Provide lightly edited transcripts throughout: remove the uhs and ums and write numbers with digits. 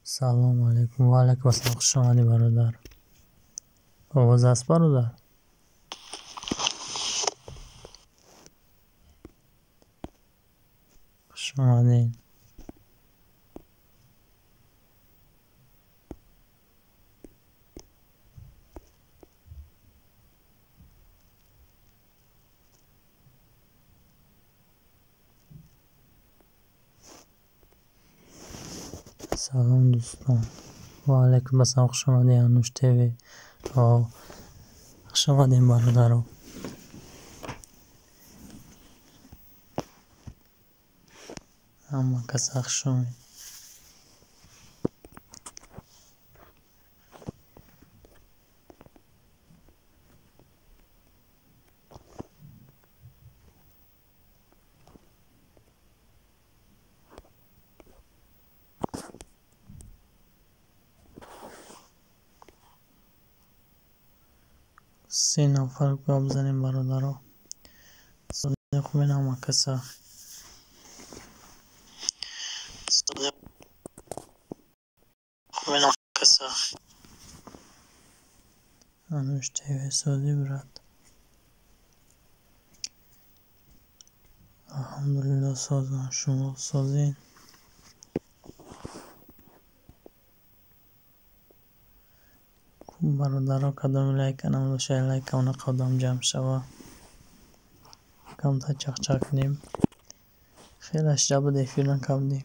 Салому алейкум. Ва алейкум ассалом. Хуш омадӣ, бародар. Овоз аст, бародар? Хуш омадед. Салом, дӯстон. Ва алейкум ассалом. Хуш омадед, Ануш ТВ. Хуш омадем, бародаро. Ҳама каса хуш омед. Се нафар гап занем, бародаро. Хубен ҳама каса? Хубен ҳама каса? Ануш ТВ, созӣ, брат? Алҳамдулилло, созам. Шумо созед? Бародаро, кадоми лайка намудошай, лайка она қадам ҷамъ шава. Камтар чақчақ кунем. Хеле шида буд, эфир накардем.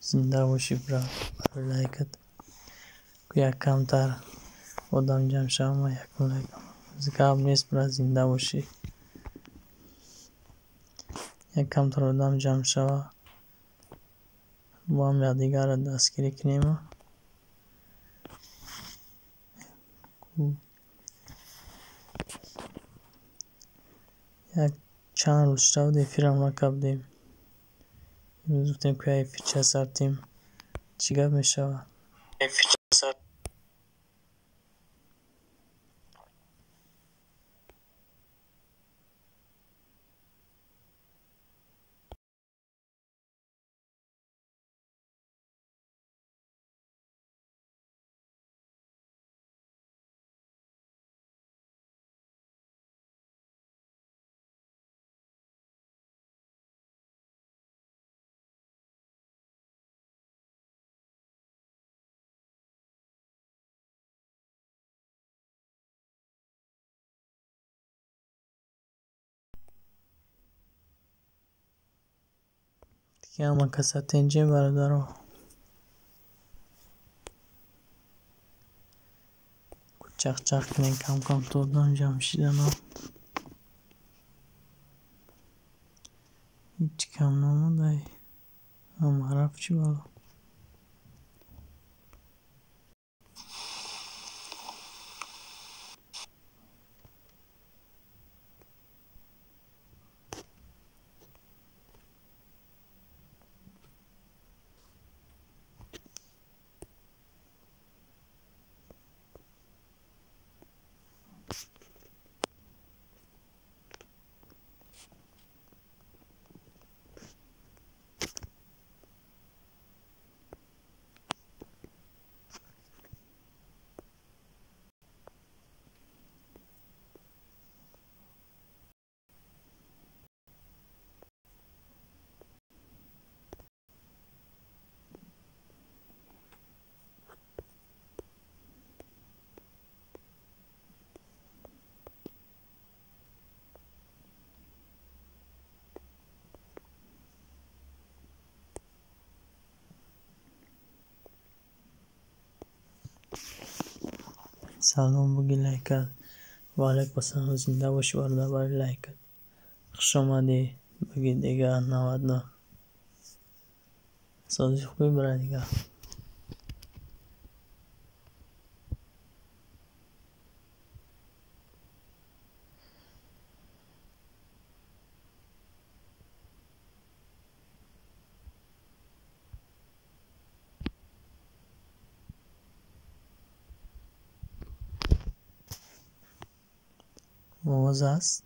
Зинда бошӣ, брат, барои лайкат. Як камтар одам ҷамъ шава, ма якум лайк. Гап нест, брат, зинда бошӣ. Як камтар одам ҷамъ шава, бо ҳам якдигарро дастгирӣ кунем. Як чанд рӯз шуда буд, эфирам накардем. Имрӯз гуфтем, ки эфирча сартем. Чӣ гап мешавад? Ҳама каса тинҷем, бародаро. Чақчақ кунем кам-кам то одам ҷамъ шидано. Ҳеҷ кам намондай. Ҳама рафт, чӣ бало? Салом, буги лайкат. Ва алейкум ассалом. Зинда бошӣ, бародар, барои лайкат. Хуш омадӣ. Буги дигар 99. Созӣ, хубӣ, брат, дигар? Овоз аст?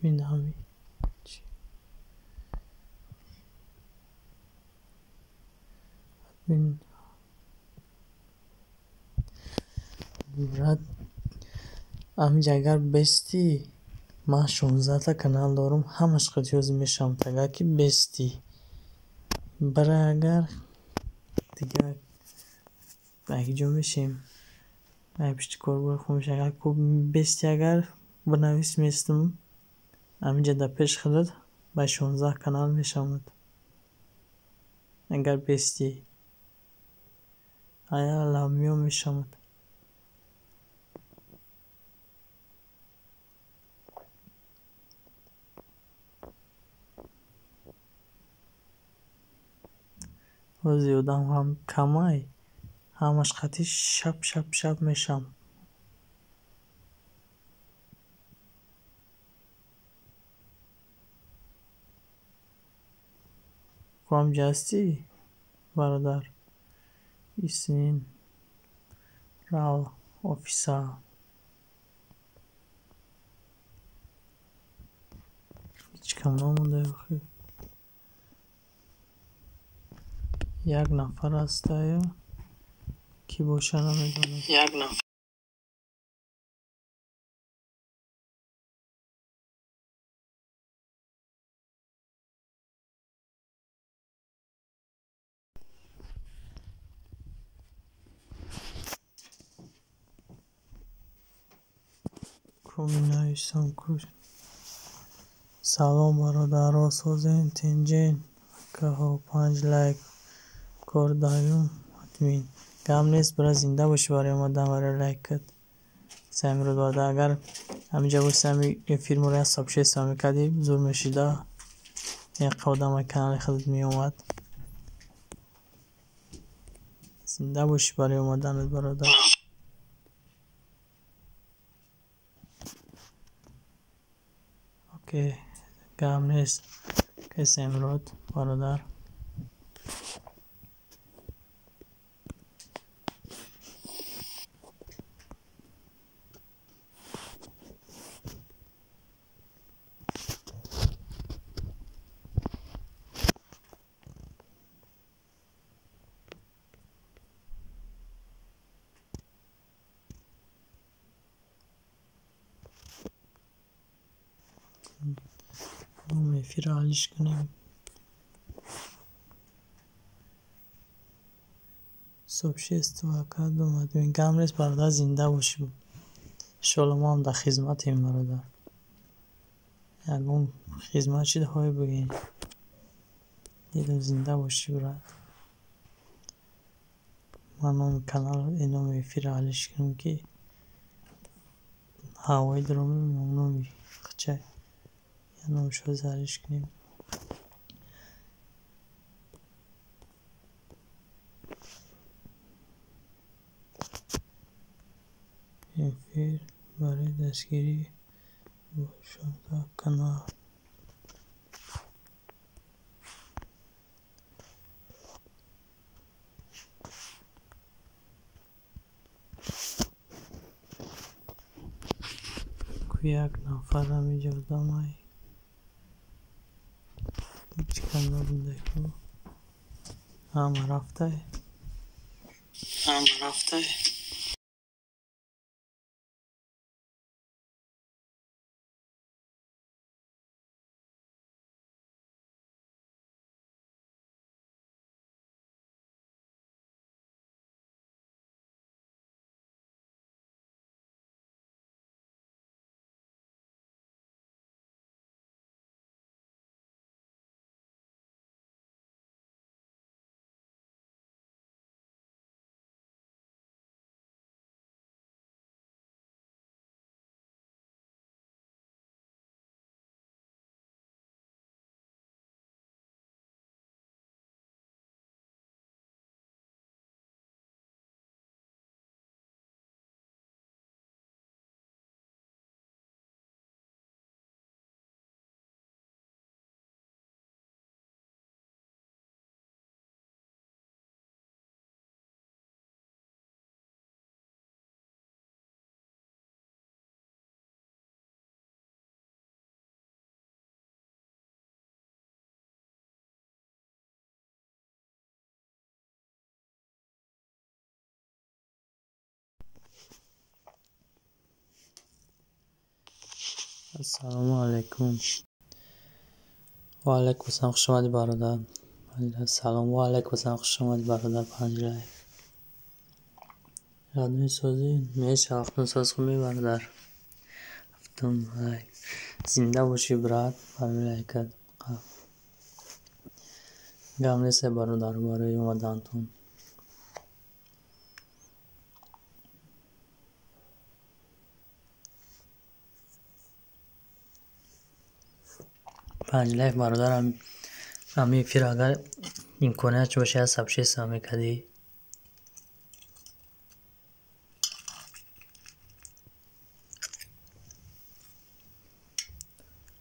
Админ ҳами чӣ? Админ брат, ҳамиҷа агар бестӣ, ман 16та канал дорам, ҳамаш қитёзи мешавам. Агар ки бестӣ бара, агар дигар ҳеҷо мешем, ай пишти коргоҳи хуб меша. Агар ку бестӣ, агар бинавис, местам ҳамиҷа дар пеши худат ба 16 канал мешавад. Агар бестӣ, ая ламиё мешавад. Ози одам ҳам камай, ҳамаш қатӣ шап шап шап мешавам. Ку ҳамиҷа ҳастӣ, бародар? Исин рав офиса. Ҳеҷ кам намонда охи. Як нафар ҳастаю, кӣ боша намедонам. Як нафар. Ку менависам ку. Салом, бародаро, созен, тинҷен, акаҳо, панҷ лайк кор даюм, админ. Гап нест, бира, зинда бошӣ барои омадан, барои лайкат. Самирод бародар, агар ҳамиҷа боши, ҳами эфир моро як сообщество мекардӣ, зур мешида. Яқа одам ай канали худат меомад. Зинда бошӣ барои омаданат, бародар. Окей, гап нест. Окей, Самирод бародар. Эфирро ҳаллиш кунем. Сообщество кардум, админ. Гап нест, бародар, зинда бошӣ. Иншоалло, мо ҳам дар хизматем, бародар. Ягон хизмат чӣ хоҳӣ, бигӯед. Дидам, зинда бошӣ, брат. Ман номи канал, номи эфирро ҳаллиш кунем, ки ҳавои дорам, номи хчай. Номашро ҳаллиш кунем. Эфир барои дастгирӣ бо 16 канал. Ку як нафар ҳамиҷа одамай. Ҳеҷ кам набуда ку. Ҳама рафтай. Ҳама рафтай. Ассалому алайкум. Ва алайкум ассалом, хуш омадӣ, бародар. Салом, ва алайкум ассалом, хуш омадӣ, бародар. Панҷлайк. Родной, созӣ? Меша, вақтон соз, хубӣ, бародар? Ҳафтум лайк. Зинда бошӣ, брат, барои лайкат. Гап несте, бародар, барои омадантон. Панҷ лайк, бародарам. Ҳами эфир агар имконият боша, як сообщество мекардӣ.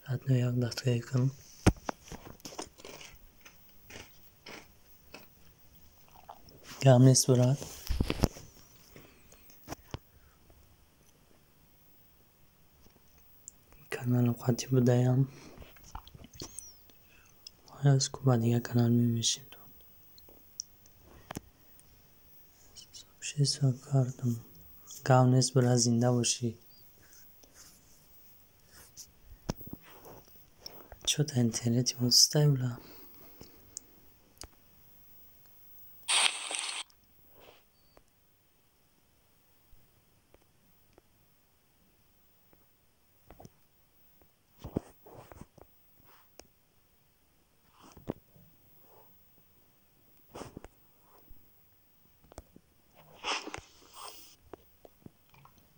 Родной, як дақиқа кун. Гап нест, брат. Каналам қатъи будаям. Аз ку ба дигар канал мемешем. Сообщество кардам. Гап нест, брат, зинда бошӣ. Чё-то интернети мо сустай, бля.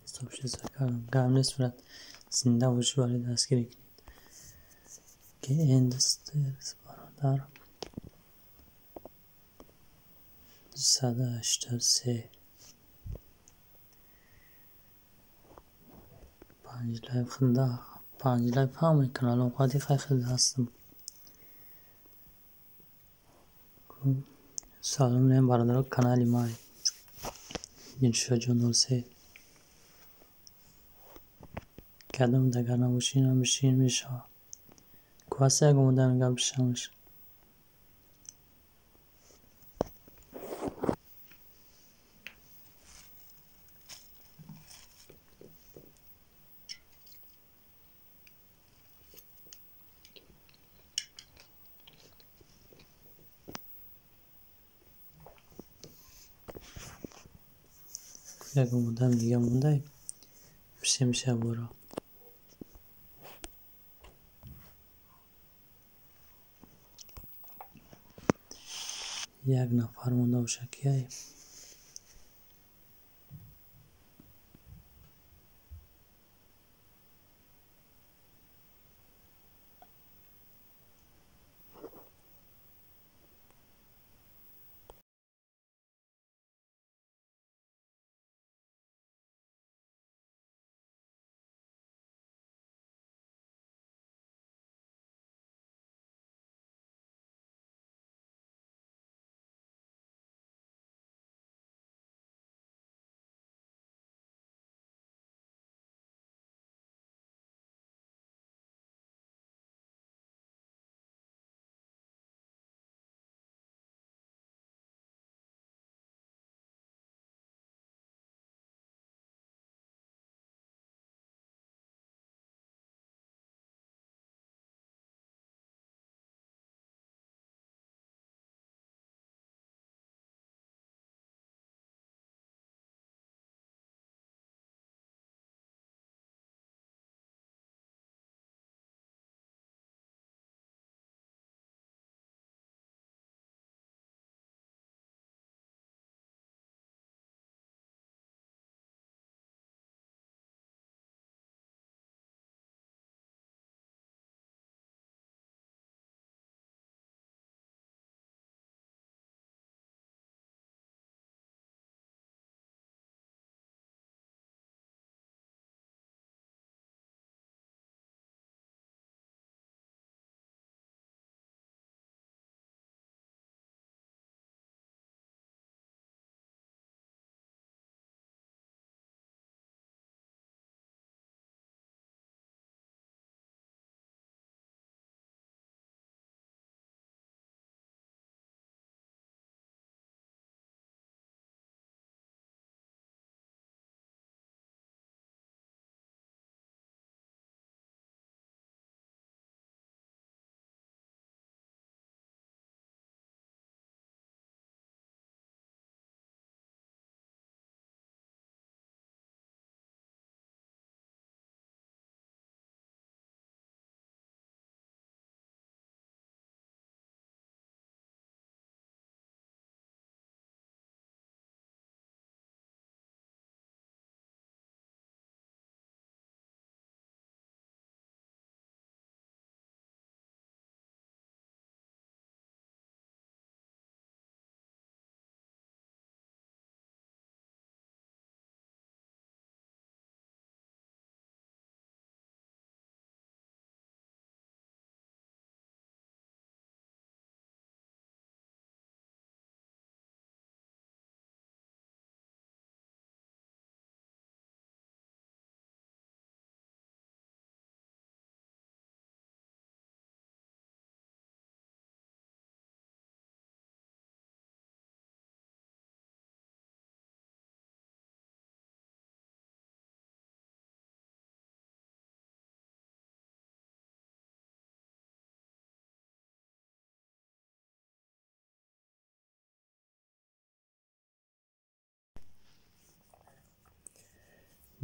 Сообщество кардам. Гап нест, брат. Зинда бошӣ, барои дастгирӣ кунед. Гендстерс, бародар. 283. Панҷ лайк худа. Панҷ лайк ҳамаи каналҳо қади хай худа ҳастам. Салом алейкум, бародаро, канали май. Дилшодҷон 03. Кадом дагар набошӣ, бишин, мешавад. Ку ҳаст як омода мегап бишамаш. Як омода дига мондай. Бишем шаборо. Як нафар монда боша, кияй?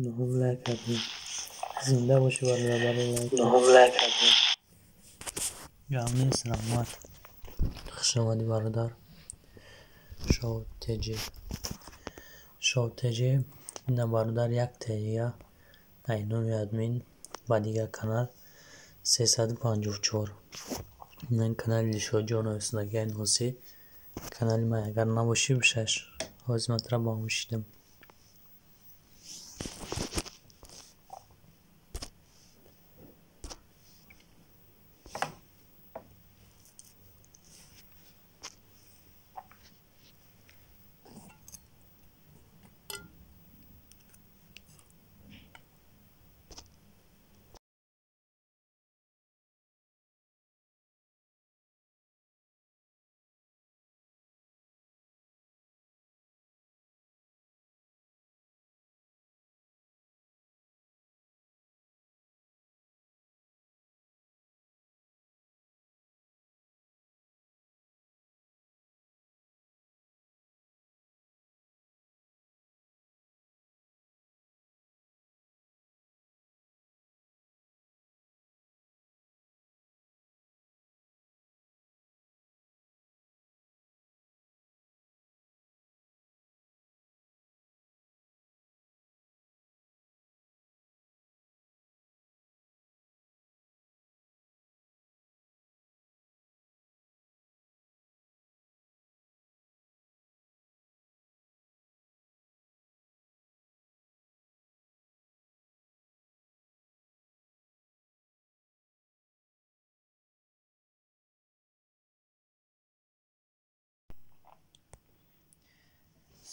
Нуҳум лайк кардем. Зинда бошӣ, бародар, барои лайк. Нуҳум лайк кардем. Гап нест, раҳмат. Хуш омадӣ, бародар. Шоу ТЖ. Шоу ТЖ. Ина, бародар, як тея ай номи админ ба дигар канал 354. Ин канали Дилшодҷон нависондагиай 03. Канали ман агар набошӣ, бишаш. Ҳозир ман тура ба он шидам.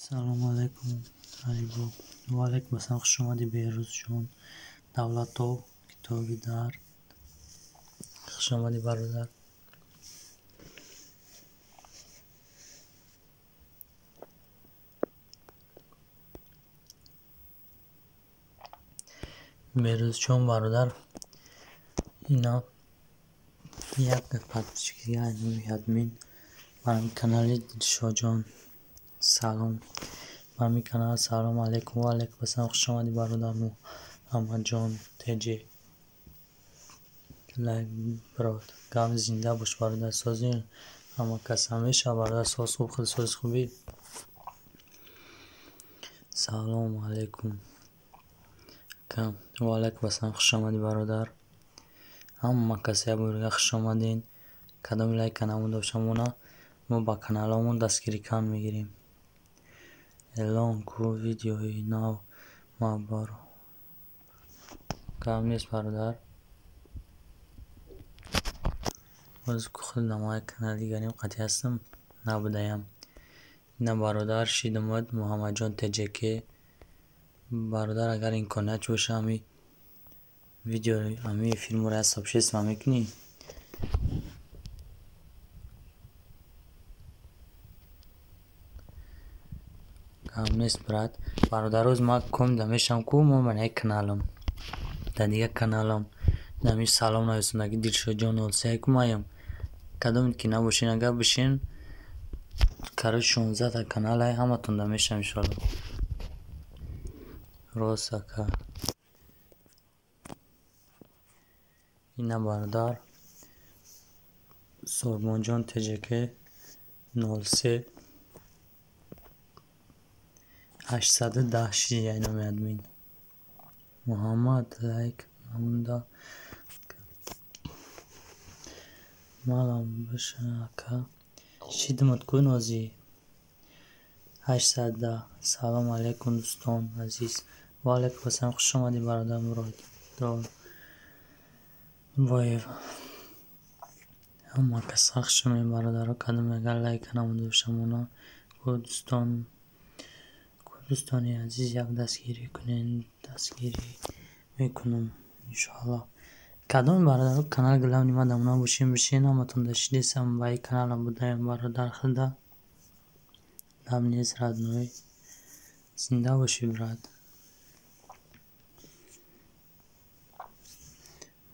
Салому алайкум, Алибо. Ва алайкум ассалом, хуш омадӣ, Беҳрӯзҷон. Давлатов, китоби дар. Хуш омадӣ, бародар. Беҳрӯзҷон, бародар, ина як подписчик номи админ барами канали Дилшодҷон. Салом. Барами канал салом алайкум. Ва алайкум ассалом, хуш омадӣ, бародар Муҳаммадҷон ТЖ. Лайк брат. Гап зинда бош, бародар, сози ҳама кас ҳамеша, бародар, соз хуб, худ сози хубӣ. Салом алайкум. Ва алайкум ассалом, хуш омадӣ, бародар. Ҳама кас як бор хуш омадед. Кадоми лайка намонда бошад, мона мо ба каналҳомон дастгирӣ кам мегирем. Эълон ку видеои нав ма бар. Гап нест, бародар. Боз худ намои канали дигарим қатъи ҳастам, набудаям. Ина, бародар, шидамад Муҳаммадҷон ТЖК. Бародар, агар имконият боша, ҳами видео, ҳами эфир моро як сообщество мекунӣ? Гап нест, брат. Бародар, рӯз ман комда мешавам ку, мо ман як каналам. Дар дигар каналам. Ҳами салом нависондаги Дилшодҷон 03 ку маям. Кадоме ки набошен, агар бишен, короче, 16 та каналай, ҳаматон да мешавам, иншоалло. Рост, ака. Ина, бародар, Сорбонҷон ТЖК 03 810 шидияй номи админ. Муҳаммад лайк намонда. Малам боша, ака. Шидмат ку нозӣ. 810. Салом алайкум, дӯстон азиз. Ва алайкум ассалом, хуш омадӣ, бародар Мурод. Боев. Ҳама кас хуш омадед, бародаро, кадоме агар лайка намонда боша, мона ку дӯстон, ку дӯстони азиз, як дастгирӣ кунед, дастгирӣ мекунам, иншоалло. Кадоме, бародаро, канал главный ма дамона бошем, бишен, ҳаматон да шидесам, ба ин каналам будаем, бародар худа. Гап нест, родной. Зинда бошӣ, брат.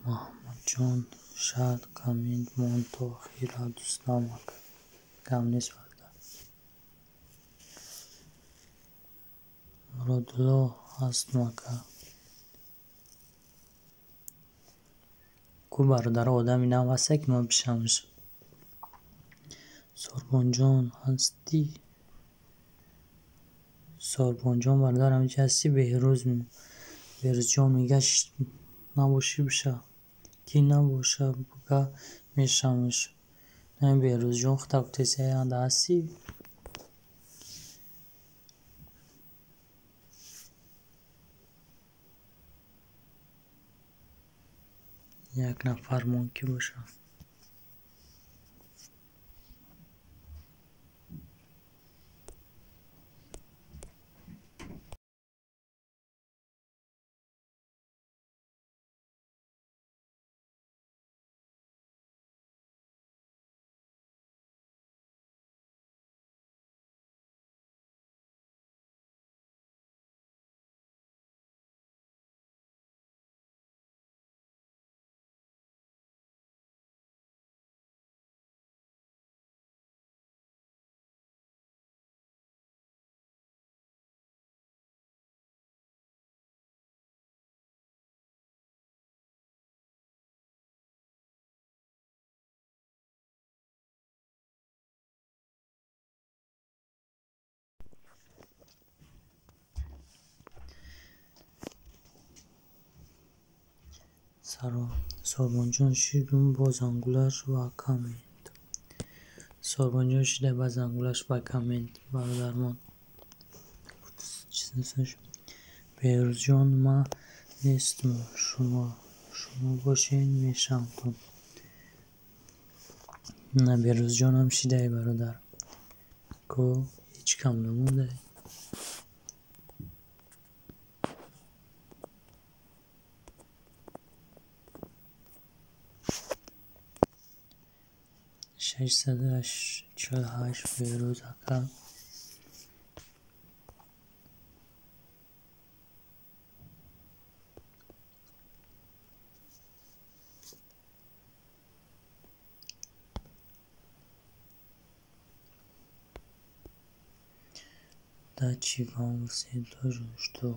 Муҳаммадҷон шад коммент мон то охира, дӯстам, ака. Гап нест, бародар. Муродулло Ҳастум, ака. Ку бародаро, одами нав ҳаста, ки ман бишавамш. Сорбонҷон, ҳастӣ? Сорбонҷон, бародар, ҳаминҷа ҳастӣ? Беҳрӯз, Беҳрӯзҷон мега, набошӣ, биша. Ки набоша, буга мешавамш. На, Беҳрӯзҷон, хута гуфтесианда ҳастӣ? Як нафар мон ки боша. Сорбонҷон шидум бо зангулаш ва коммент. Сорбонҷон шида ба зангулаш ба коммент, бародармон. Беҳрӯзҷон, ман нестум, шумо бошед, мешавамтон. На, Беҳрӯзҷонам шидай, бародар. Ко ҳеҷ кам намондай. 648 Беҳрӯз ака. Удачи вам всем тоже, что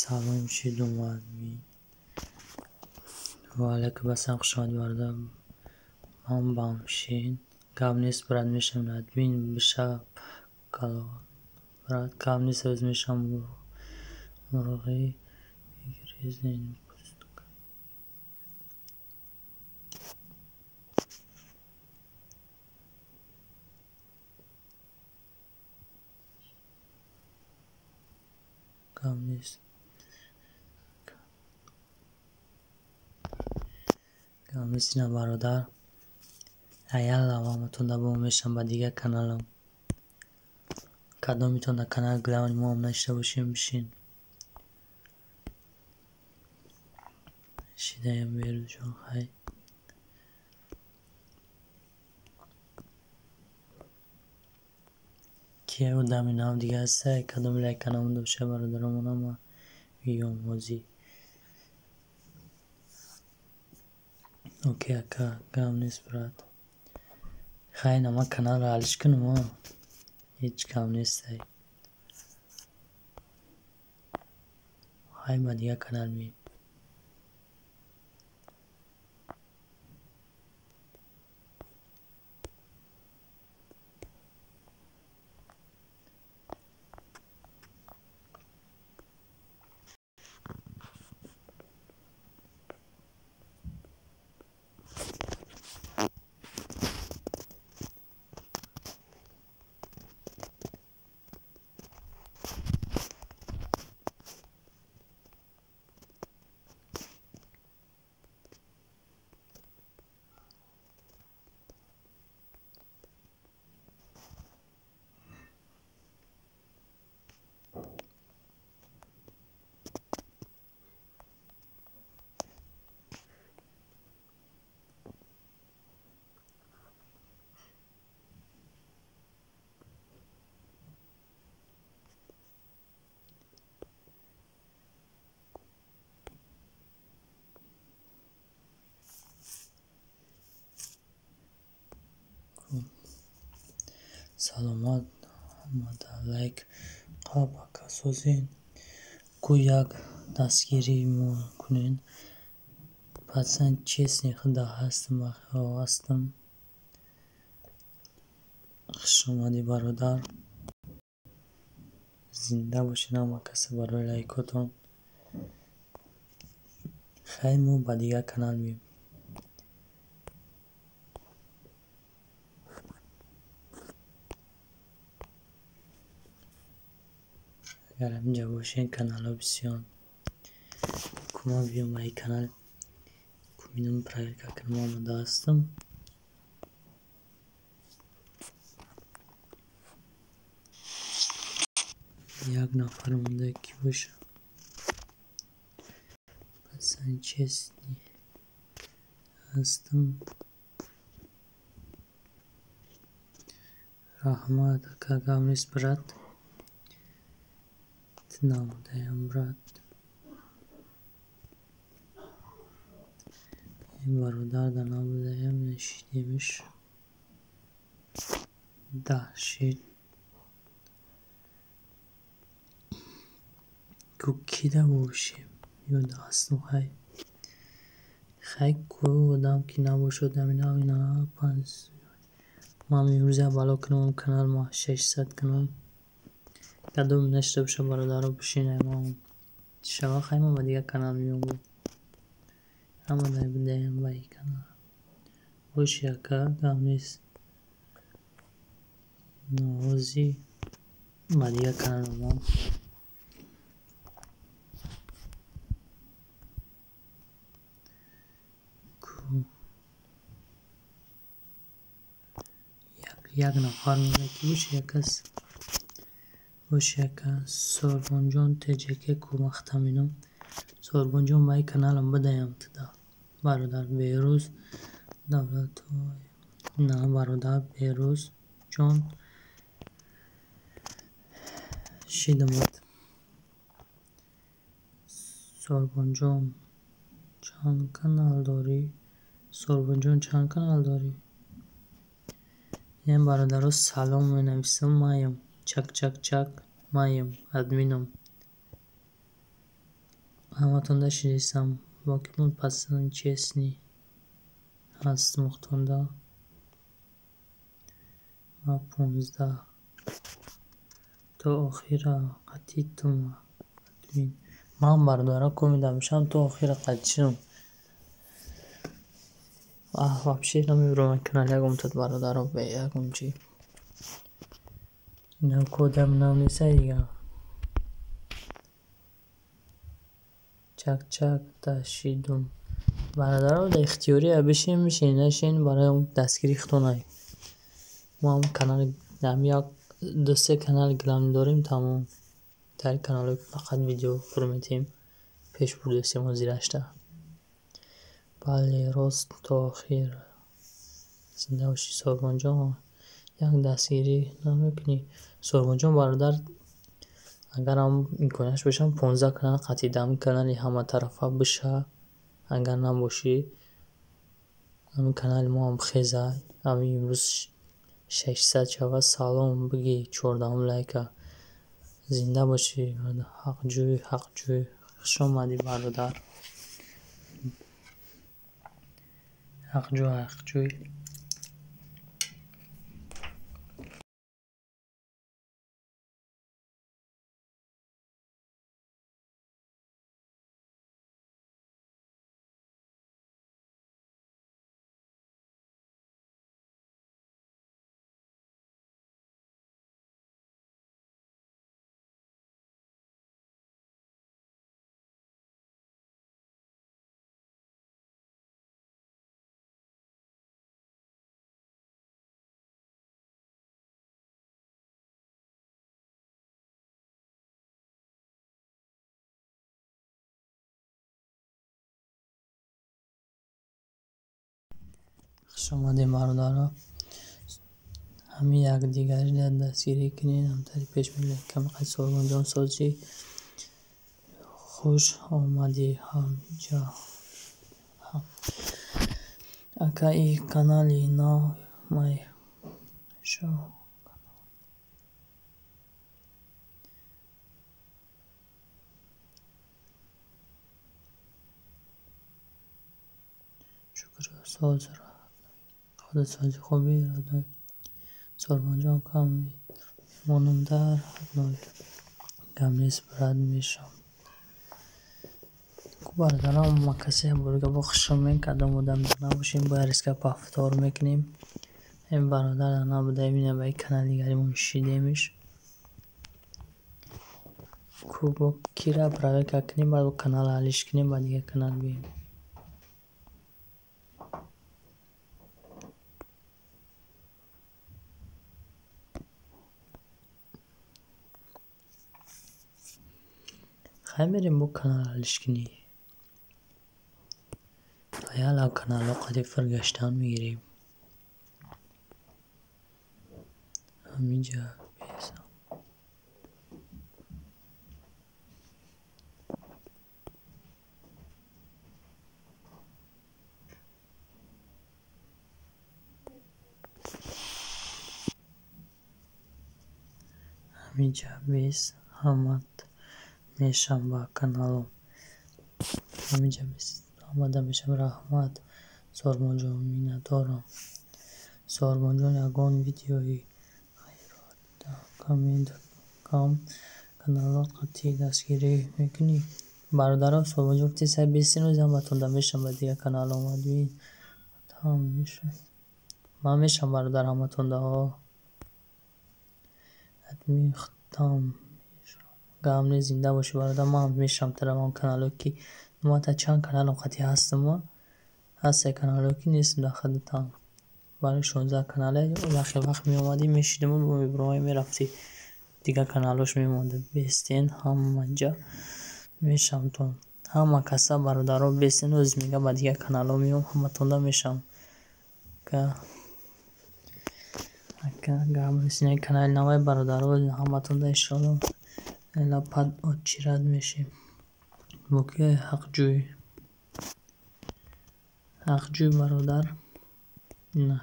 салом шидум админ. Ва алайкум ассалом, хушомадӣ, бародар. Ман бамшин. Гап нест, брат, мешавам админ биша, брат, гап нест, рӯз мешавам мурғи грезен. Гап нест. Гап нест, ина бародар. Аял аваматон дабо мешавам ба дигар каналам. Кадомитон дар канали главни мо нашида бошем, бишин. Шидаям, Беҳрӯзҷон, хай. Ки одами нав дига ҳаста, кадоми лайк каналмон дошта, бародаромонам, ма меём ҳозир. Окей, ака, гап нест, брат. Хай, на ман каналро ҳаллиш кунам, а? Ҳеҷ гап нестай. Хай, ба дигар канал меем. Саломат ҳамада лайк қаб ака созен. Ку як дастгирӣ мо кунен. Пацан честный худа ҳастам, ҳастам. Хушомадӣ, бародар. Зинда бошед ҳама касе барои лайкотон. Хай, мо ба дигар канал меем. Агар ҳаминҷа бошен, каналҳо бисёр. Кумак биём ба ин канал. Куминам проверка кунам, омода ҳастам. Як нафар монда, ки боша. Пацан честный ҳастам. Раҳмат, ака, гап нест, брат. Ту набудаям, брат. Ин бародар да набудаям, нашидемш. Даҳшид. Ку кида бошем? Ёда ҳастам, хай. Хай, ку одам ки набошад, ҳамина ина панҷ. Ман имрӯз як бало кунам, канал ма 600 кунам. Кадом нашида боша, бародаро, бишинай ман. Шава, хай, ман ба дигар канал меём. Ҳама дар будаям ба ин канал. Боши, ака, гап нест. Ҳозир ба дигар канал омам. Ку як нафар монда, ки боши, як кас боши, ака. Сорбонҷон ТҶК ку махтаминам. Сорбонҷон, ба ин каналам бидаям туда. Бародар Беҳрӯз Давлатов. На, бародар Беҳрӯзҷон. Шидамад. Сорбонҷон, чанд канал дорӣ? Сорбонҷон, чанд канал дорӣ? Ин бародаро, салом менависам, маям. Чак чак чак, маям, админам. Ҳаматон дашидисам. Бокимон пацан честный ҳастам ухтонда. Ма 15 то охира қатитум, админ. Ман, бародаро, комида мешавам то охира қатишам. Аҳ, вообще намебурам канал ягон тад, бародаро, бе ягон чӣ. Инам кодам нав неста дига. Чак чак дашидум. Бародаро, дар ихтиёрия бишин, бишин, нашин, барои дастгирии худтонай. Мо ҳам канали ҳам як ду се канали главный дорем, тамом. Дар каналҳо фақат видео фур метиҳем. Пеш бурдастем ҳозирашта. Бале, рост, то охир. Зинда бошӣ, Сорбонҷон. Як дастгирӣ намекунӣ. Сорбонҷон, бародар, агар ҳам имкониятш бошам, 15 канал қатидам, канали ҳаматарафа биша. Агар набошӣ, ҳамин канали мо ҳам хеза. Ҳамин имрӯз 600 шава, салом бигӣ, 14-ум лайка. Зинда бошӣ, ҳақҷӯй, ҳақҷӯй. Хуш омадӣ, бародар. Ҳақҷӯй, ҳақҷӯй. Хуш омадем, бародаро. Ҳамин якдигариро дастгирӣ кунед, ҳамтари пеш мебаред. Каме Сорбонҷон созӣ. Хуш омадӣ ҳамҷа. Ака, и канали нав май шо. Шукр соз, худат сози, хуби, родной. Сорбонҷон, кам мемонам дар родной. Гап нест, брат, мешавам. Бародарам, ма касе бурга бо хушомед. Кадом одам набошем, бояд риска повтор мекунем. Ин бародар набуда, ина ба канали дигаримон шидемиш. Ку бо кира проверка кунем, баъд бо канал алиш кунем, ба дигар канал бием. Хай, мерем бо канал алиш кунӣ. Аяла каналҳо қади фир гаштан мегирем. Ҳаминҷа бесам. Ҳаминҷа бес ҳамат мешам ба каналом. Ҳаминҷа бес омада мешам. Раҳмат, Сорбонҷон, миннатдорам. Сорбонҷон, ягон видеои хайрот коммент кам каналот қатъӣ дастгирӣ мекунӣ? Бародаро, Сорбонҷон, гуфти сай бестин, рӯз ҳаматонда мешам, ба дигар канал омадӣ ҳам мешавӣ. Ман мешам, бародар, ҳаматонда. Админ худам. Гап нест, зинда бошӣ, бародар, ман мешам таравон каналҳое ки ман та чанд каналам қатъӣ ҳастам, ҳастае каналҳое ки нестам дар худатам. Барои 16 канале вақте вақт меомадӣ, мешидиму мебуромадӣ, мерафтӣ, дигар каналҳош мемонда. Бестен, ҳамаҷа мешавамтон. Ҳама каса, бародаро, бестен, оз мега ба дигар каналҳо меом, ҳаматонда мешавам. Ака, гап нест, канали навай, бародаро, ҳаматонда иншоалло лапад очират мешем. Бо кия ҳақҷӯй? Ҳақҷӯй, бародар, на.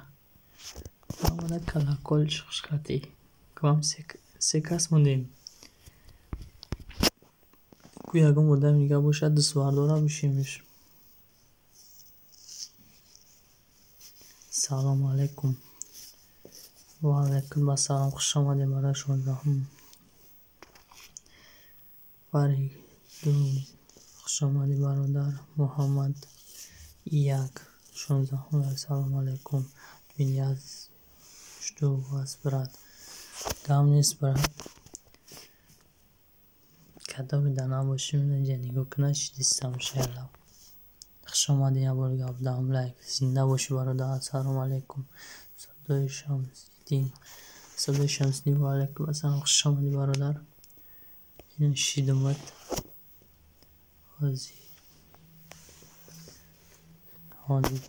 Омада колокольчик хушхатӣ. Кам се кас мондем. Ку ягон одами дига бошад, дастбардора бишемиш. Салому алайкум. Ва алайкум ассалом, хуш омадем барои 16-ум. Фаридун, хуш омадӣ, бародар. Муҳаммад як 16-ум. Салому алайкум. Меня жду вас, брат. Гап нест, брат. Кадоме да набошем, инҷа нигоҳ кунад, шидистам шайла. Хуш омадӣ як бор гап даҳум лайк. Зинда бошӣ, бародар. Ассалому алайкум. Садои Шамсиддин. Садои Шамсиддин, ва алайкум ассалом, хуш омадӣ, бародар. Ина шидумат. Ҳозир. Ҳозир.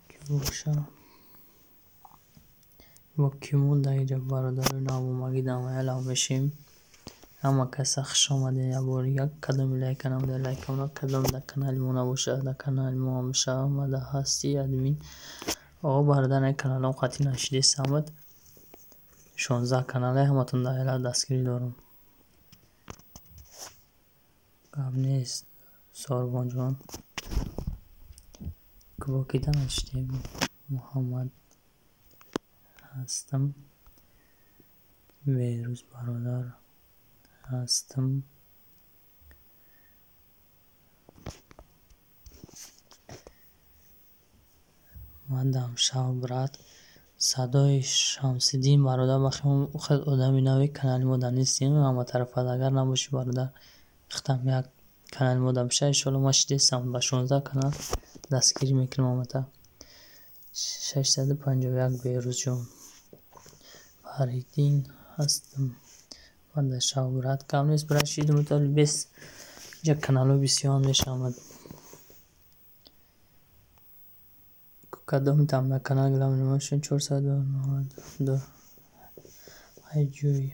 Ки боша? Бо ки монда инҷа, бародарои навомагӣ дамаяла мешем. Ҳама каса хуш омадед як бори дигар. Кадоми лайка намуда, лайка монад, кадом дар канали мо набошад, дар канали мо ҳам омада ҳастӣ, админ. О, бародар, ин каналҳом қатъӣ нашидестамад. 16 канале ҳаматон дар аяла дастгирӣ дорам. Гап нест, Сорбонҷон. Бо кида нашидем? Муҳаммад ҳастам. Беҳрӯз, бародар, ҳастам. Мадам шав, брат. Садои Шамсиддин, бародар, бахи хел одами нави канали мо да нестем, ҳама тарафа агар набошӣ, бародар, худам як канали мо да биша, иншоалло ман шидестам, ба 16 канал дастгирӣ мекунам омада. 651 Беҳрӯзҷон. Фариддин ҳастам. Мада шав, брат. Гап нест, брат, шидум бес инҷа каналҳо бисёр мешавад. Кадом там на канал главный мошин 492 ҳайҷӯй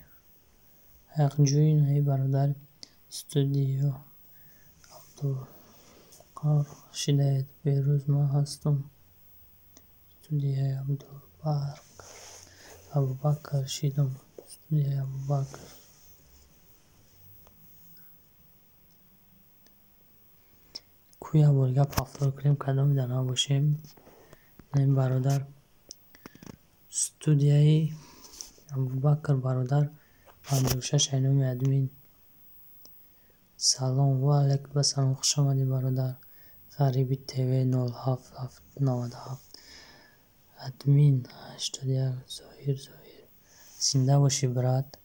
ҳақҷӯй наи, бародар, студио Абдулқор шидаед. Беҳрӯз, ман ҳастам. Студияи Абдулбакр Абубакр шидум. Студияи Абубакр. Ку Ку як бор дига повтор кунем, кадоми дар набошем. Ин бародар студияи Абубакр бародар 56 айноми админ. Салом ва алайкум ассалом, хуш омадӣ бародар. Ғариби ТВ 0797 админ 81 Зоҳир Зоҳир. Зинда бошӣ брат.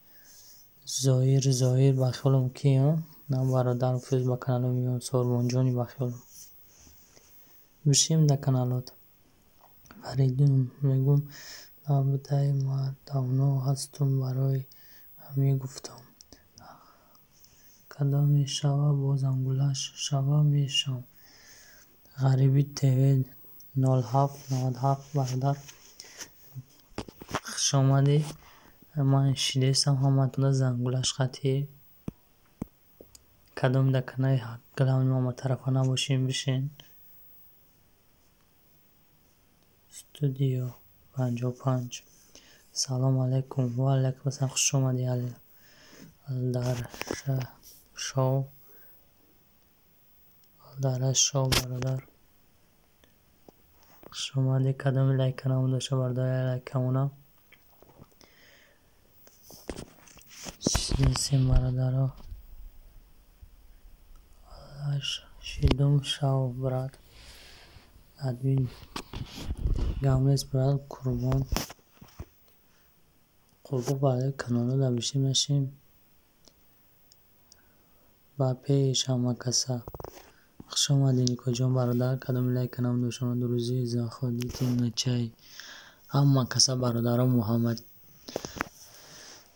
Зоҳир Зоҳир ба хиёлам ки на бародар фӯз ба каналу меём Сорбонҷони ба хиёлам. Бишем дар каналот. Фаридун мегӯм набудай ма давно ҳастум барои ҳамин гуфтам. Кадоме шава бо зангулаш шава мешавам. Ғариби ТВ 0797 бародар хуш омадӣ. Ман шидестам ҳаматонда зангулаш қатъӣ. Кадоме дар канали главни ма тарафа набошем бишен. Студио 55. Салом алайкум ва алайкум ассалом, хуш омадӣ Алдарша шоу. Алдара шоу бародар. Хуш омадӣ. Кадоме лайка намудоша бародар лайкамона. Шинесем бародаро. Шидум шав брат. Админ гап нест брат Қурбон. Қурбон барои каналҳо дар бишем нашем. Ба пеш ҳама каса. Хуш омадӣ Никоҷон бародар. Кадоме лайка намудошама друзья заходите на чай. Ҳама каса бародаро Муҳаммад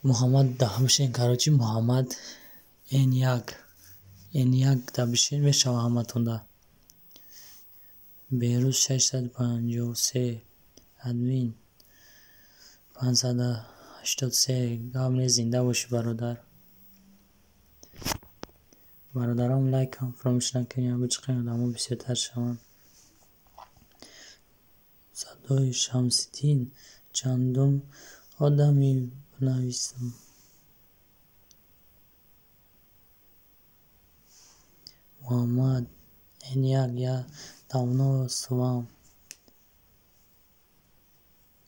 Муҳаммад бишен короче Муҳаммад Н1 Н1 да бишен мешава ҳаматонда. Берӯз 653 админ 583 гап нест зинда бошӣ бародар. Бародарам лайкам фаромӯш накунед, бичиқем одамо бисёртар шаванд. Садои Шамсиддин чандум одами бинависам. Муҳаммад Н1 я давно с вам.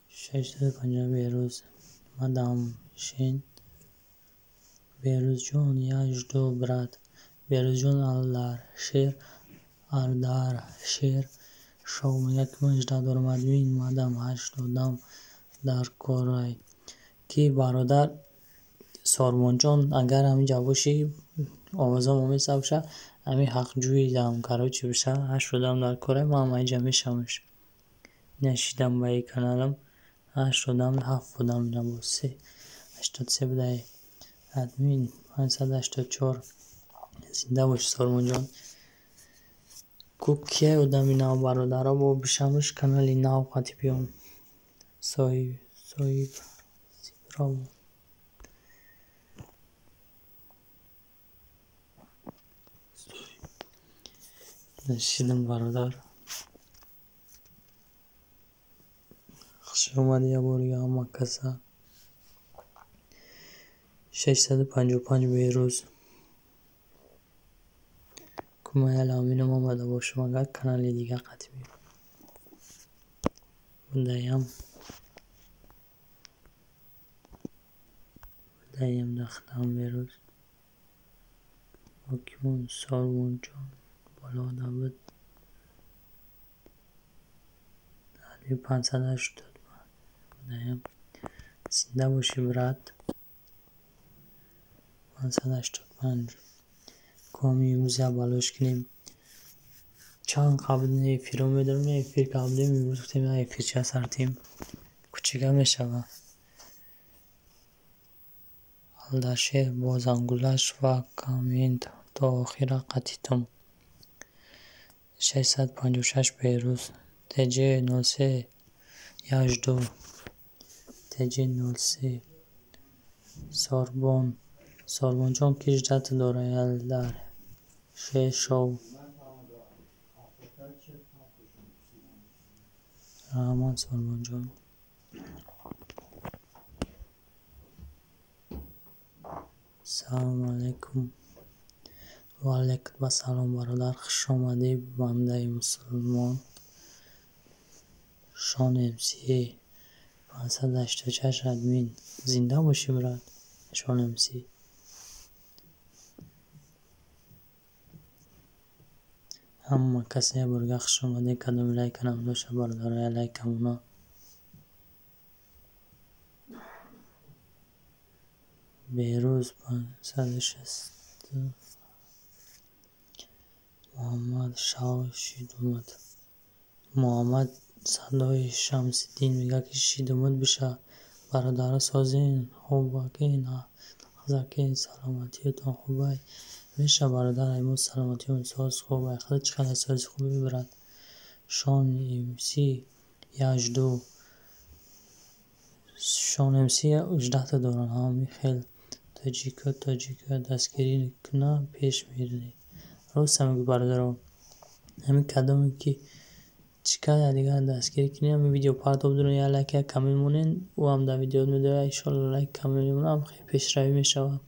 650 Берӯз мадам шен. Берӯзҷон я жду брат. Берӯзҷон Алдаршер Ардаршер шоу мегӯяд ки ман жда дорам админ мадам ҳашт одам дар корай. Ки бародар Сорбонҷон агар ҳаминҷа бошӣ овозам оместа боша ҳамин ҳақҷӯидам короче биша ҳашт одам дар корай ман ҳам инҷа мешавамш. Нашидам ба ин каналам ҳашт одам ҳафт одам набуд се 83 будай. Админ 584 зинда бошӣ Сорбонҷон. Ку кияй одами нав бародаро бо бишамш канали нав қатӣ биём. Соҳиб соҳиб Сиброво. Нашидам бародар. Хуш омадӣ як бори дига ҳама каса. 655 Берӯз. Ку ман яла ҳаминам омада бошам агар канали дига қатӣ биём. Будаям. Будаям дахтам Берӯз. Ҳокимон Сорбонҷон боло буд. Админ 580 будаям. Зинда бошӣ брат. 585. Ку ҳамин имрӯз як балош кунем. Чанд қабл эфирҳо медорем, эфир кардем, имрӯз гуфтем як эфирча сартем. Кучига мешава. Алдаршер бо зангулаш ва коммент то охира қатитум. 656 Берӯз. ТЖ 03 я жду. ТЖ 03 Сорбон. Сорбонҷон ки ждать дорад Алдаршер шоу. Раҳмат Сорбонҷон. Салому алайкум. Ва алайкум ассалом, бародар, хуш омадӣ, бандаи мусулмон. Шон МС 586 админ. Зинда бошӣ, брат. Шон МС. Ҳама касе бурга хуш омадед. Кадоми лайка намдоша, бародароя, лайкамона. Берӯз 560 Муҳаммад шав шидумад. Муҳаммад Садои Шамсиддин мегӯяд, ки шидумад биша. Бародаро, созен, хубакин, нағзакин, саломатиятон хубай? Меша, бародар, мо саломатиён соз, хубай. Худо чӣ қадар сози хубе, брат. Шон МС, я жду. Шон МС 18-та доранд. Ҳами хел тоҷико тоҷико дастгирӣ куна, пеш меравӣ. Рост мегӯӣ, бародаро. Ҳамин кадоме ки чӣ кар дигар дастгирӣ кунӣ, ҳамин видео партоб дорем, як лайк, як коммент монен, ӯ ҳам дар видео медояд, иншоалло лайк, коммент мемонад, ҳам хеле пешравӣ мешавад.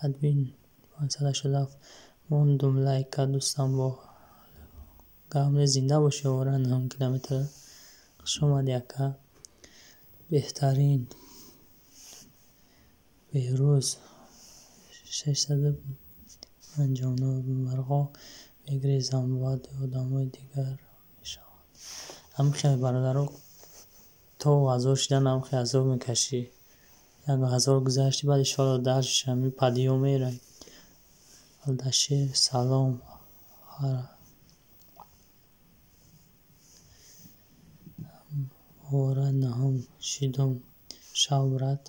Админ 587 мондум лайка дӯстам бо гап не, зинда бошӣ, овора нӯҳум километр. Хуш омадӣ, ака. Беҳтарин. Беҳрӯз 659 барғо мегрезам, баъд одамои дигар мешаванд. Ҳамин хел, бародаро, то ҳазор шидан ҳам хел азоб мекашӣ. 1000 гузашти, баъд иншоалло дарш ҳамин подъём меравӣ. Алдашер, салом. Овора наҳум шидум. Шав, брат.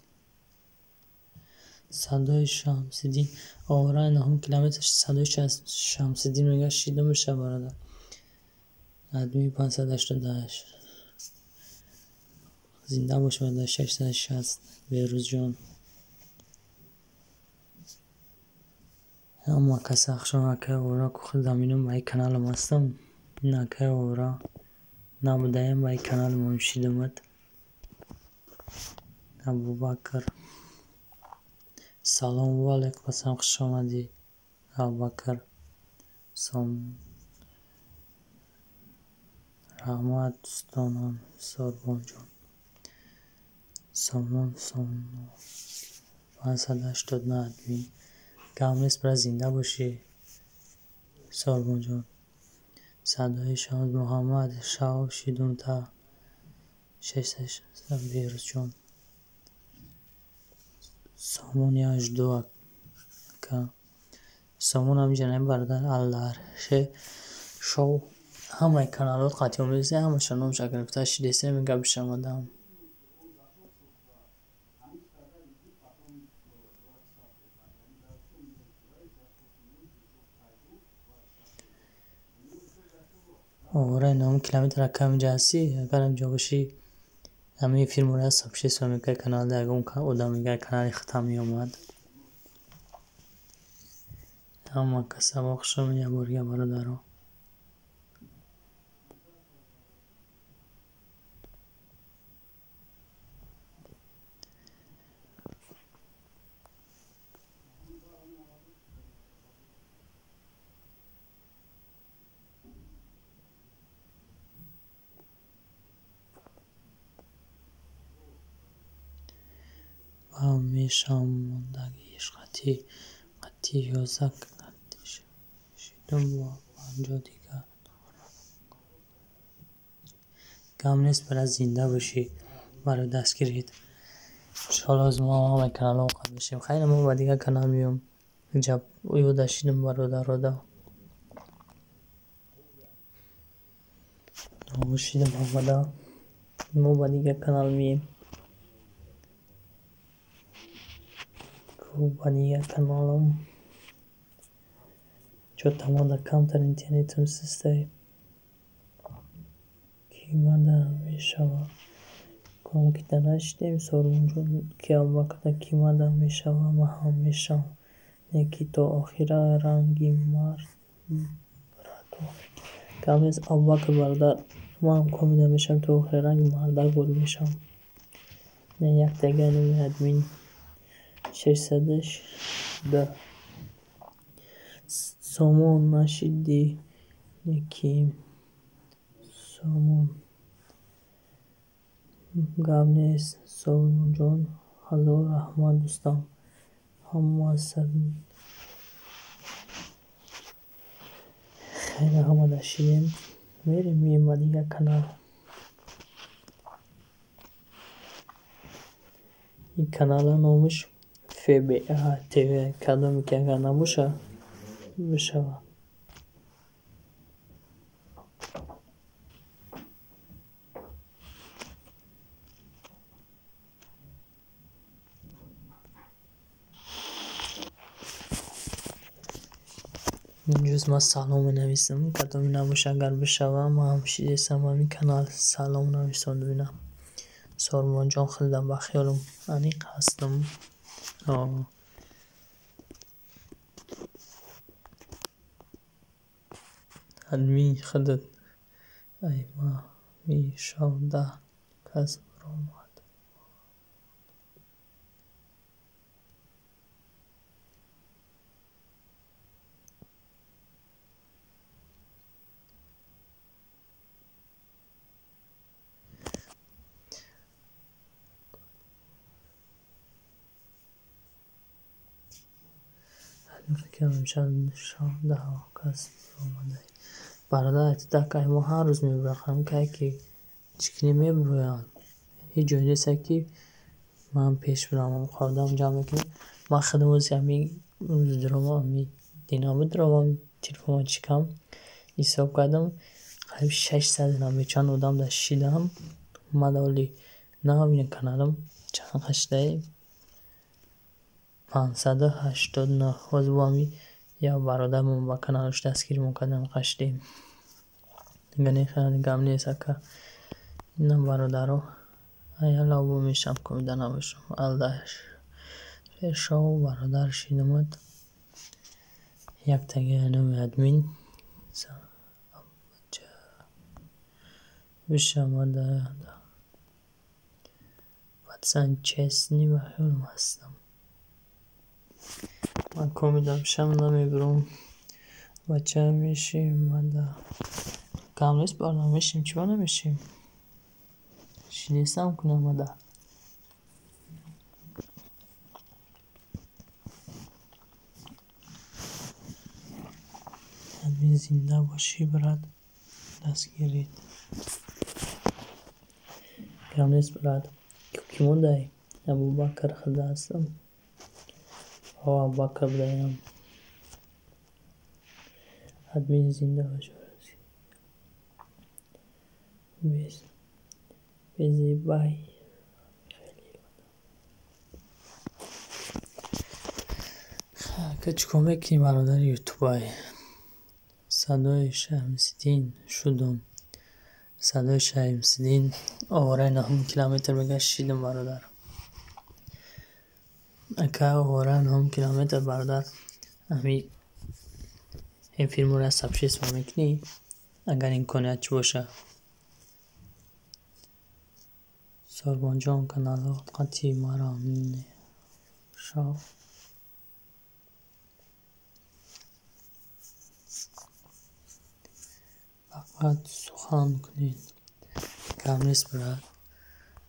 Садои Шамсиддин. Овораи наҳум километр Садои Шамсиддин мегӯяд, шидум биша, бародар. Админ 588. Зинда бош, бародар, 660 Берӯзҷон. Ҳама каса хуш акаи овора ку худам инам ба ин каналам ҳастам. Ин акаи овора набудаям, ба ин каналам шидумад. Абубакр. Салом ва алайкум ассалом, хуш омадӣ, Абубакр. Сом раҳмат, дӯстонам, Сорбонҷон. Сомон Сомон 589 админ. Гап нест, брат, зинда бошӣ, Сорбонҷон. Садои Шамс Муҳаммад шав шидумта 660 Берӯзҷон. Сомон я жду, ака. Сомон ҳаминҷа не, бародар, Алдарше шоу ҳамаи каналҳо қатъи омеза, ҳамаша номша гирифта шидесем гапиша омадам. Овораи наҳум километр, ака, ҳаминҷа ҳастӣ? Агар ҳаминҷа бошӣ, ҳамин филмро сообщество мекард каналда, ягон одам мегӯяд, канали худам меомад. Ҳама каса хуш омадед як бор дигар, бародаро. Ба мешавам мондагиш қатъи қатъи 11 шидум ва 50 дигар. Гап нест, брат, зинда бошӣ барои дастгирит. Иншоалло аз мо ҳамаи каналҳо қад мешавем. Хайр, мо ба дигар канал меём. Инҷа ёда шидум, бародарода. Шидум омада. Мо ба дигар канал меем. Ба дигар каналам. Чо тамода камтар интернетам систай. Ки мада мешава? Ком ки да нашидем, Сорбонҷон, ки Абубакрда ки мада мешава, ман ҳам мешавам. Не ки то охира ранги мард брато. Гап нест, Абубакр бародар, ман ҳам комида мешавам, то охира ранги мардак ворид мешавам. Не як дага номи админ 602. Сомон нашидӣ неки Сомон. Гап нест, Сомонҷон, ҳазор раҳмат дӯстам. Ҳама хеле ҳама дашидем. Мерем мием ба дигар канал. Ин канала номаш ФБА ТВ, кадоме ки агар набоша бишавад. Имрӯз ман салом менависам, кадоме набоша агар бишава, ман ҳам шидесам ҳамин канал салом нависам дубинам. Сормонҷон, хелдам ба хиёлам аниқ ҳастам. Админ худат ай ма мешав 10 кас баромад. Бародар, айтида мо ҳар рӯз мебурахам, кай ки чӣ кунӣ мебуроянд. Ҳеҷ ҷое несте ки ман пеш бирам, одам ҷамъ мекунем. Ман худам ози ҳамин рӯз дуромам, ҳамин дина бидуромам, телефонро чикам, ҳисоб кардам, қариб 600 чанд одам дар шидам. Ман оли навина каналам чанд қаштай 589. Ҳозир бо ҳамин як бародармон ба каналаш дастгиримон кардам, қаштем. Дигар не, гап нест ака. Инам бародаро аяла бо мешам комида набошам. Алда шершов бародар шидамад. Яктаги номи админ бишамада. Пацан честный ба хиёлам ҳастам. Ман комида бишам намебурам. Бача мешим мада. Гап нест бародар, мешим, чӣ ба намешим? Шинесам кунам мада. Админ зинда бошӣ, брат, дастгирит. Гап нест, брат. Кӣ мондай? Абубакр худа ҳастам. О, Абубакр будаям. Админ зинда бошӣ. Безебай. Ака чӣ кор мекунӣ бародари ютубай? Садои Шамсиддин шудум. Садои Шамсиддин овораи 9 километр мегашт шидум бародар. Ака овораи 9 километр бародар. Ҳамин эфирморо сабшество мекунӣ? Агар имконият чӣ боша. Сорбонҷон, каналҳо қати маро шав. Фақат сухан кунед. Гап нест, брат.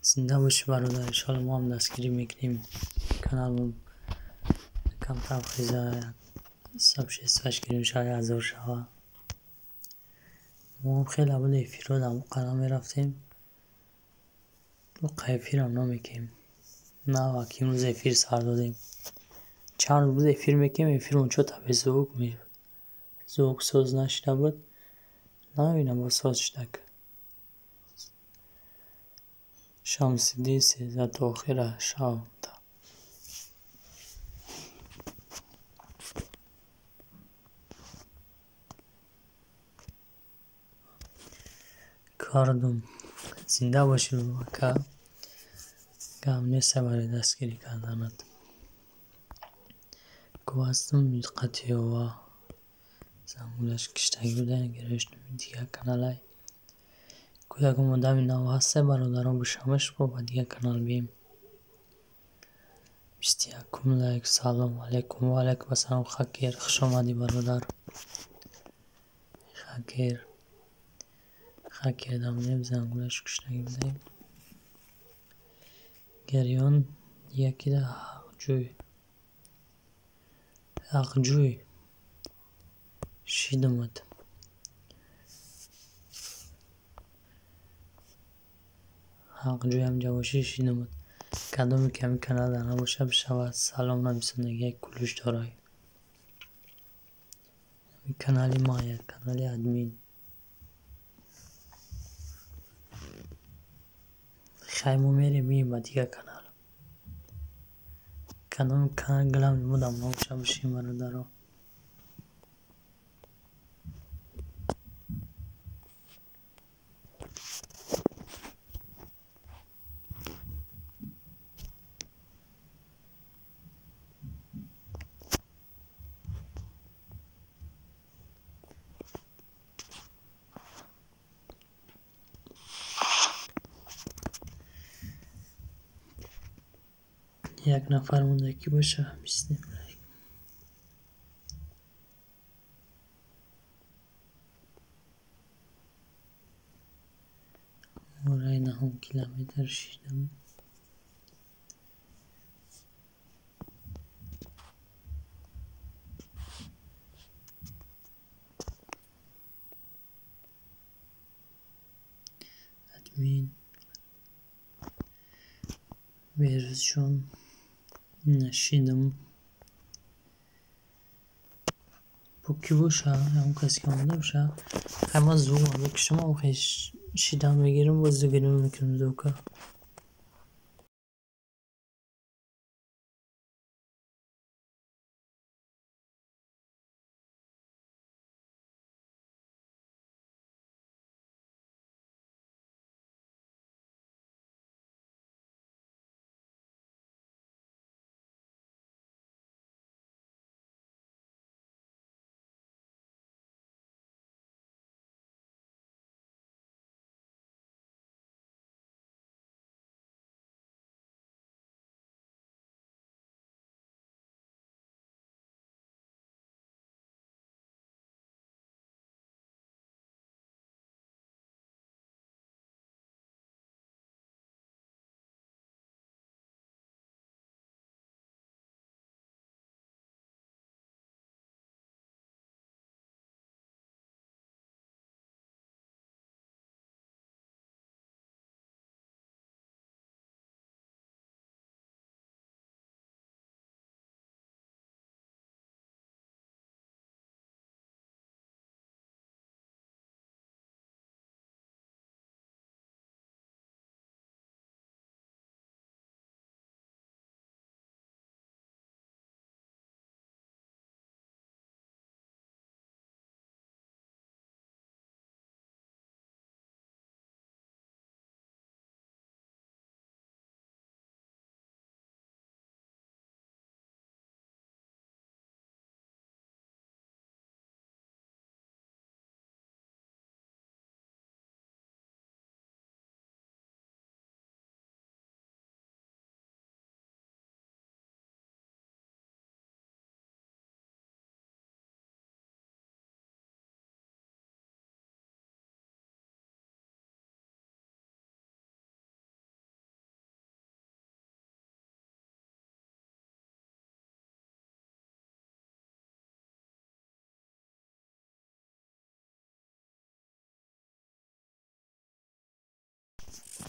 Зинда бошӣ бародар, иншоалло мо ҳам дастгирӣ мекунем. Каналмон камтар хиза сабшестваш гирем, шояд 1000 шава. Мо хеле буд эфирҳо дар он қадам мерафтем. Эфирам намекунем. На ки имрӯз эфир сар додем. Чанд рӯз буд эфир мекунем, эфирмон чо та беззвук мешуд. Звук соз нашида буд. Намебинам боз соз шудак. Шамсиддин 13 то охира шав. Кардум. Зинда бошӣ ака. Гап нест барои дастгирӣ карданат. Гӯ ҳастам қатиёва. Зангулаш киштагӣ буда, гирифтам дигар каналай. Ку ягон одами нав ҳасте бародарон бишамаш бо ба дигар канал бием. 21 лайк. Салом алейкум. Ва алейкум ассалом, хакер. Хуш омадӣ бародар. Хакер. Хакер дамнем зангулаш куштагӣ будаем. Гирён якида ҳақҷӯй. Ҳақҷӯй. Шидамад. Ҳақҷӯй ҳамҷа бошӣ шидамад. Кадоме ки ҳамин канал дар набошад, бишавад салом нависондаги як кулуш дорад. Канали ма як канали админ. Хай мо мерем мием ба дигар канал. Кадоми канал главный будам набошад, бишем бародаро. Як нафар монда ки боша бистем. Мораи наҳум километр шидам. Админ Берӯзҷон нашидам. Бо кӣ боша? Ягон касе ки омода боша. Хай ман звукам мекушам, охи шидам мегирам, боз гирён мекунам звука.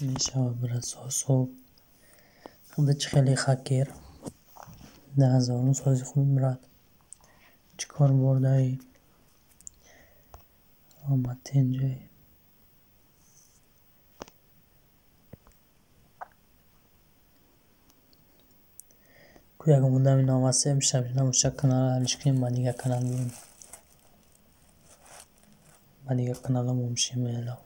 Мешавад брат сособ. Худа чӣ хеле хакер. 10 000 сози хуб брат. Чӣ кор бурдаӣ? Омад тенҷаи. Ку ягон одами навасе бишавад, набошад, каналро ҳаллиш кунем, ба дигар канал биёем. Ба дигар каналҳо мо мешем эло.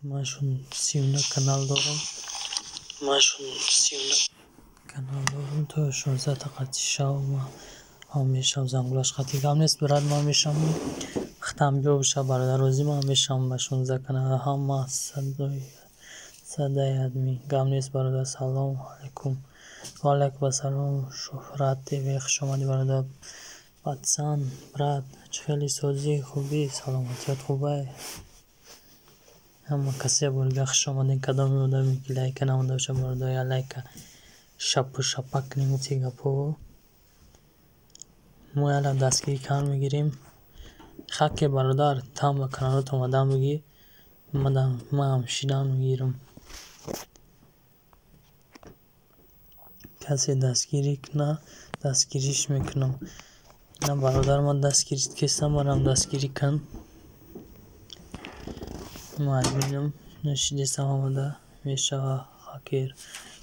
Ман 39 канал дорам. Ман 39 канал дорам, то 16-та қатъи шав ман мешавам, зангулаш қатъи гап нест, брат, ман мешавам. Хатам биё биша, бародар, розӣ, ман мешавам ба 16 канал ҳама садаи админ. Гап нест, бародар. Салом алайкум. Ва алайкум ассалом, Шӯҳрат ТВ, хуш омадӣ, бародар. Патсан, брат, чӣ хеле созӣ, хубӣ, саломатият хубай? Ҳама касе борга хуш омадем. Кадоми одаме ки лайка намонда боша, бародар, я лайка шапу шапак кунем, гуфти гапҳо. Мо яла дастгирӣ кам мегирем. Хаке, бародар, там ба каналот омадан бигӣ, маам шидан мегирам. Касе дастгирӣ куна, дастгириш мекунам. На, бародар, ман дастгирит кестам, манам дастгирӣ кун. Ман админам, нашидестам омада мешава хакер.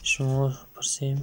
Шумо пурсем.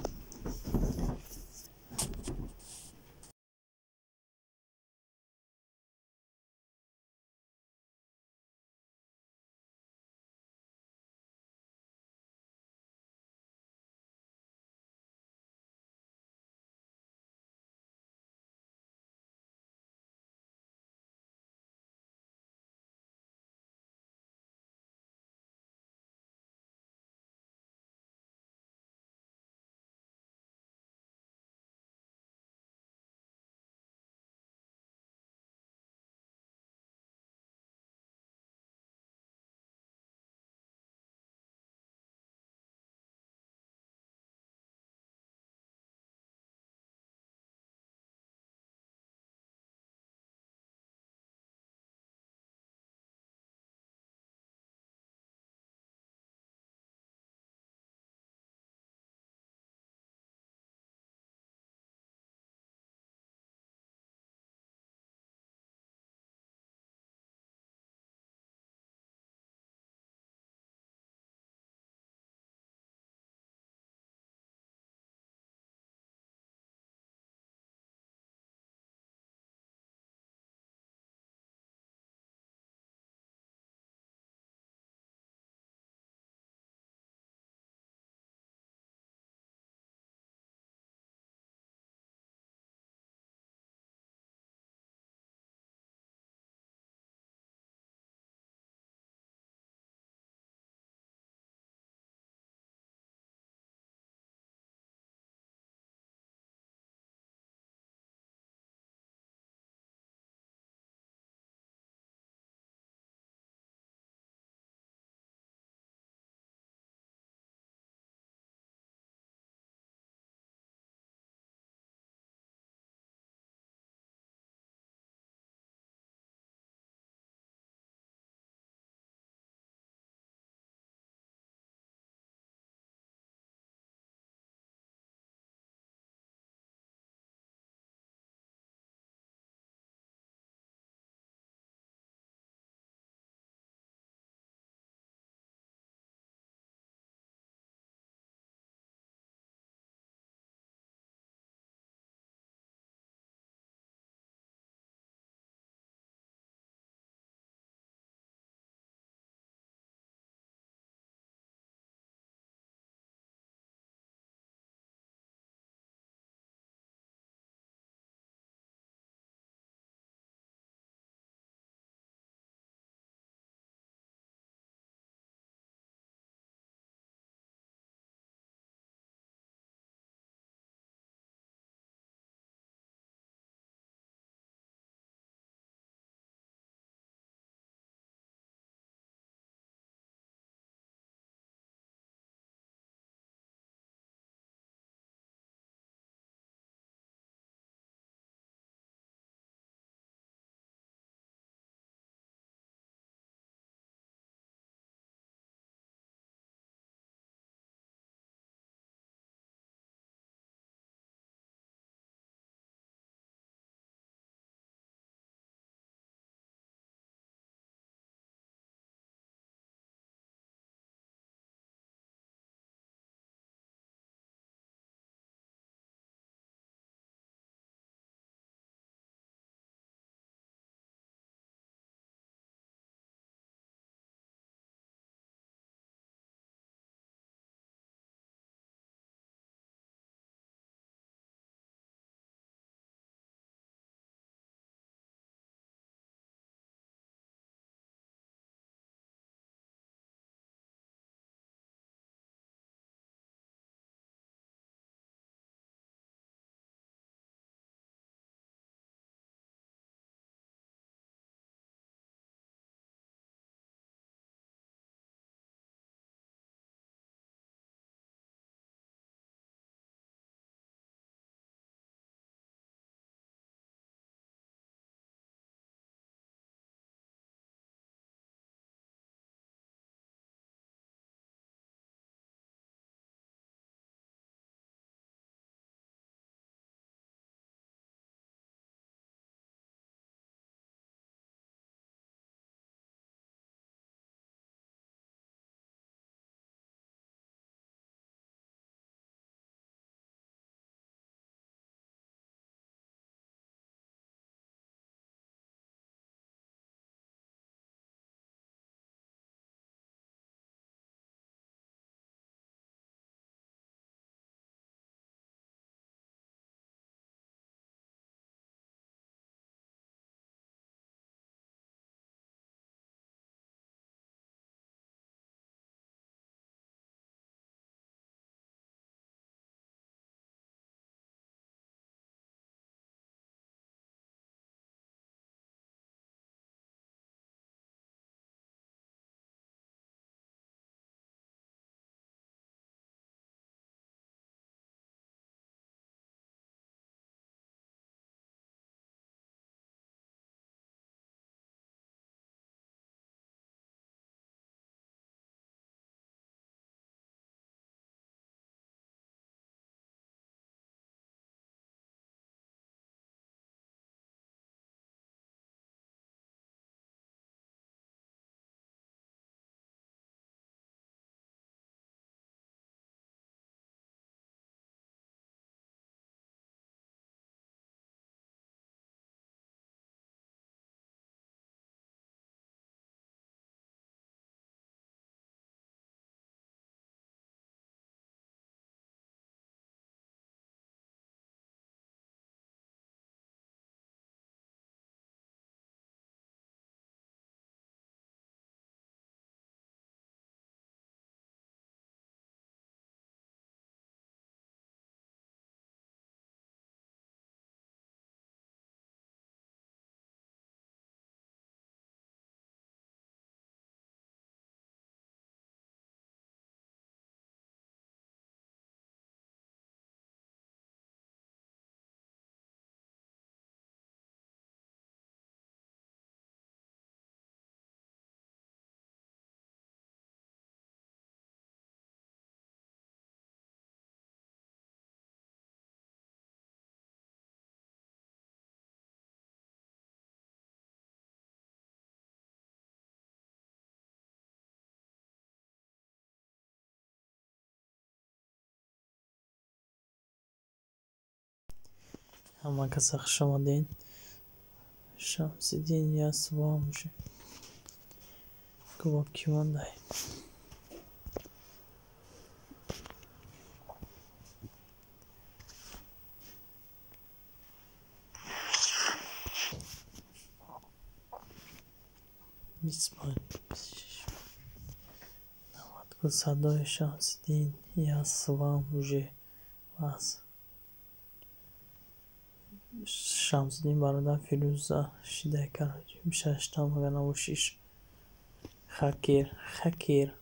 Ҳама каса хуш омадед. Шамсиддин, я с вам же. Бо кӣ мондай? 25, 26, 90. Садои Шамсиддин, я с вам уже вас. Шамсиддин бародар, Фирӯза шидай, короче, шаштам агар набошиш. Хакер, хакер.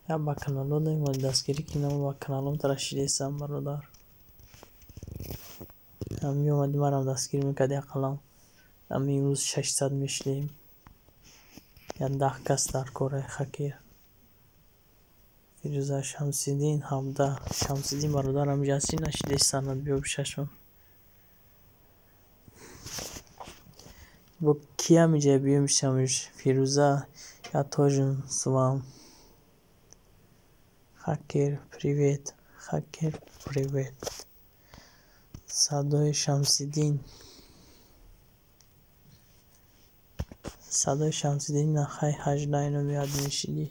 Я ба каналҳо наомадӣ дастгирӣ ки намо ба каналҳом тара шидесам, бародар. Меомадӣ, марам дастгирӣ мекардӣ ақаллан. Ами имрӯз 600 мешидем. Я 10 кас дар кораи хакер. Фирӯза, Шамсиддин, 17. Шамсиддин бародар, ҳамиҷа ҳастӣ, нашидесанад, биё бишашон. Бо ки ҳамиҷа биём бишамш? Фирӯза, я тоже с вам. Хакер, привет. Хакер, привет. Садои Шамсиддин. Садои Шамсиддин, нахай 18 ино биёд мешидӣ.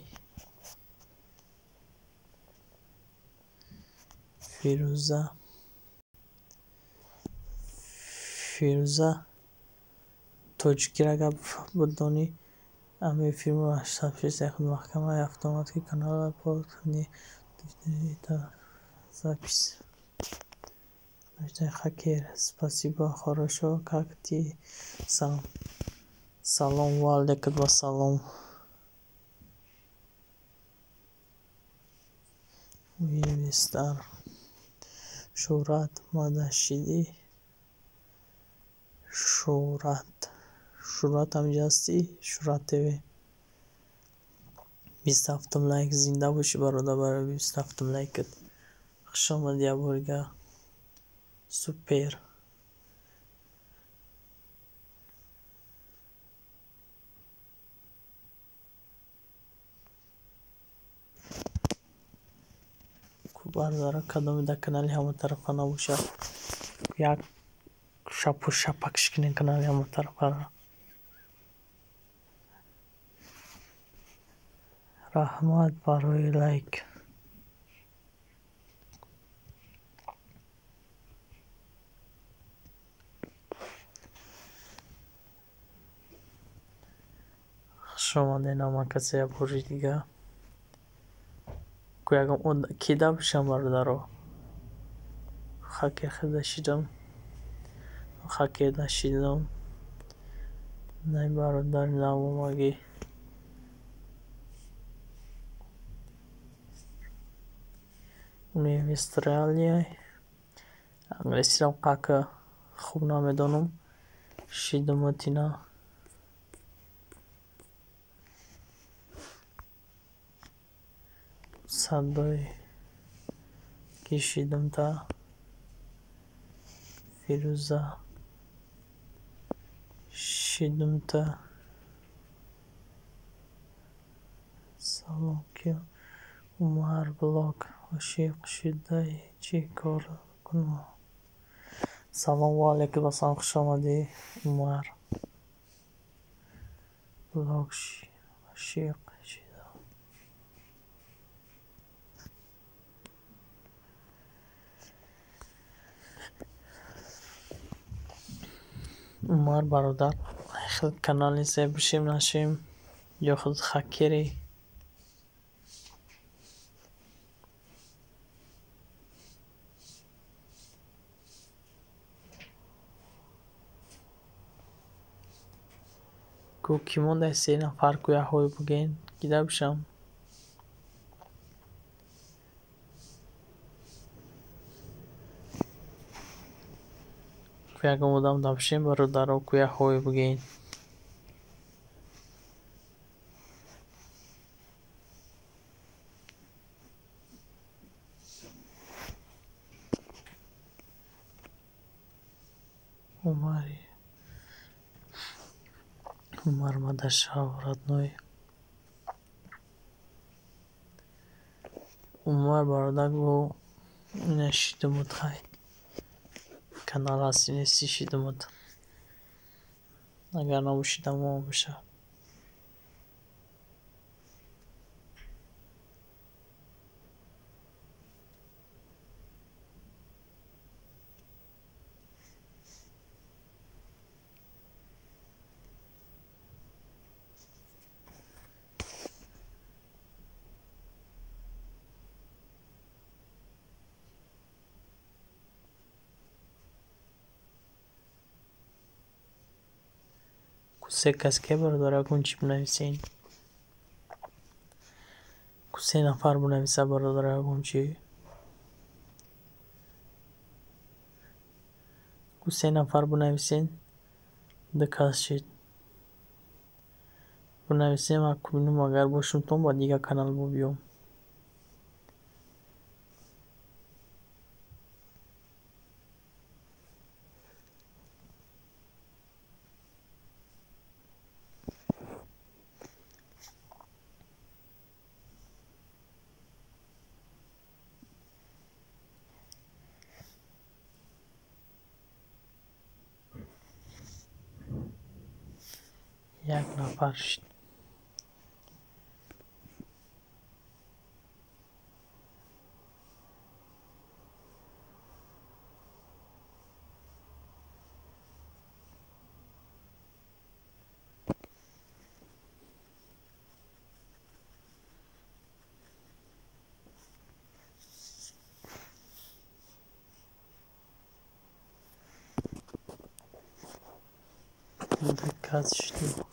Фирӯза. Фирӯза, тоҷикиро гап бидонӣ, ами фирма 86 худ маҳкамаи автоматики канала не запись. Хакер, спасибо, хорошо, как ты сам? Салом ва алейкум ассалом. Уивистар. Шӯҳрат мадашидӣ. Шӯҳрат. Шӯҳрат ҳамиҷа ҳастӣ? Шӯҳрат ТВ. 27-ум лайк, зинда бошӣ, бародар, барои 27-ум лайкат. Хуш омадӣ як бори дигар. Супер. Бародаро, кадоме дар канали ҳаматарафа набошад, як шапу шапакш кунем канали ҳаматарафаро. Раҳмат барои лайк. Хуш омадед ҳама касе як бори дигар. Ку ягон кида бошам, бародаро. Хакер хеле шидам. Хакер нашидам. Най, бародар, навомагӣ. Универсалия. Англисиам қака хуб намедонам. Шидаматина. Садои ки шидамта. Фирӯза. Шидамта. Салом, ки Умар блог ошиқ шудаи, чӣ кор кунам? Салом ва алейкум ассалом, хуш омадӣ, Умар. Блог ошиқ шуда. Умар бародар, хел канали се бишем нашем ё худ хакери. Ку кӣ мондай, се нафар, ку яҳой буген, кида бишам. Ку ягон одам дабишем, бародаро, ку яҳой буген. Умари. Умар Мадашав, родной. Умар бародар, гу нашидамут, хай. Канал ҳасти нести шидумад. Агар набоши тамом мешавад. Се кас ке бародар ягон чӣ бинависен? Се нафар бинависа бародар ягон чӣ? Се нафар бинависен, ду кас шид. Бинависем, акбинум агар бошумтон ба дигар канал бубиём. Як нафар шид. Кас шидем.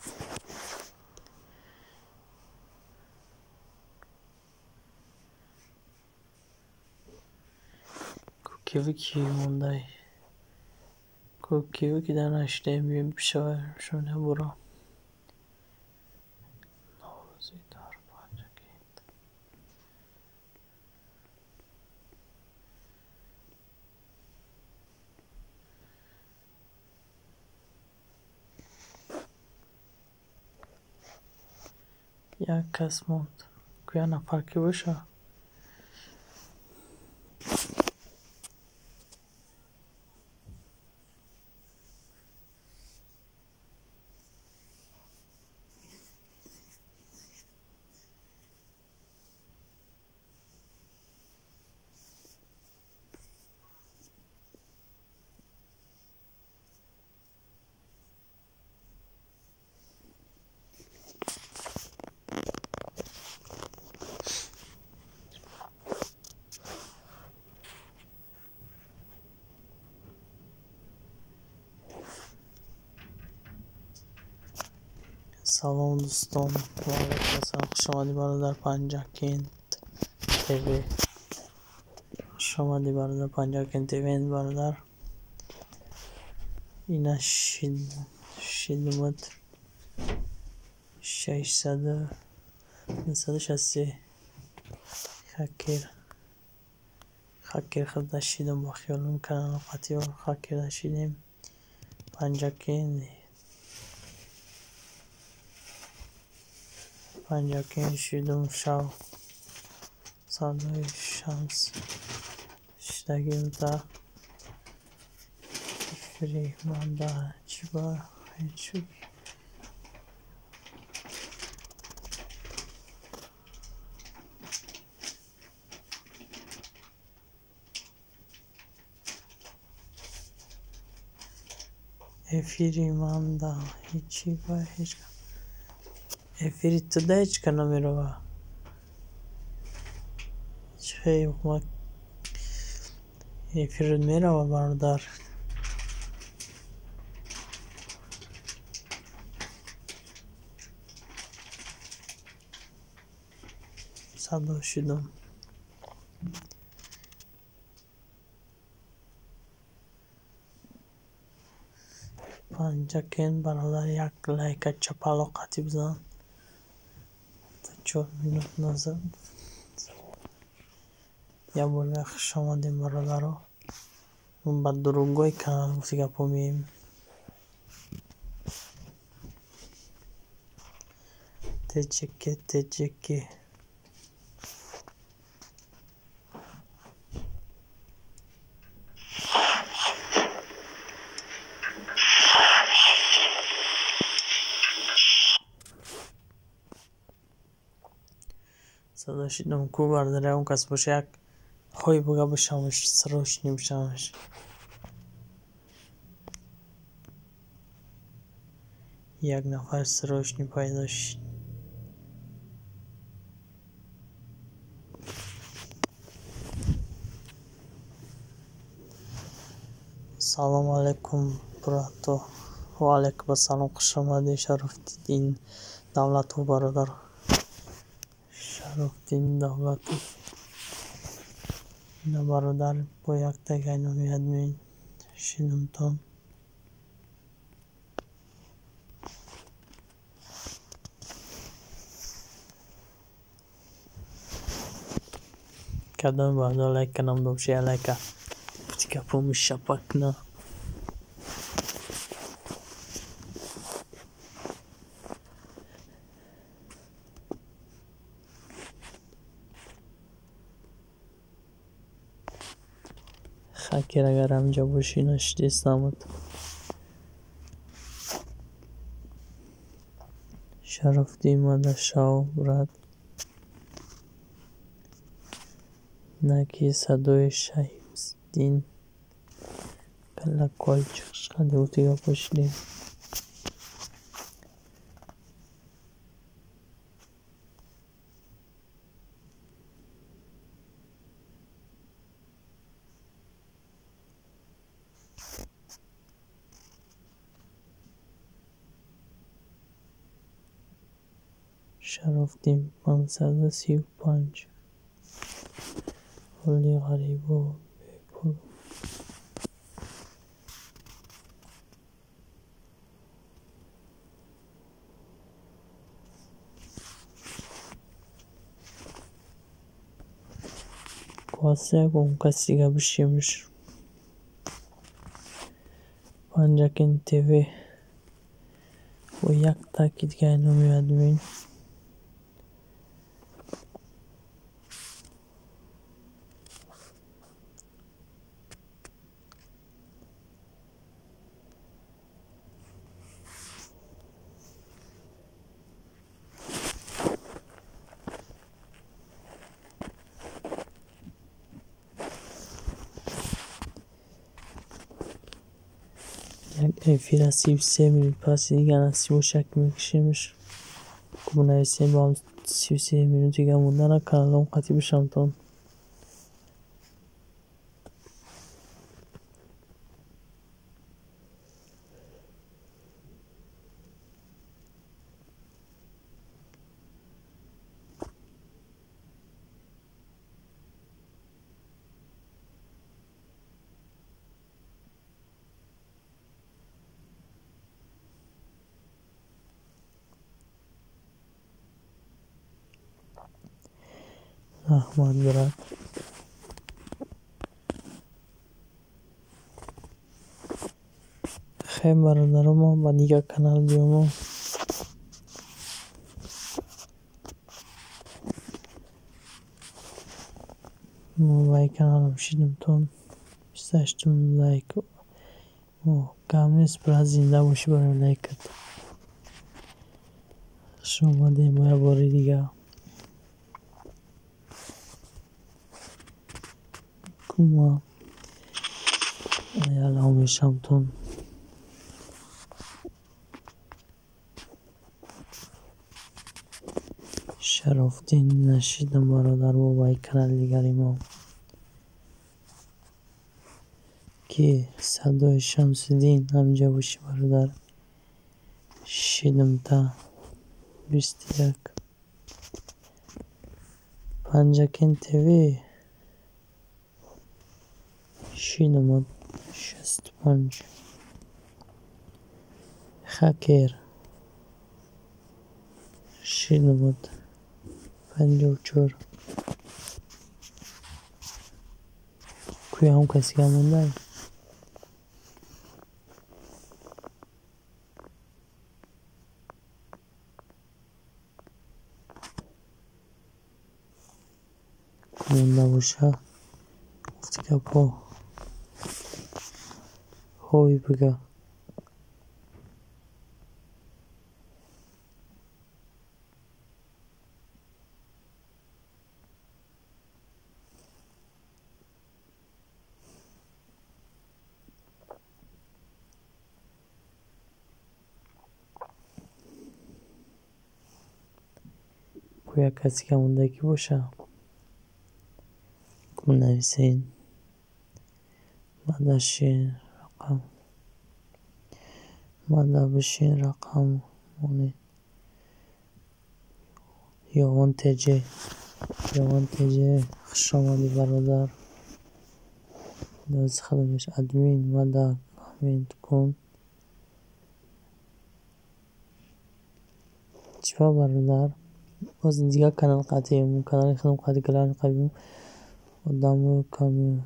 Кукивики мондай. Кукивики дар нашидаем биёем бишавашон буро. Наврӯзи дар Панҷакент. Як кас монд. Ку як нафар ки боша? Салом дӯстон, ва алайкум ассалом. Хуш омадӣ бародар Панҷакент ТВ. Хуш омадӣ бародар Панҷакент ТВ бародар. Ина шидумад 663 хакер. Хакер худа шидум ба хиёлум канал қатъи хакер шидем. Панҷакент Панҷакент шидум шав. Садои шамс шидагим та фириманда чиба ҳечу. Эфири манда ҳечи ба ҳеч. Эфири туда ҳечка намерава. Чӣ эфират мерава бародар. Садо шидум. Панҷакент бародар як лайка чапало қатъи бизан. 4 минут назад. Як бор хуш омадем бародаро. Ба другой канал гуфти гапо меем. ТЧК ТЧК. Нашидам ку бардар ягон кас боша як ҳой буга бишаваш срочно бишаваш. Як нафар срочно пайдо шид. Салому алайкум, брато. Ва алайкум ассалом, хуш омадед, Шарофиддин Давлатов бародар. Шарофиддин Давлатов. Ина бародар бо якта гайноми админ шидумтон. Кадом бародар лайка намдобши лайка. Птикапоми шапакна. Хакер агар ҳамҷа бошӣ нашидистамад. Шарофиддин Мадашав брат. Наки садои Шамсиддин колокольчик шқади пошли. Шарофиддин 535. Ҳоли ғарибу бепул. Кваса ягон кас дига бишемш. Панҷакент ТВ. Бо як таки дига номи админ. Як эфира 33 минут паси дига насиб шак мекушемш. Кубнависем бо 33 минут дига мондана каналом қатӣ бишамтон. Раҳмат, брат. Хай бародаро, мо ба дигар канал биёмо. Мо ба ин каналам шидимтон. 28 лайк. Кам нест, брат, зинда бошӣ барои лайкат. Хуш омадем бо як бори дигар. Кума аялав мешавтон. Шарофиддин нашидам бародар бо ба ин канали дигари мо. Ки садои Шамсиддин ҳамҷа бошӣ бародар. Шидимта 21. Панҷакент ТВ. Шидамад 65. Хакер. Шидамад 54. Куям касига мондай. Монда боша. Гуфти гапҳо. Ҳой бига. Ку як каси ка мондагӣ боша. Ку нависен. Мадашин рақам. Мада бишин рақам монед. Ёвон ТЖ. Ёвон ТЖ. Хуш омадӣ, бародар. Админ мада коммент кун. Чӣ бародар? Боз дигар канал қатием, канали худам қати главный қабим. Одамо ками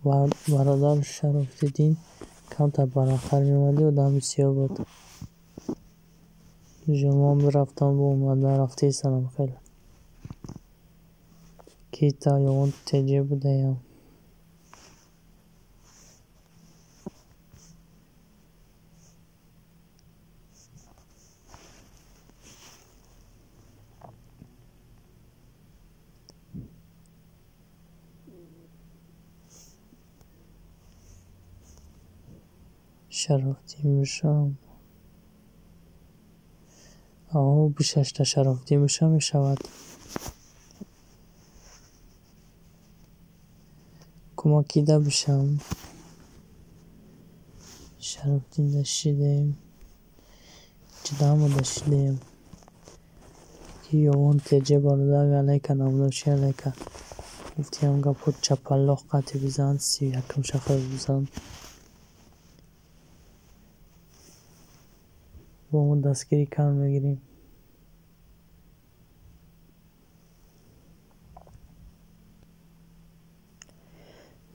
бародар Шарофиддин камтар барвақттар меомадӣ, одам бисёр буд. Жумон бирафтам, бо омада рафтесанам хеле. Ки та Ёвон ТЖ будаям. Шарофиддин бошам. Ао, бишашта Шарофиддин бошам мешавад. Кӯмакида бишам. Шарофиддин дашидаем. Ҷидаҳама дашидаем. Ки Ёвон ТЖ бародар алайка намудоши алайка. Гуфтиам гапо чапаллоқ қати бизан, 31 шахс бизан. Бо мо дастгирӣ кам мегирем.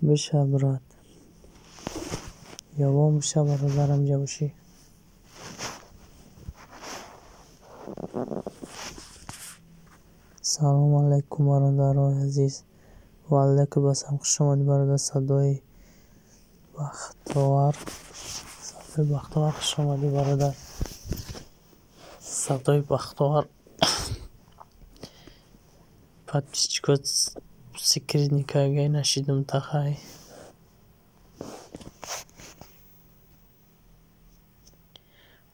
Биша, брат. Ёвон биша, бародарам ҷа бошӣ. Салому алайкум, бародарои азиз. Ва алайкум ассалом. Хуш омадӣ, бародар Садои Бахтовар. Садои Бахтовар, хуш омадӣ, бародар. Садои Бахтовар. Подписчикот секретный кагай нашидум тахай.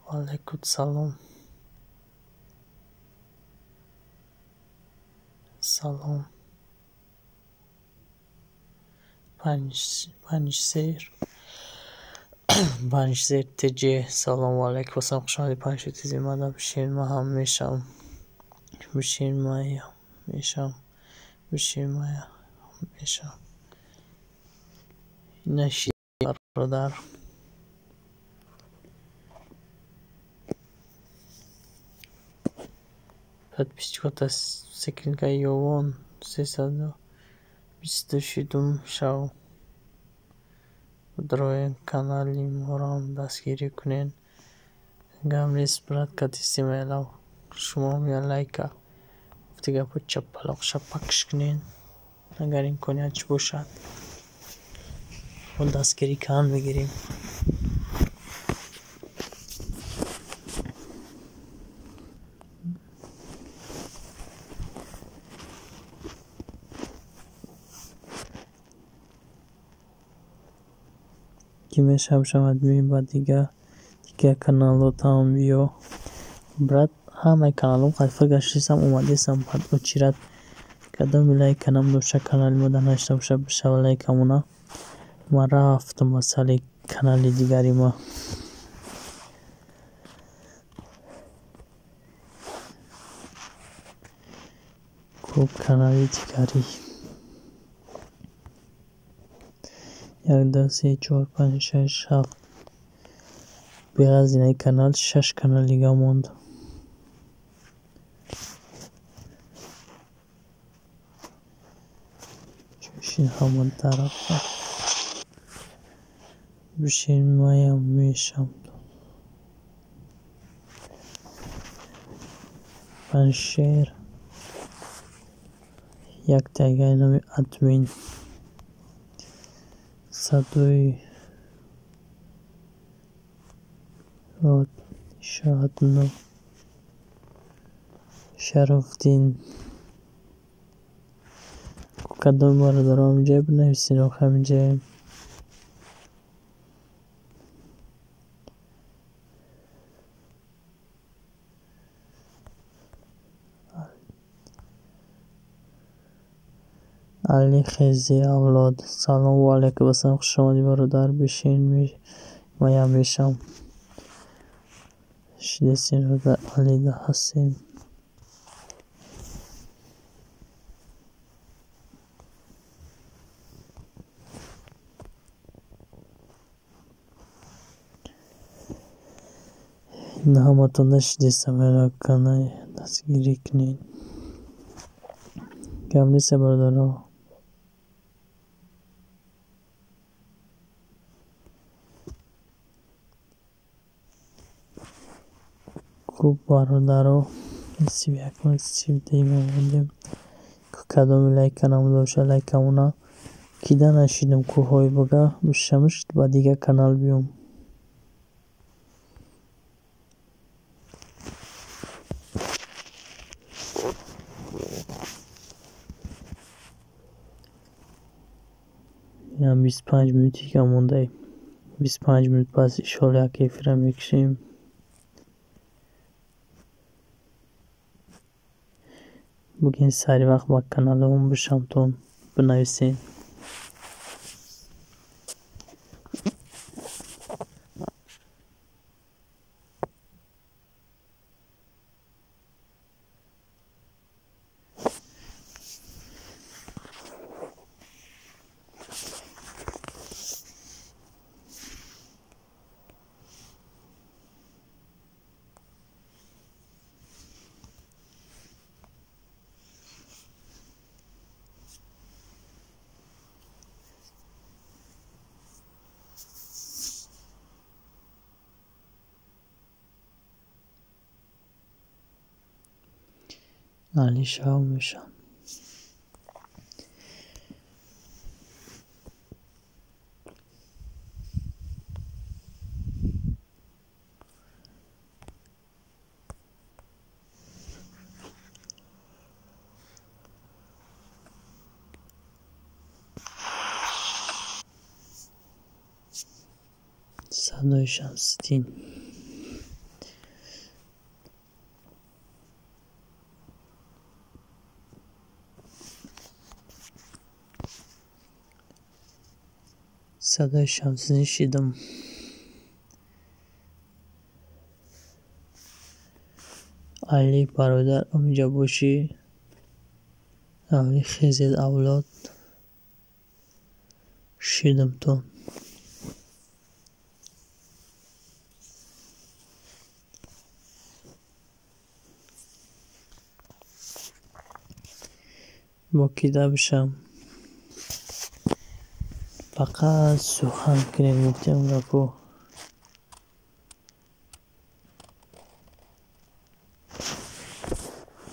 Ва алайкум салом. Салом. Панҷсер. Панҷсер ТЖ. Салому алайкум. Ассалом, хуш омадӣ, Панҷшер ТЖ. Мада бишин, ман ҳам мешам. Бишин, ман мешам. Бишин, ман мешам. Нашид, бародар. Подписчикота секретка Ёвон 326 шав. Дроен канали морам дастгирӣ кунен. Гам нест, брат, катисимелав. Шумо я лайка. Гуфти гапо чапалоқ шапакш кунен. Агар имконият бошад. Мо дастгирӣ кам мегирем. Ки мешавам админ ба дигар каналотам биё. Брат, ҳамаи каналом қайфа гаштисам, омадесам баъд очират. Кадоми лайка намдошта канали мо дар нашта боша, бишава лайкамона. Ман рафтам ба сари канали дигари ма. Ку канали дигари. 1, 2, 3, 4, 5, 6, 7. Беғаз инаи канал 6 канал дига монд. Чушин ҳамон тарафа. Бишин, маям мешам. Панҷшер. Як тайгаи номи админ. Садои Шаҳдно Шарофиддин. Кадом бародарам ҷай бинависен, охи ҳаминҷаем. Али хези авлод. Салом ва алайкум ассалом, хуш омадӣ, бародар, бишин, маям мешам. Шидесем, бародар Алида ҳастем. Ҳаматон нашидестам, канай дастгирӣ кунед. Гап нест, бародаро. Хуб, бародаро, 31-ум, 32-юм мондем. Кадоми лайка намуда боша, лайкамона кида нашидам, кӯҳҳои бага бишамш ба дигар канал биём. Ям 25 минути ка мондай. 25 минут пас иншоалло як эфира мекушем. Бугин сари вақт ба каналамон бишамтон, бинависен. Али шав мешам. Садои Шамсиддин. Садои Шамсиддин шидам. Али бародар, омиҷа бошӣ. Али хезед авлод. Шидам то. Бо кида бишам. Фақат сухан кунем, гуфтем гапо.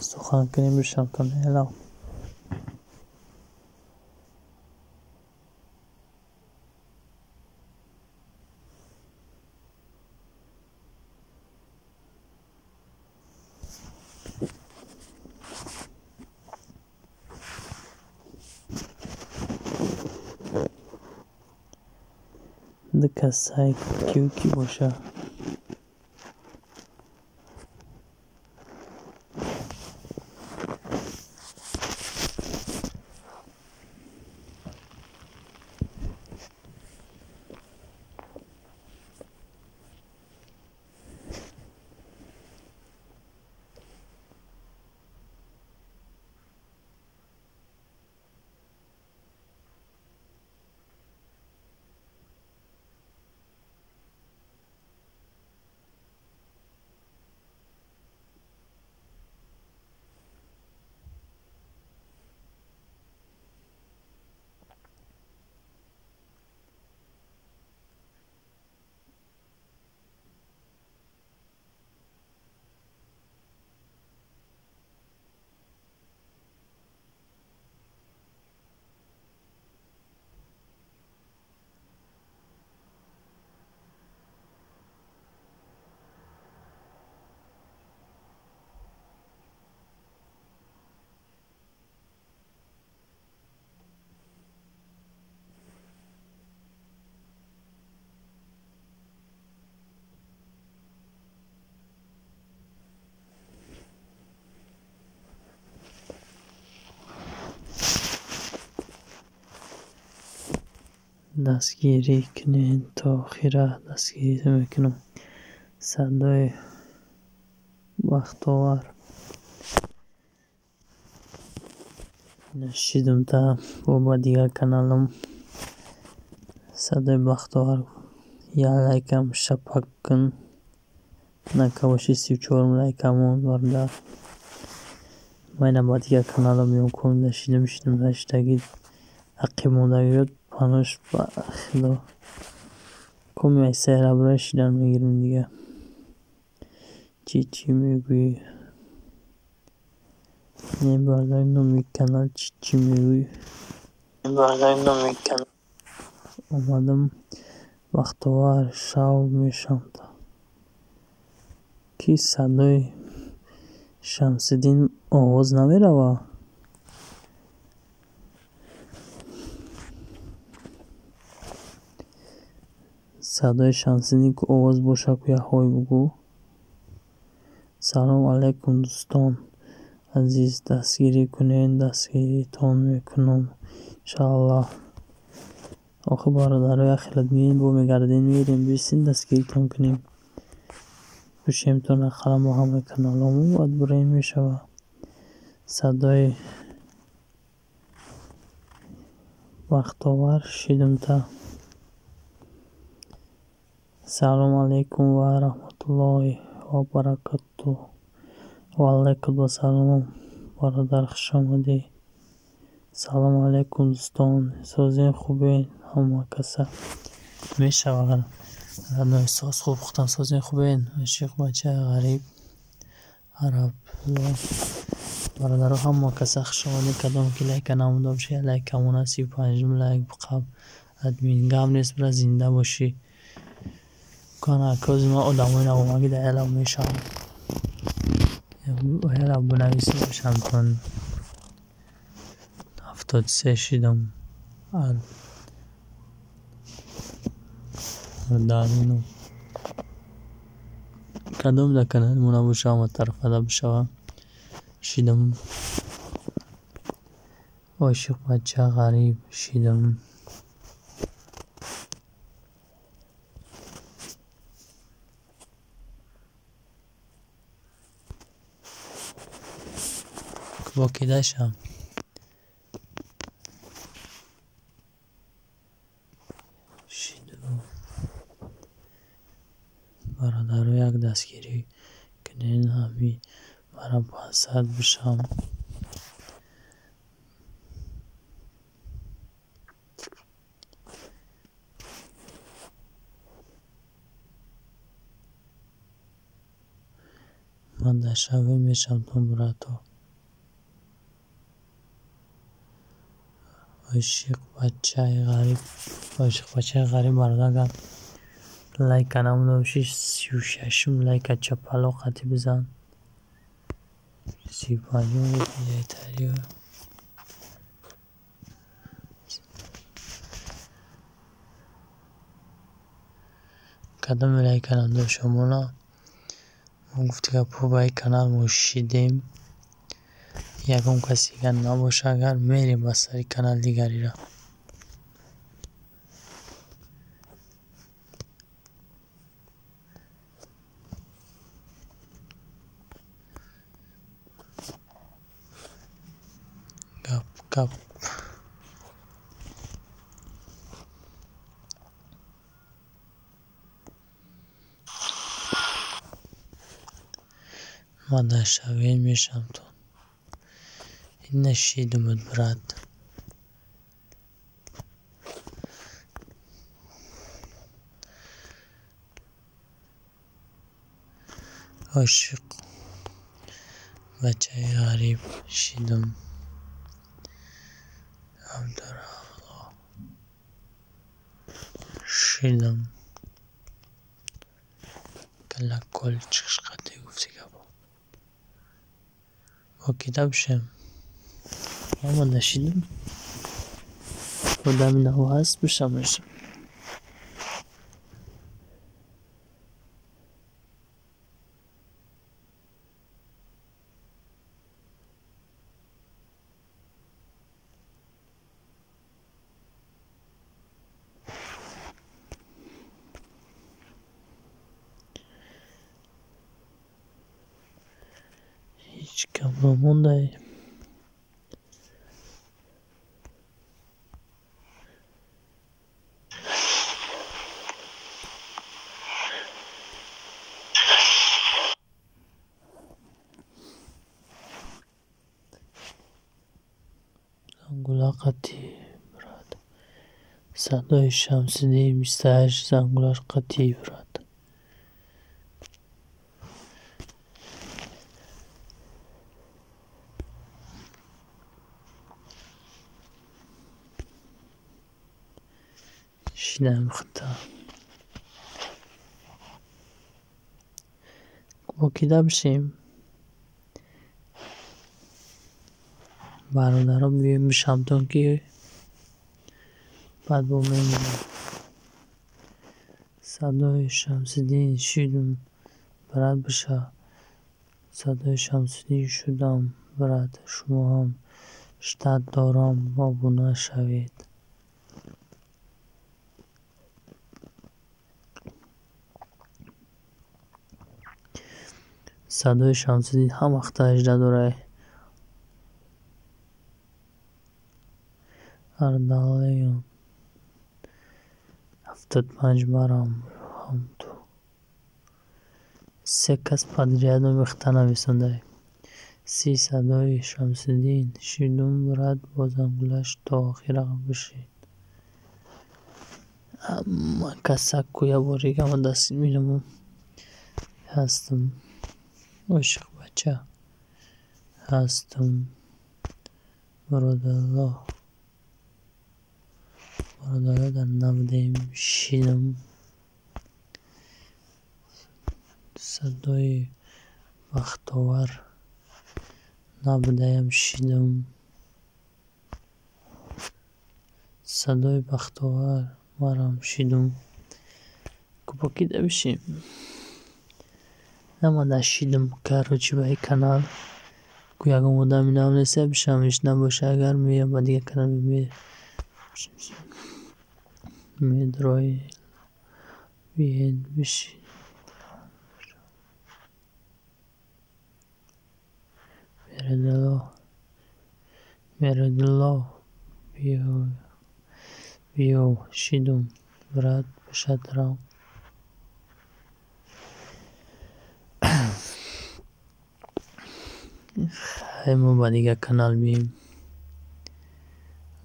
Сухан кунем бишам то мелам. Ду касай кию ки боша. Дастгирӣ кунед то охира дастгирӣ мекунам. Садои бахтовар. Шидум та ба дигар каналам. Садои бахтовар як лайкам шапак кун. Накабоши 34 лайкамон бародар. Ман ина ба дигар каналам меом кун шидум шидум наштаги ақиб мондагиёт панош ба худо. Коми ай сайрабра шидан мегирем дига. Чӣ чӣ мегӯӣ? Не бародар номи канал чӣ чӣ мегӯӣ? Омадам бахтовар шав мешавам. Ки садои Шамсиддин овоз намерава? Садои Шамсиддин ку овоз боша ку як ҳой бугӯ. Салом алайкум дӯстон азиз, дастгирӣ кунед, дастгиритон мекунам иншааллоҳ. Охи бародаро як хелат меем бо мегардем мерем бисин дастгиритон кунем. Пушемтон ақаллан бо ҳамаи каналҳомон бояд бурем мешава. Садои бахтовар шидумта. Салом алайкум ва раҳматуллоҳи ва баракатуҳ. Ва алайкум ассалом бародар, хуш омадӣ. Салом алайкум дӯстон, созен хубен ҳама каса. Мешава радои соз хуб хутам созен хубен. Ошиқ бачаи ғариб араб. Бародаро ҳама каса хуш омадед. Кадом ки лайка намуда бошед, лайка мона 35 лайк биқаб. Админ гап нест, бира зинда бошӣ. Кана кози ма одамои навомагӣ дар ялав мешавам. Ялав бинависӣ бошамтон. 73 шидам. Даруну. Кадом дар канали мо набоша, ҳама тарафада бишава. Шидам. Ошиқ бача ғариб шидам. Бо кидашам. Шидам. Бародаро як дастгирӣ кунед, ҳами мара 500 бишам. Ман дар шаве мешавам брато. Ошиқ бачаи ғариб, ошиқ бачаи ғариб бародар гап. Лайка намуда бошӣ, 36 лайка чапало қатӣ бизан. 35 беҳтариё. Кадоме лайка намуда бошамона? Мо гуфти гапҳо ба ин канал мо шидем. Ягон каси дигар набоша, агар мерем ба сари канали дигарира. Гап гап. Ман дар шаве мешавам то. Ина шидумуд брат. Ошиқ бачаи ғариб шидум. Абдуралло шидум. Колокольчик қати гуфти гапо. Бо кида бошем? Ҳама нашидум. Одами нав ҳаст бошам мешам. Подписчикам мондай. Зангула қатӣ, брат. Садои Шамсиддин 28 зангулаш қатӣ, брат. Шидаем хита. Бо кида бишем? Бародаро биёем бишамтон ки баъд бо мемонем. Садои Шамсиддин шидум, брат, биша. Садои Шамсиддин шудам, брат. Шумо ҳам ждать дорам, обуна шавед. Садои Шамсиддин ҳама вақта ждать дорай. Ардалиён 75 марам ҳам ту. Се кас подряд омехта нависондай. 30 садои Шамсиддин шидум, брат, бо зангулаш то охира бишед. Ҳама каса куя борига даст минамум ҳастам. Ошиқбача ҳастам. Бародаро бародаро дар набудем шидам. Садои Бахтовар набудаям шидам. Садои Бахтовар марам шидум. Бо кида бишем? Намада шидум, короче, ба ин канал. Ку ягон одами нав неста бишамиш набоша, агар меям ба дигар канал медрои биед биши. Мередило биё шидум, брат, бишатрам. Хай мо ба дигар канал бием.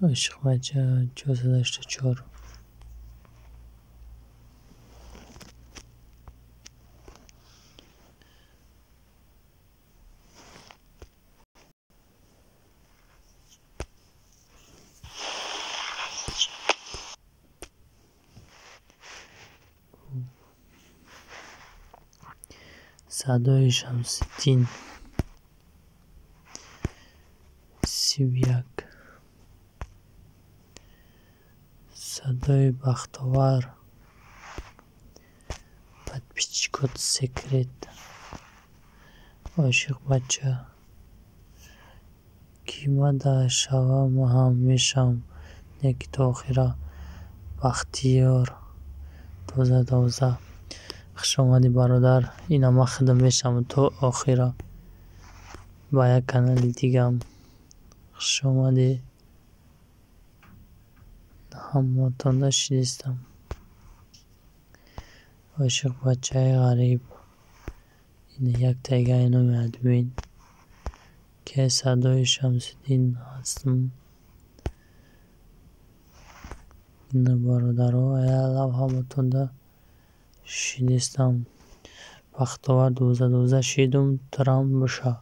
Ошиқбача 484. Садои Шамсиддин 31. Садои Бахтовар подписчикот секрет. Ошиқбача ки мада шавам ҳам мешавам, не ки то охира. Бахтиёр 12. Хуш омадӣ, бародар. Ина ман худам мешавам то охира. Ба як канали дигам. Хуш омадӣ. Ҳаматонда шидистам. Ошиқбачаи ғариб. Ина як тайгаи номи админ. Ке садои Шамсиддин ҳастам. Ина бародаро, аялав ҳаматонда шидистам. Бахтовар 12 шидум, трам биша.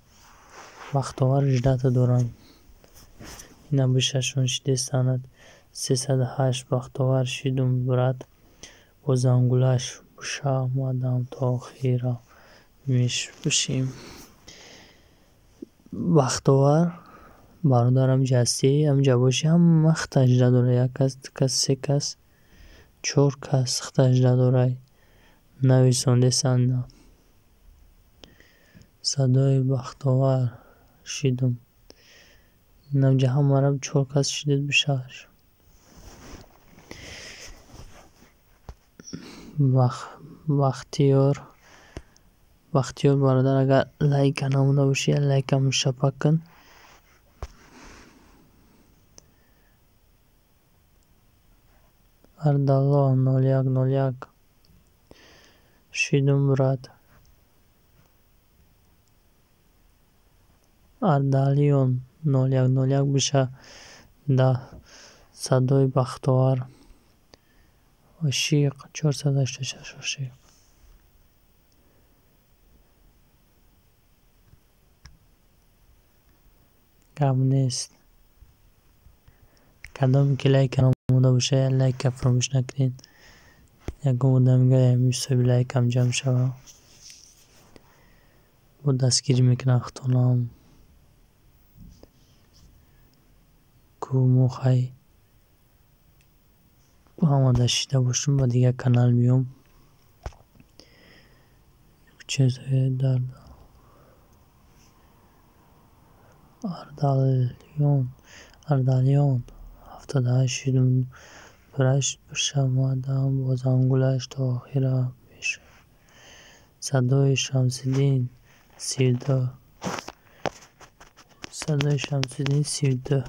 Бахтовар ждата дорам. Ина бишашон шидистанад. 308 Бахтовар шидум, брат, бо зангулаш биша мадам то охира мешбишем. Бахтовар бародарам ҳамҷа ҳастӣ, ҳамҷа бошӣ, ҳама хита жда дора. Як кас, ду кас, се кас, чор кас хита жда дорай. Нависондесанд. Садои Бахтовар шидум. Инамҷа ҳамаро чор кас шидид бишаш. Бахтиёр Бахтиёр бародар, агар лайка намуда бошӣ, лайка мушапак кун. Ардалло 0101 шидум, брат. Ардалион 0101 биша да садои Бахтовар. Ошиқ 486 ошиқ. Гап нест. Кадоме ки лайка намуда боша, лайка фаромӯш накунед. Ягон одамига ҳисоби лайкам ҷамъ шава. Бо дастгирӣ мекунам худтонам. Ку мо хай ҳама шида бошем, ба дигар канал меём. Дар Ардалион Ардалион 78 шидум браш бишавадам бо зангулаш то охира мешавад. Садои Шамсиддин 32. Садои Шамсиддин 32.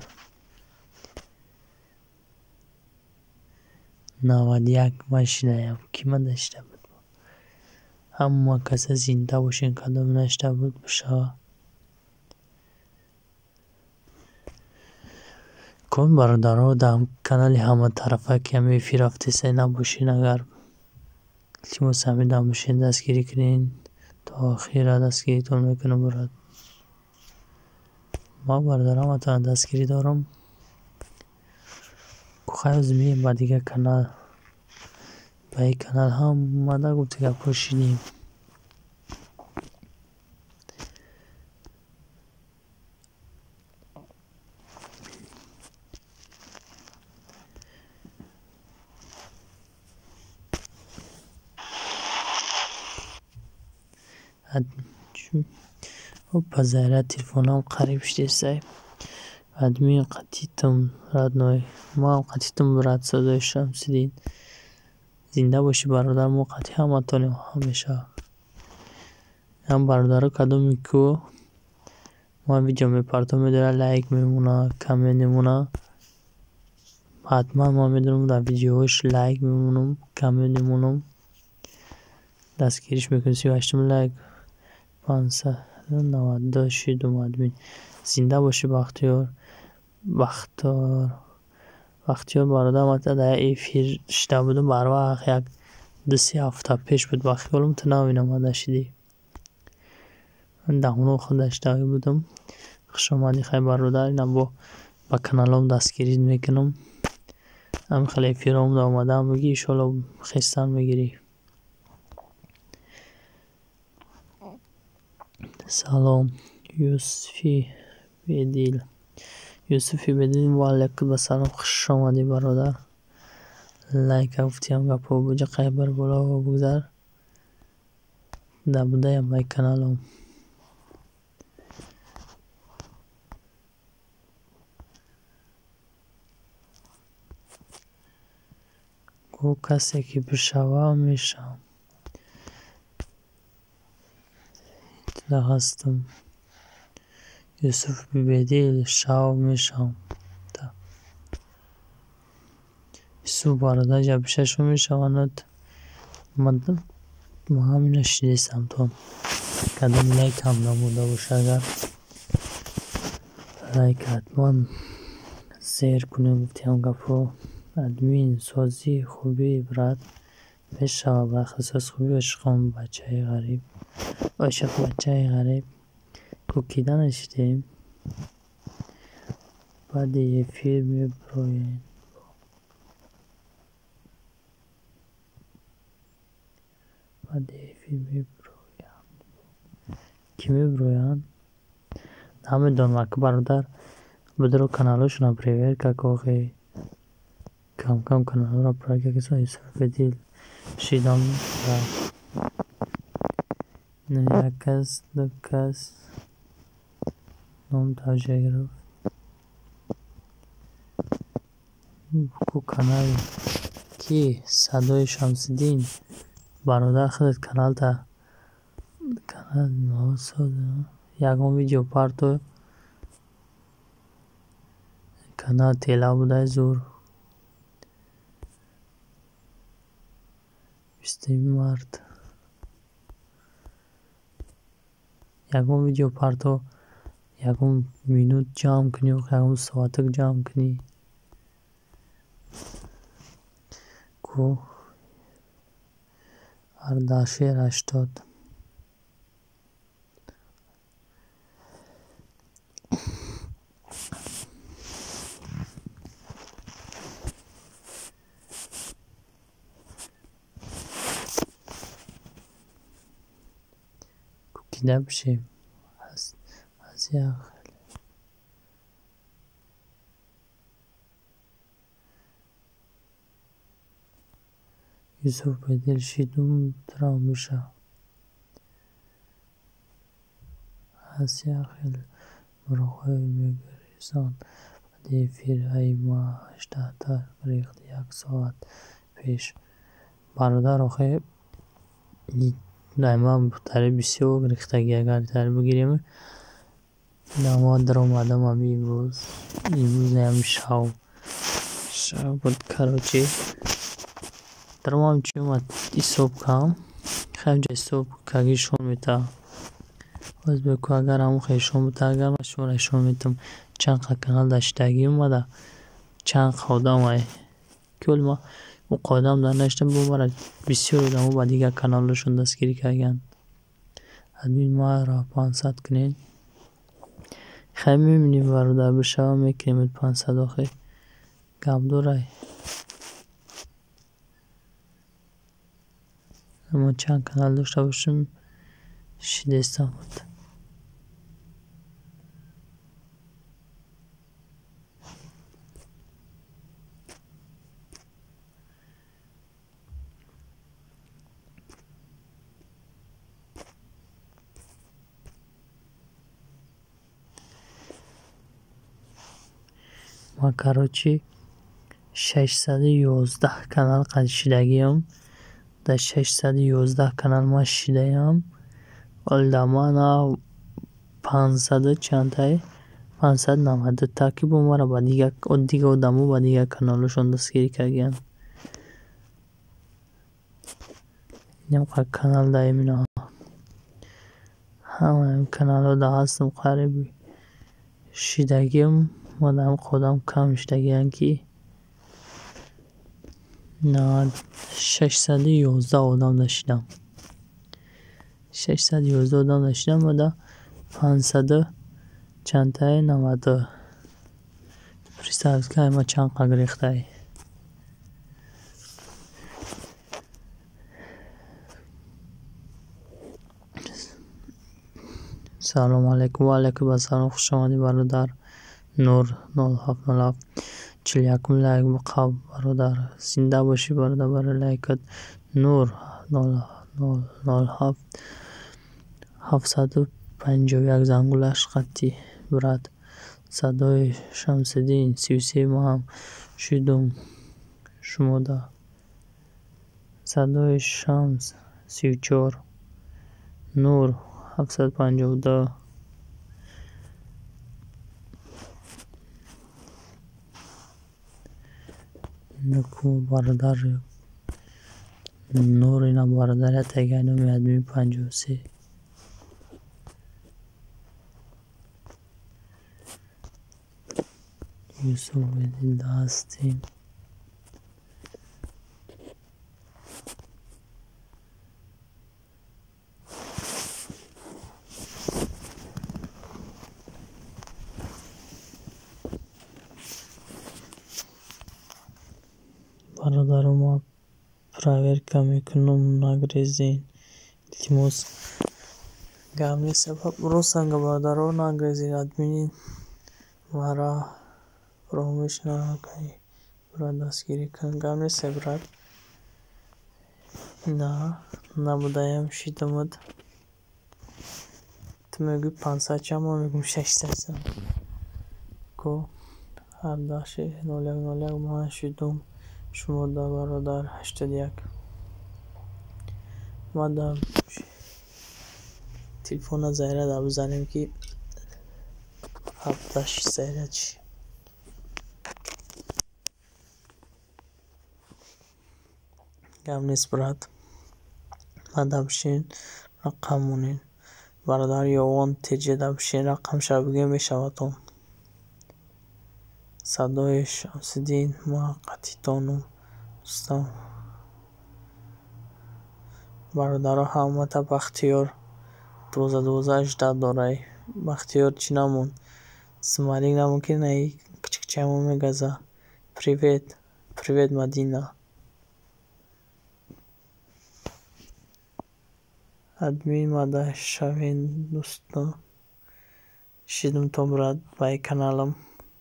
91 ман шидаям. Кӣ ман нашида буд? Ҳама каса зинда бошен, кадом нашида буд бишава. Кун бародаро, дар канали ҳаматарафа ки ҳами эфир рафтеса набошен, агар илтимос ҳамидан бошен, дастгирӣ кунен. То охира дастгиритон мекунам, брат. Ман бародар ҳаматонро дастгирӣ дорам. Хай ҳозир меем ба дигар канал. Ба ин канал ҳамада гуфти гапҳо шидем. Опа, заряд телефонам қариб шидесай. Админ қатитам, родной. Ман қатитам, брат. Садои Шамсиддин. Зинда бошӣ, бародар, мо қатъи ҳаматонем ҳамеша. Ҳам бародаро, кадоме ку ман видео мепартом, медора лайк мемона, коммент мемона. Ҳатман ман медонам, дар видеоҳош лайк мемонам, коммент мемонам. Дастгириш мекунем. 38-ум лайк 592 шидум админ. Зинда бошӣ, Бахтиёр. Бахтор. Бахтиёр бародар, ман дар эфир шида будам барвақт, як 2-3 ҳафта пеш буд. Ба хиёлам ту навин омада шидӣ. Даҳоно худа шида будам. Хуш омадӣ, хай бародар, ина бо ба каналом дастгирӣ мекунам. Ҳамин хеле эфиром омадаам, бигӣ иншоалло хестан мегирӣ. Салом, Юсуфи Бедил. Юсуфи Бедил, ва алайкум ассалом, хуш омадӣ, бародар. Лайка гуфтиам гапҳо буҷа қай бар боло бигзар. Дар будаям бай каналом. Ку касе ки бишава мешавам. Итла ҳастам. Юсуф Бедил, шав мешавам. Юсуф бародар, ҷа бишашу мешаванад. Ма ҳамина шидесам то. Кадом лайкам намуда боша, агар лайк ҳатман зер кунем, гуфтиам гапҳо. Админ созӣ хубӣ, брат, мешава бархе соз хубӣ. Ошиқон бачаи ғариб. Ошиқ бачаи ғариб. Ку кида нашидем? Баъди эфир меброем. Баъди эфир меброянд. Кӣ меброянд? Намедонам, ака бародар, бидро каналҳошонро проверка кохе. Кам-кам каналҳоро проверка кисон. Юсуф Бедил шидам. Як кас, ду кас ном тавҷиҳ гирифт. Ку канал ки Садои Шамсиддин, бародар, худат каналта Ягон видео парто, канал тела будай зур. 20 март. Ягон видео парто, ягон минут ҷамъ кунӣ, ягон соатак ҷамъ кунӣ. Ку Ардашер 80. Кида бишем? Аз як Юсуф бедил шидум трам биша. Аз як хел мурғҳои мегурезанд. Баъди эфир ай ма 18та гирехт як соат пеш. Бародар, охе ма тари бисёр гирехтагӣ, агар тари бигирем, ма даромадам ами имрӯз. Имрӯз ами шав. Шав буд, короче. Даромадам, чӣ омад, ҳисоб кам. Хеле ҳисоб каги шон мета. Боз беку, агар ҳамон хешон бута, агар ман шуморо ишон метам, чанд қа канал даштагӣ омада, чанд қа одам ай. Ки ма уқа одам дар наштам, бо мара бисёр одамо ба дигар каналҳошон дастгирӣ карданд. Админ, маро 500 кунед. Хай, мебинем, бародар, бишава, мекунем 500, охе. Гап дорай. Ама чанд канал дошта бошем, шидестам буд. Ма, короче, 611 канал шидагиам. Дар 611 канал ман шидаям. Ҳоли дар мана 500 чандтай, 590 та, ки бо мара ба дигар одамо ба дигар каналҳошон дастгирӣ кардагианд. Инам канал дар имина. Ҳамаи каналҳо дар ҳастам, қариб шидагиам. Ма дар ҳамин одам кам шидагиам, ки 611 одам дашидам. 611 одам дашидам, ма да 500 чандтай 90. Представь, ки ма чанд қа гирехтай. Салому алайкум, ва алайкум ассалом, хуш омадӣ, бародар. Нур 0707, 41-ум лайк қаб, бародар. Зинда бошӣ, бародар, барои лайкат. Нур 0007, 751 зангулаш қатӣ, брат. Садои Шамсиддин 33, ман шидум шумода. Садои Шамс 34, Нур 752. Наку, бародар Нур, ина бародар ятага номи админ 53. Юсуф бедилда ҳастем. Бародаро, ма проверка мекунам, нагрезен. Илтимос. Гап нест, ростан, бародаро, нагрезен, админи мара фаромӯш накунед. Брат, дастгирӣ кун. Гап нест, брат. На, набудаям шидамад. Ту мегӯӣ 500 чанд, ман мегӯям 600 чанд. Ко Ардаши 0101, ман шидум шумода, бародар 81. Мадам. Телефона заряда бизанем, ки ҳафташ заряд ши. Гап нест, брат. Мада бишин, рақам монед. Бародар Ёвон теҷеда бишин, рақамша бигӯем, мешавадтон. Садои Шамсиддин, ман қатитонум, дӯстам. Бародаро, ҳамата Бахтиёр 12 12 18 дорай. Бахтиёр чӣ намонд? Смайлик намонд, ки наи кичикчамо мегаза. Привет, привет, Мадина. Админ мада шавен, дӯстон. Шидумтон, брат, ба каналам.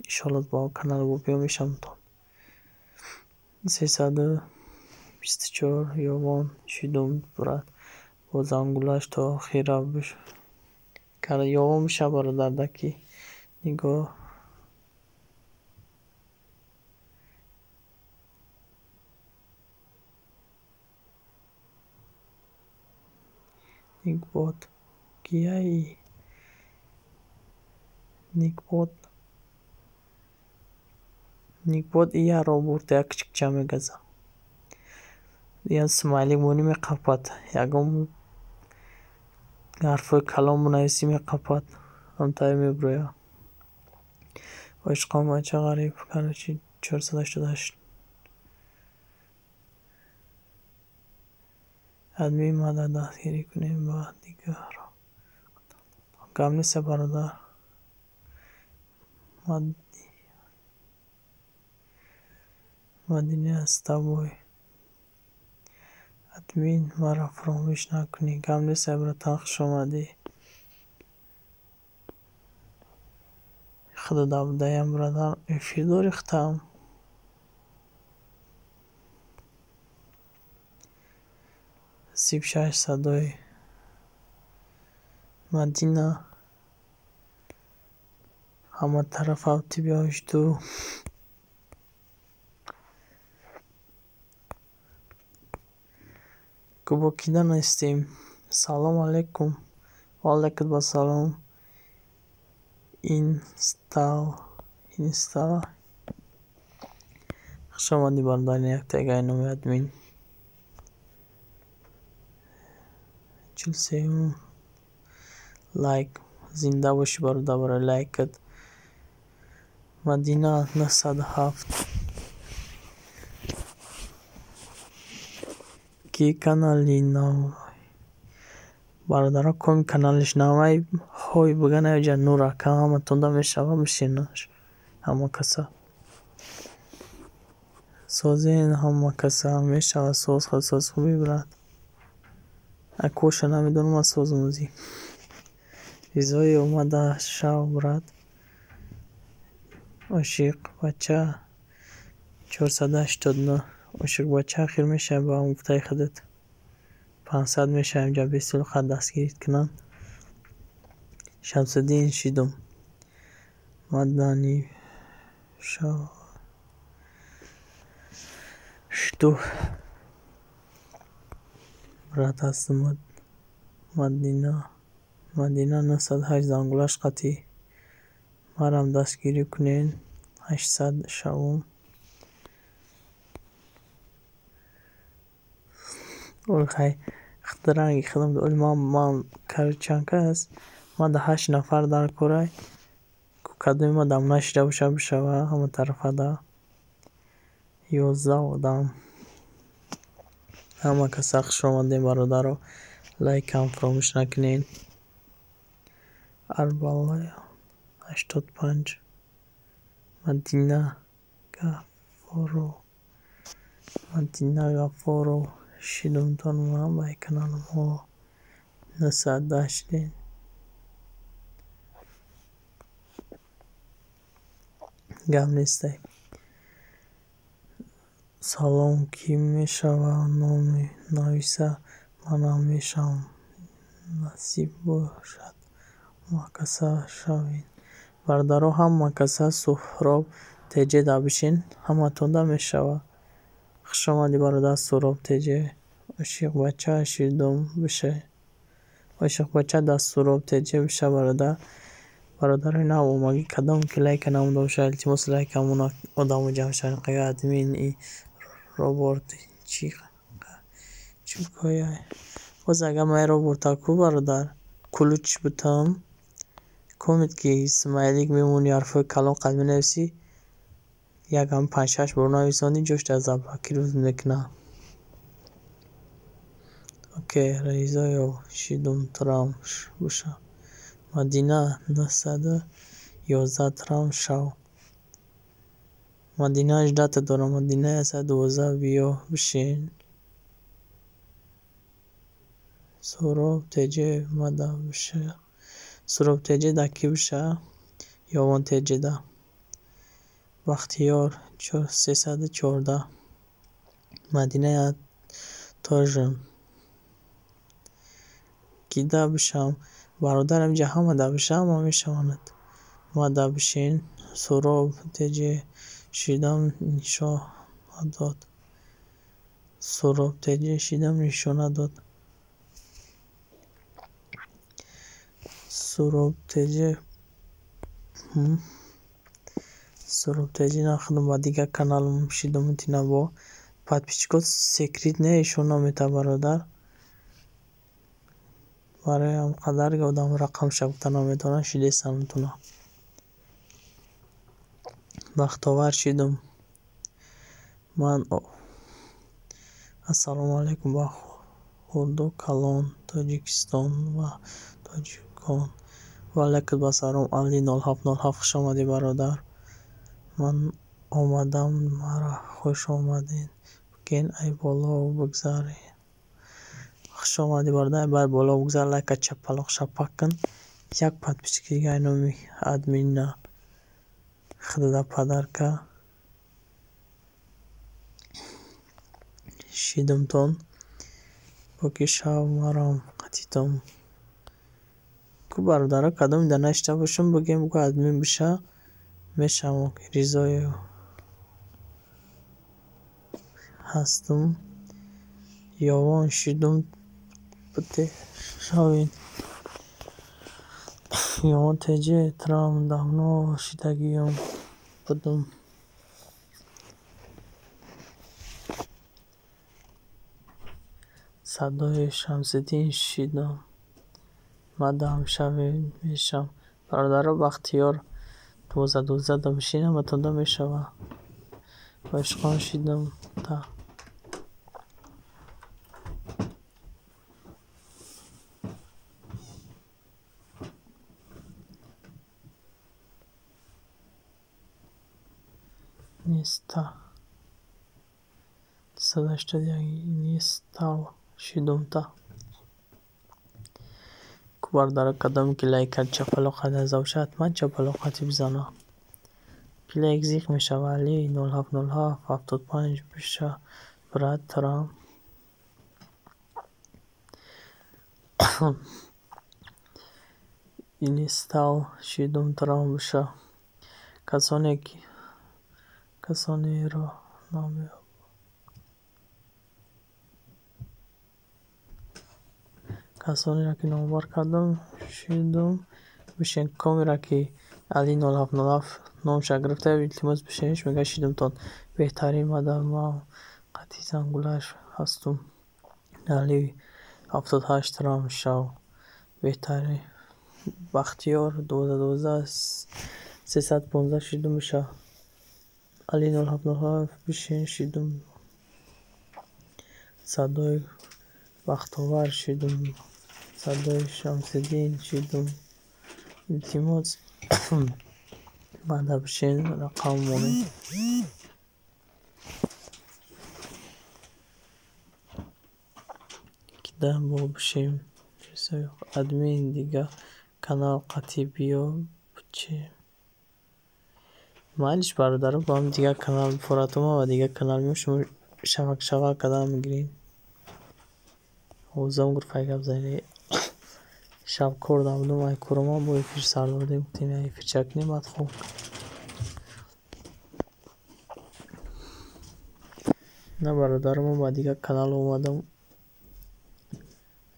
Иншолло, ба канал биё мешавамтон. 324 Ёвон шидум, брат. Бо зангулаш то охира Ёвон биша, бародар, даки нигоҳ. Никбот кияи? Никбот, Никбот ия робурд, як кичикча мегаза. Я смайлик монӣ, меқапад. Ягон ҳарфҳои калон бинависӣ, меқапад. Ҳамтаи мебирояд. Ошиқон бача ғариб, короче, 488. Админ мада дастгирӣ кунем ба дигарро. Гап нест, бародар. Мадина с тобой. Админ, маро фаромӯш накунӣ. Гап нест, братан, хуш омадӣ. Худо даям, брадар, эфир дорӣ худам. 36 садои Мадина, ҳама тарафа тебя жду. Кубокида нестем. Салом алейкум. Ва алайкум ассалом. Инстал, инстал. Хуш омадӣ, бародар, яктагаи номи админ. 43-юм лайк. Зинда бошӣ, бародар, барои лайкат. Мадина 907. Ки канали нав? Бародаро, коми каналиш навай ҳой биган аёҷа нур ака, ҳаматонда мешава, бишинаш ҳама каса. Созен ҳама каса мешава, соз соз хуби, брат. Акоша намедонам, аз созмозӣ. Ризои омада шав, брат. Ошиқ бача 489. Ошиқ бача ахир мешава ба гуфтаи худат. 500 мешава инҷа бесул қад дастгирит кунанд. Шамсиддин шидум. Мадани шав. Жду. Брат ҳастам, Мадина. Мадина 908 зангулаш қатъӣ. Марам дастгирӣ кунен. 800 шавум. Хай, ранги худам ман чанд кас? Ман да ҳашт нафар дар корай. Кадоми ма дам нашида боша, бишава ҳама тарафа да. 11 одам. Ҳама каса хуш омадем, бародаро. Лайкам фаромӯш накунед. Арбалая 85. Мадина Гаффоров. Мадина Гаффоров. Шидумтон ман ба каналмо 910 шидем. Гап нестай. Салом, кӣ мешава номи нависа, манам мешавам. Насиб бошад, ҳама каса шавед. Бародаро, ҳама каса Суҳроб теҷе да бишин, ҳаматонда мешава. Хуш омадӣ, бародар Суҳроб теҷе. Ошиқ бача шидум бише. Ошиқбача дар Суроб ТҶ биша бародар. Бародарои нав омагӣ кадом ки лайка намонда бошад, илтимос лайка монад, одамо ҷамъ шаванд. Қая админ и робот чӣ чӣ? Боз агар ман робота ку бародар кулуч бутам, комет ки смайлик мемонӣ, ҳарфҳои калон қад менависӣ, як ҳам панҷ-шаш бор нависонӣ, ҷош дар заблокировать мекунад. Окей, Ризоев шидум трам боша. Мадина 911 трам шав. Мадина 18 дорам. Мадина 112 биё бишин. Суроб ТҶ мада биша. Суроб ТҶ да кӣ биша? Ёвон ТҶ да. Бахтиёр 314. Мадина я тоже. Ки да бишам? Бародар инҷа ҳама да биша, ҳама мешаванд. Ма да бишин. Суроб ТҶ шидам нишон надод. Суроб ТҶ шидам нишон надод. Суроб ТҶ Суроб ТҶ нахудам ба дигар каналам шидам тина бо подписчикот секрет не ишон намета бародар. Барои ҳам қадар одам рақамша гуфта наметавонанд, шидесанатуна. Бахтовар шидум. Ман Ассалому алайкум ба хурду калон Тоҷикистон ва тоҷикон. Ва алайкум ассалом Али 0707 хуш омадӣ бародар. Ман омадам, мара хуш омадед. Бигӯен ай боло бигзаред. Хуш омадӣ бародар, ай боло бигзар, лайка чапалоқ шапак кун. Як подписчики дига ай номи админа худада подарка. Шидумтон. Боки шав марам қатитон. Ку бародаро кадом да нашида бошам, бигӯем бугӯ админ биша мешавам. Ризоев ҳастум. Ёвон шидум бите шавед. Ёвон ТҶ трам давно шидагиём будум. Садои Шамсиддин шидам. Мадам шавед мешам. Бародаро Бахтиёр 12 12 да бишинам ҳаматонда мешавад. Ошиқон шидам та. Неста. 281 нестал шидум та. Ку бародаро кадоме ки лайк кард чапалоқ қад бошад, ҳатман чапалоқ қати бизана. Ки лайк зиқ мешавад. Али 0707 75 биша брат трам. Инистал шидум трам биша. Касоне ки касонеро номи касонеро ки номбар кардам шидум бишен. Комеро ки Али 0707 номша гирифта, илтимос бишениш мегӯяд шидумтон. Беҳтарин мадам ман қатъи зангулаш ҳастум. Али 78 трам шав. Беҳтарин Бахтиёр 12 12 315 шидум биша. Али 0707 бишен шидум. Садои Бахтовар шидум. Садои Шамсиддин шидум. Илтимос баъда бишен рақам монед. Кида бо бишем. Админ дига канал қатъи биё чӣ. Майлиш бародаро, бо ҳам дигар канал фуратума ва дигар канал меом, шумо шавак шавак кардан мегиред. Овозам гуфт гап занед. Шаб кор будум, ай корама бо эфир сар додем, гуфтем як эфирча кунем, баъд хоб. На бародаро, ман ба дигар канал омадам.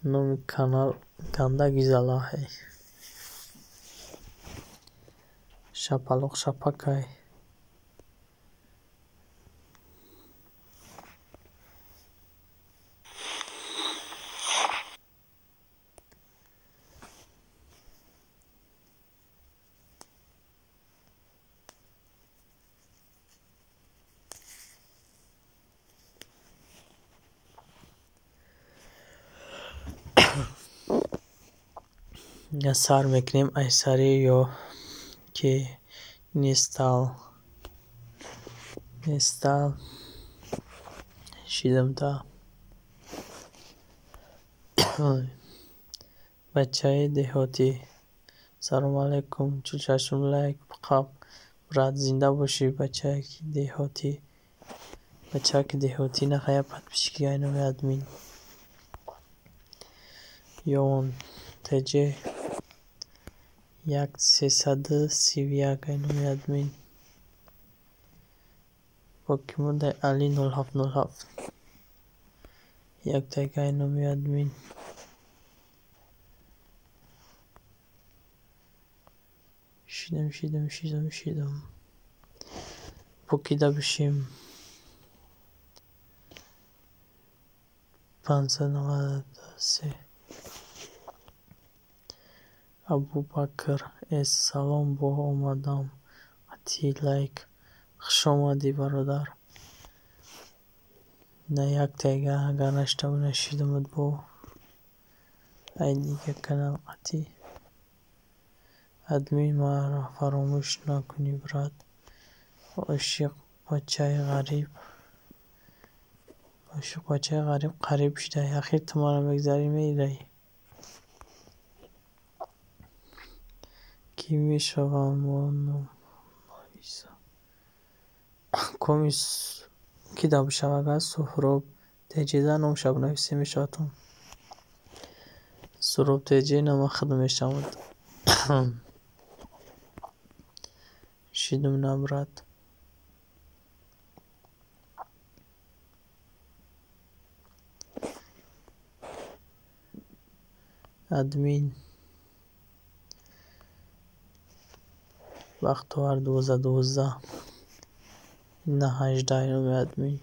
Номи канал Гандаги Залаҳе. Шапалоқ шапакай. Сар мекунем айсари ё ки нестал нестал шидамта. Бачаи деҳотӣ. Салому алайкум. 46-ум лайк қаб. Брат, зинда бошӣ, бачаки деҳотӣ. Бачаки деҳотӣ нахая подписчики айноми админ. Ён ТЖ 1331 айноми админ. Боқимондаи Али 0707. Яктайга айноми админ. Шидам, шидам, шидам, шидам. Покида бишем. 593. Абубакр С. Салом, бо омадам. Ати лайк. Хуш омадӣ, бародар. На як тайга агар нашта нашидамуд бо ай дига канал ати. Админ маро фаромӯш накунӣ, брат. Ошиқ бачаи ғариб. Ошиқ бачаи ғариб қариб шудай. Ахир ту маро мегзарӣ, меравӣ. Кӣ мешавам мо нависа? Коми ки да бишавад Суҳроб ТЖ номша бинависем мешавадтон. Суҳроб ТЖ нама худ мешавад. Шидум на, брат. Админ. Бахтовар 12 12. На 18 номи админ.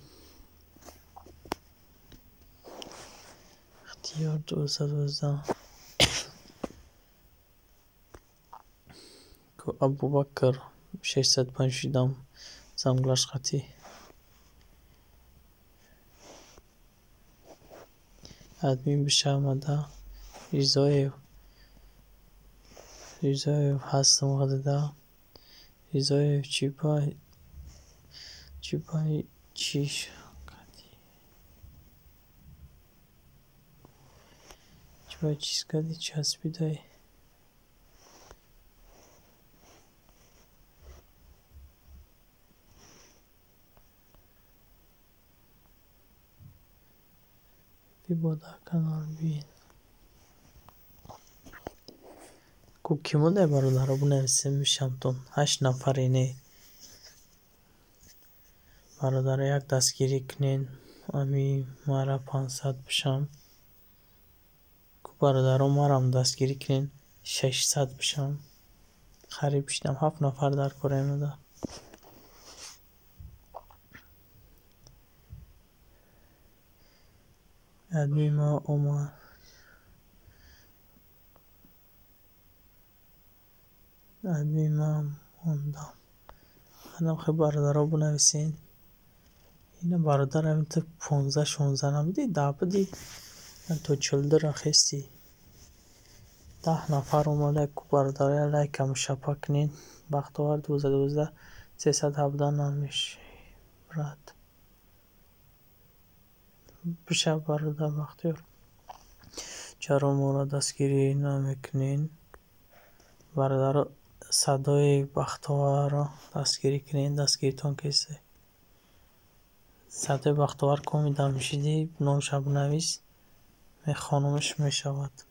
Ихтиёр 12 12. Абубакр 605 шидам. Занглаш қатӣ. Админ бишавада Ризоев. Ризоев ҳастам ғадада. Ризоев чӣ чиш кардӣ? Чӣ ба чиз кардӣ часпидай? Бибода канал бин. Ку кӣ мондай, бародаро, бинависем мешавамтон. Ҳашт нафаре не. Бародаро, як дастгирӣ кунен. Ами мара 500 бишам. Ку бародаро, марам дастгирӣ кунен. 600 бишам. Қариб шидам. Ҳафт нафар дар кораем ада. Админ ма омад. Админ ма мондам. Анам хел бародаро бинависен. Ина бародар, ами ту 15, 16 набудӣ, 10 будӣ. То 42 хестӣ. 10 нафар омада ку бародаро, лайкам шапа кунен. Бахтовар 12 12 317 намешавӣ, брат. Бишав, бародар Бахтиёр. Чаро моро дастгирӣ намекунен? Бародаро, садои Бахтоварро дастгирӣ кунен, дастгиритон кист? Садои Бахтовар коми дамшидӣ, номша бинавис, мехонумш мешавад.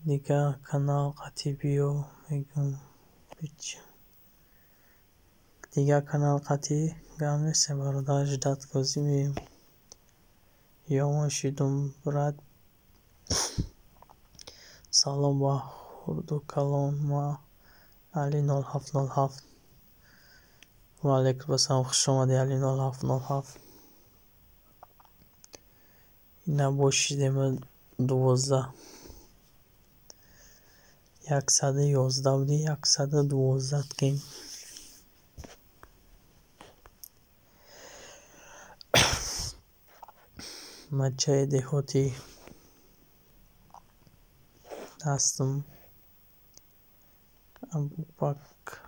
Дигар канал қатӣ биё, мегӯм бича. Дигар канал қатӣ гап нестем, бародар, ждать козӣ меем. Ёмон шидум, брат. Салом ба хурду калон. Ма Али 0707. Ва алайкум ассалом, хуш омадӣ, Али 0707. Ина бо шидем 12. 111 будӣ, 112 кем. Бачаи деҳотӣ ҳастам. Абубакр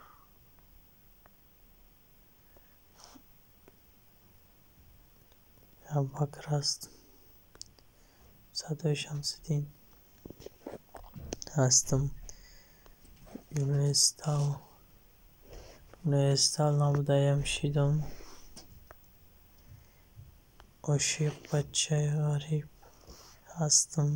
Абубакр аст. Садои Шамсиддин ҳастам. Юнестал Юнестал набудаям, шидам. Ошиқ бачаи ғариб ҳастам.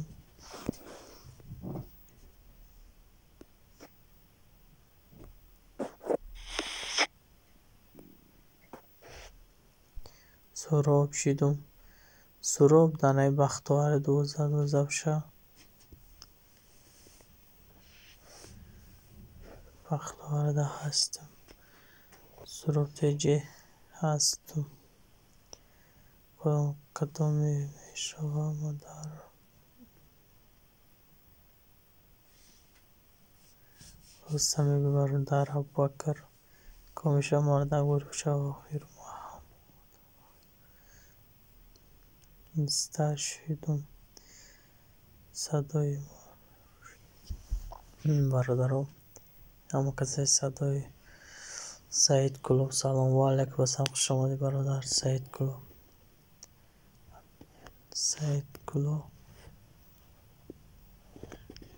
Суроб шидум. Суроб данаи бахтовари 12 12 боша. Бахтоварда ҳастам. Суроб теҷе ҳастам. Кадоме мешава модар? Роста мегӯй, бародар Абубакр. Комиша мардак бурушава охир инста шидум. Садои бародаро, ҳама касае садои Саид Кулоб, салом. Ва алайкум ассалом, хуш омадӣ, бародар Саид Кулоб. Саид Кулоб,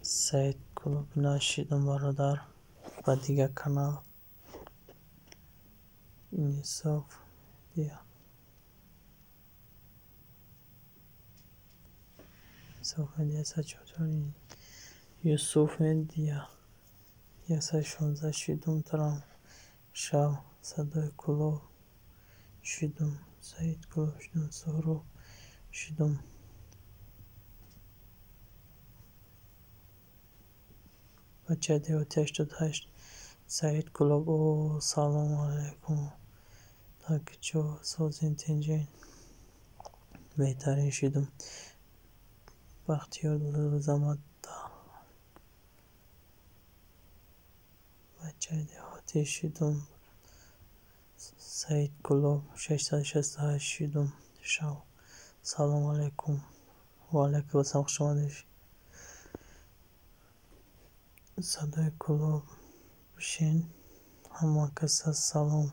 Саид Кулоб нашидум, бародар, ба дигар канал. Инсоф медиа. Инсоф медиа 144, Юсуф медиа 116 шидум, тарам шав. Садои Кулоб шидум. Саид Кулоб шидум. Суҳроб шидум. Бачаи деҳоти 88. Саид Кулоб, о, салому алайкум. Так чо созин, тинҷин? Беҳтарин, шидум. Бахтиёр Заматта. Бачаи деҳотӣ шидум. Саид Кулоб 668 шидум. Шав. Салому алайкум. Ва алайкум ассалом, хуш омадед. Садои Кулоб бишин. Ҳама каса салом.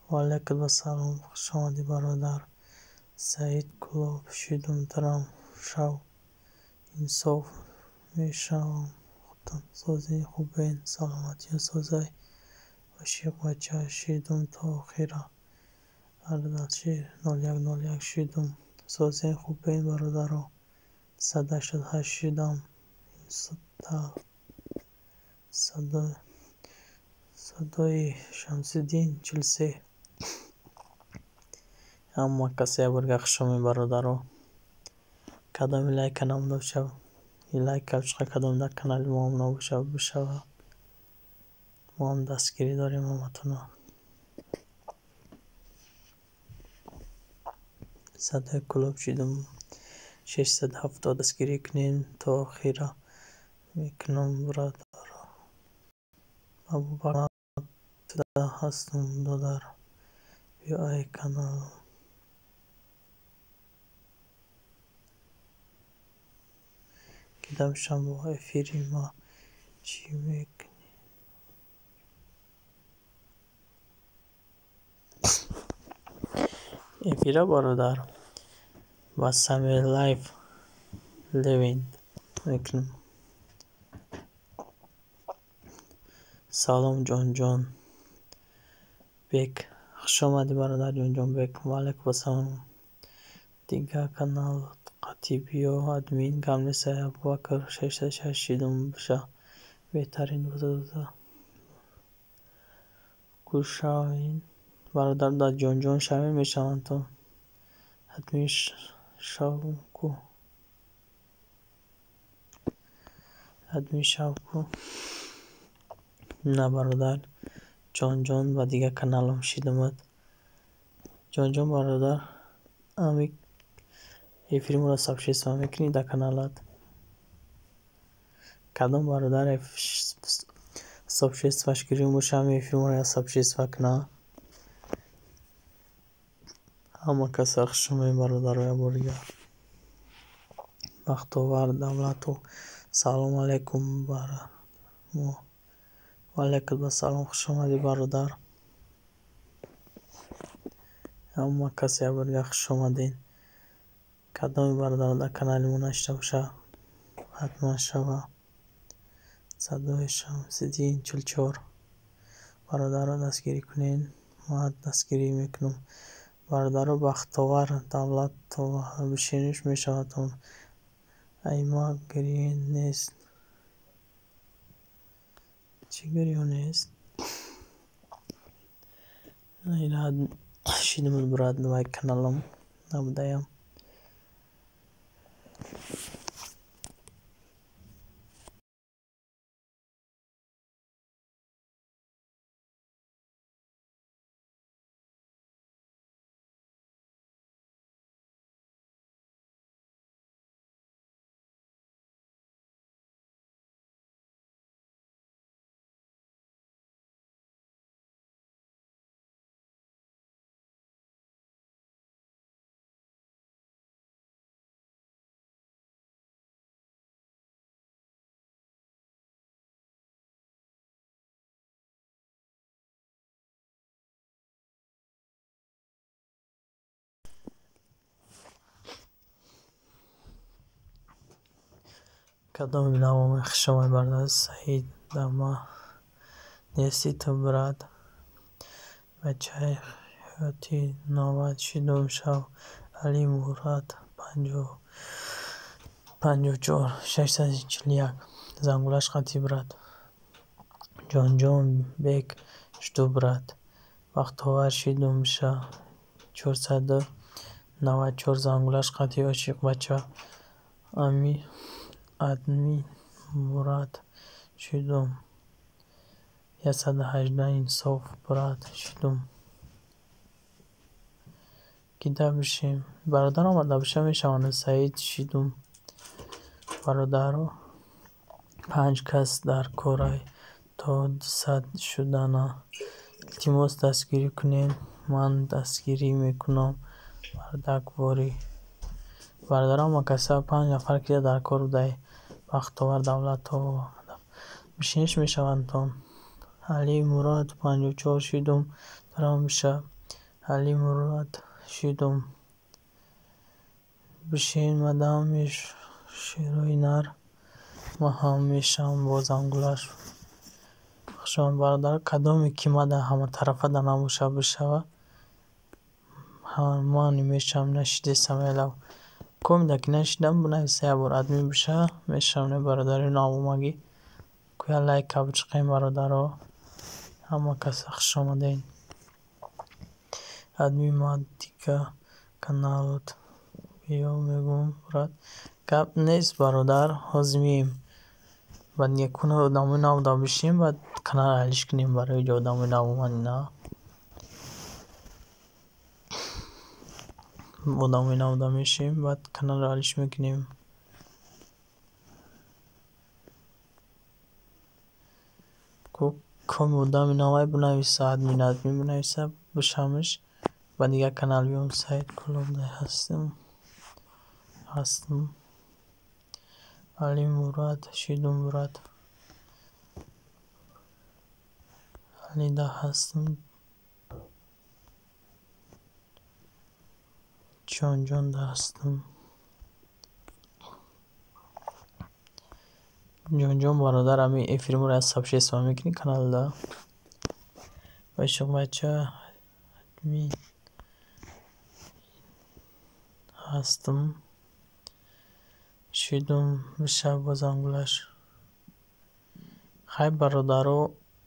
Ва алайкум ассалом, хуш омадӣ, бародар. Саид Кулоб шидум, тарам шав. Инсоф мешавам. Худтон созӣ, хубен, саломатиё созай. Ошиқ бача шидум то охира. Ардашир 0101 шидум. Созен, хубен, бародаро. 188 шидам. Инстал. Садои Шамсиддин 43. Ҳама каса як борга хуш омед, бародаро. Кадоми лайка намуда бошад, лайка чиқа, кадом дар канали мо ҳам набошад, бишава. Мо ҳам дастгирӣ дорем ҳаматона. Садои Кулоб шидум 670, дастгирӣ кунем то охира мекунам, бародаро. Абубакр ҳастам, додар. Биё ай канал. Кидам шамбо эфири ма чӣ мекунӣ? Эфира, бародар, ба Самир Лайф Левент мекунам. Салом, Ҷонҷон Бек. Хуш омадӣ, бародар Ҷонҷон Бек. Ва алайкум ассалом. Дигар канал қатӣ биё, админ гап нестай. Абубакр 606 шидум боша. Беҳтарин 12. Гӯшавин, бародар, дар Ҷонҷон шавем мешаванд то админ. шавку. Админ шавку. На бародар. Ҷонҷон ба дигар каналам шидамад. Ҷонҷон бародар, ами эфири моро сообщество мекунӣ дар каналат. Кадом бародар сообществоаш гирён боша, ами эфири моро сообщество куна. Ҳама каса хушомадед бародаро як бор дигар. Бахтовар Давлатов. Салом алайкум бармо. Ва алайкум ассалом, хуш омадӣ бародар. Ҳама кас як бор дигар хуш омадед. Кадоми бародаро дар канали мо нашида боша, ҳатман шава. Садои Шамсиддин 44. Бародаро дастгирӣ кунед. Ман дастгирӣ мекунам. Бародаро Бахтовар Давлатов бишиниш мешавадтон. Ай ма гирён нест. Чӣ гирён нест? Шидамад брат вай каналам набудаям. Кадоми навоми хушомад бародар Саид дама нести ту брат. Бачаи ҳаёти навад шидум шав. Али Мурад 54 641. Зангулаш қатӣ брат. Ҷонҷон бек жду брат. Бахтовар шидум ша 494 зангулаш қатӣ ошиқ бача. Ами админ Мурад шидум. 118 инсоф брат шидум. Кида бишем. Бародар омада боша мешаванд. Саид шидум. Бародаро 5 кас дар корай то 200 шудана. Илтимос дастгирӣ кунед. Ман дастгирӣ мекунам. Бардакворӣ. Бародаро ҳама каса 5 нафар кида дар кор будай. Бахтовар Давлатов. Бишиниш мешавандтон. Али Мурод 54 шидум. Даром биша. Али Мурод шидум. Бишин мадам шерои нар. Ман ҳам мешавам бо зангулаш. Хушомад бародар. Кадоме ки мада ҳаматарафа да набоша бишава. Ман мешавам нашидесам элав. Комида ки нашидам бинависа як бор админ биша мешавам не бародари навомагӣ. Куя лайка бичиқем бародаро. Ҳама каса хуш омадед. Админ ма дига каналот биё мегӯм брат. Гап нест бародар, ҳозир меем. Баъд якуна одамои нав да бишинем, баъд канал алиш кунем барои ҷо одамои нав омадина. Одамои нав да мешинем, баъд каналро алиш мекунем. Коми одами навай бинависа, админ админ бинависа, бишамаш. Ба дигар канал биём. Саид Кулобдай ҳастам. Ҳастам. Али Мурад шидум брат. Алида ҳастам. Ҷонҷонда ҳастам. Ҷонҷон бародар, ами эфири моро аз сообщество мекунӣ каналда. Бача бача админ ҳастам. Шидум биша бо зангулаш. Хай бародаро,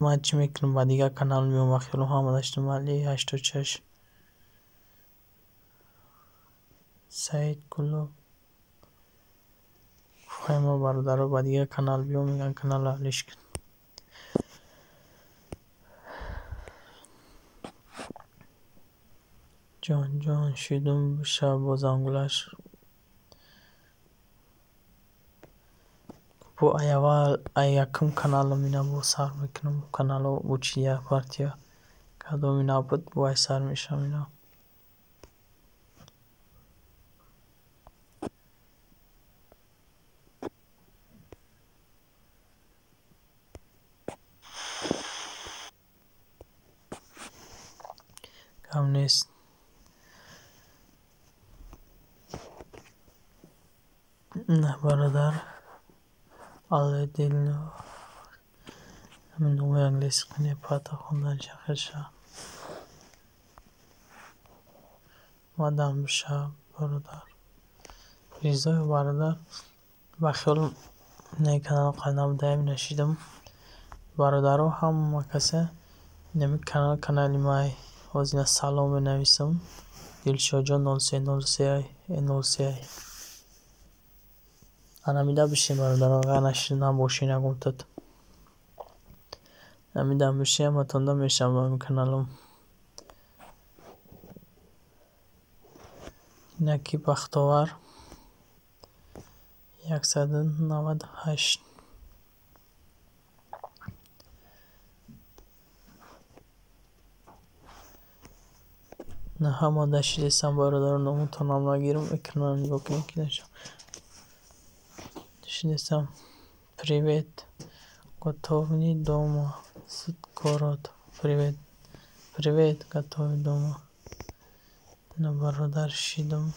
ман чӣ мекунам ба дигар канал меом ва хело ҳама даштам Али 86. Саид Кулоб. Хайма бародаро ба дигар канал биё, мегӯянд каналро алиш кун. Ҷон-ҷон шидум биша бо зангулаш. Бо аввал якум каналам ина бо сар мекунам. Канало бучия партия. Кадоми набуд бо ай сар мешавам ина. Кам нест. На бародар. Аледил номи англиси қине пата хондан шахеша. Мадам биша бародар. Ризои бародар ба хиёлам не канал қайнабудаем нашидам. Бародаро ҳама каса инами канал канали май. Ҳозир ина салом менависам. Дилшодҷон 0303 03. Анамида бишин бародаро, агар нашида набошин ягон тут. Намидам бишин, ҳаматонда мешавам ба ин каналам. Инаки Бахтовар 198. На ҳама дашидесам бародаро, номутонам нагирам, экранам нигоҳ кунем ки нашавам. Шидесам. Привет. Готовни дома. Город. Привет. Привет, готовы дома. На бародар шидам.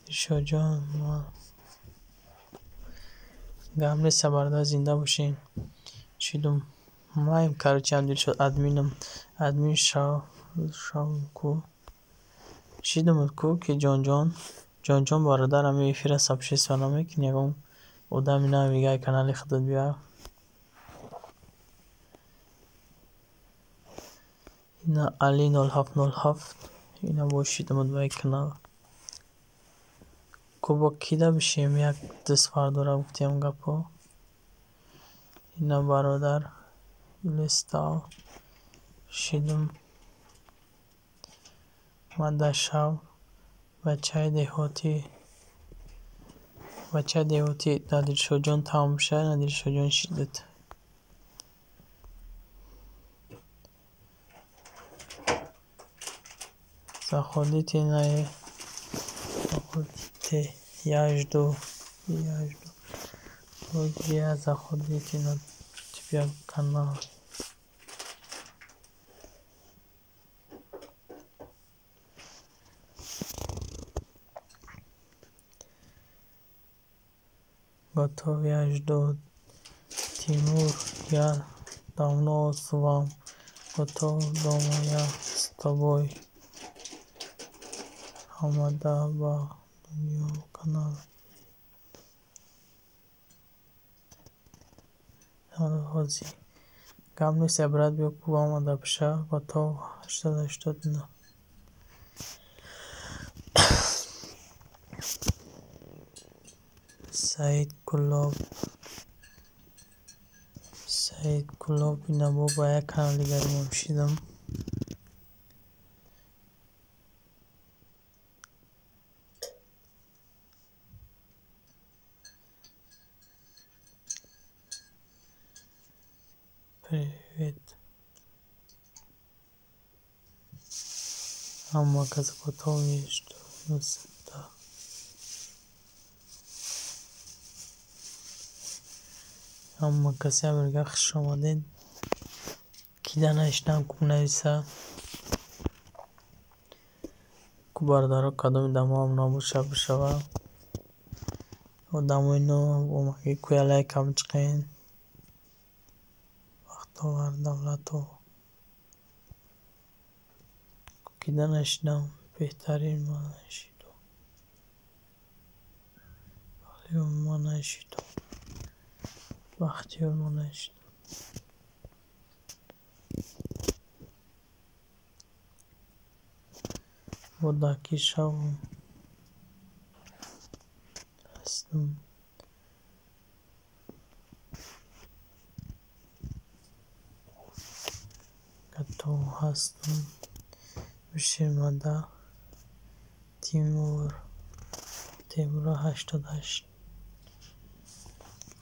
Дилшодҷон ма гап нест, бародар, зинда бошед. Шидум. Маем, короче, ам Дилшод админам. Админ шав ку. Шидум ку ки ҷонҷон. Ҷонҷон бародар ами эфира сабшества намекунӣ, ягон одами навига канали худат биёр. Ина Али 0707 ина бо шидумуд ба канал. Ку бо кида бишем як даст бардора гуфтем гапо. Ина бародар Листав шидум. Мадашав бачаи деҳотӣ. Бачаи деҳотӣ дар Дилшодҷон тамом шуд, на Дилшодҷон шидат. Заходите на заходите, я жду, я жду. Я заходите на тебя канал. Готов, я жду. Тимур, я давно с вам. Готов дома, я с тобой. Хамада ба дунё канал. Ҳозир гап нест, брат, биё ку омада биша. Готов 889. Саид Кулоб. Саид Кулоб ина бо ба як канал дигари мо шидам. Привет. Ҳама кас готов что да. Ҳама касе амирга хуш омадед. Кида нашидам ку нависа. Ку бародаро кадоми дамоам набоша бишава. Одамои нав омаги куя лайкам чиқен. Бахтовар Давлатов. Кида нашидам беҳтарин ман нашидам. Ман нашидам. Бахтиёр ман нашидам. Бодаки шавам ҳастам. Готов ҳастам. Бишемада Тимур. Темура 88.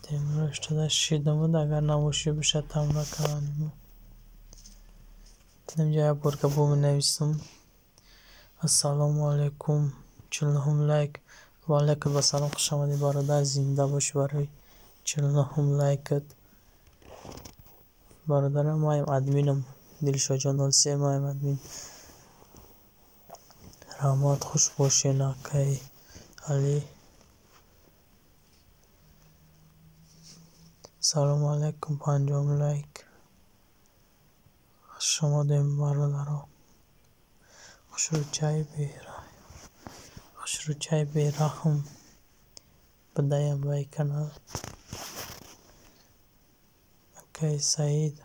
Темура 88 шидамуд, агар набошӣ биша тамра каналимо. Инҷа як бор гапо менависам. Ассалому алайкум. 49 лайк. Ва алайкум ассалом, хуш омадӣ бародар, зинда бошӣ барои 49 лайкат. Бародарам, маем админам. Дилшодҷон 03 маем админ. Раҳмат, хуш бошед, акай Али. Салому алайкум, 50 лайк. Хуш омадем бародаро. Хушрӯчаи бераҳм будаям ба канал. Акай Саид,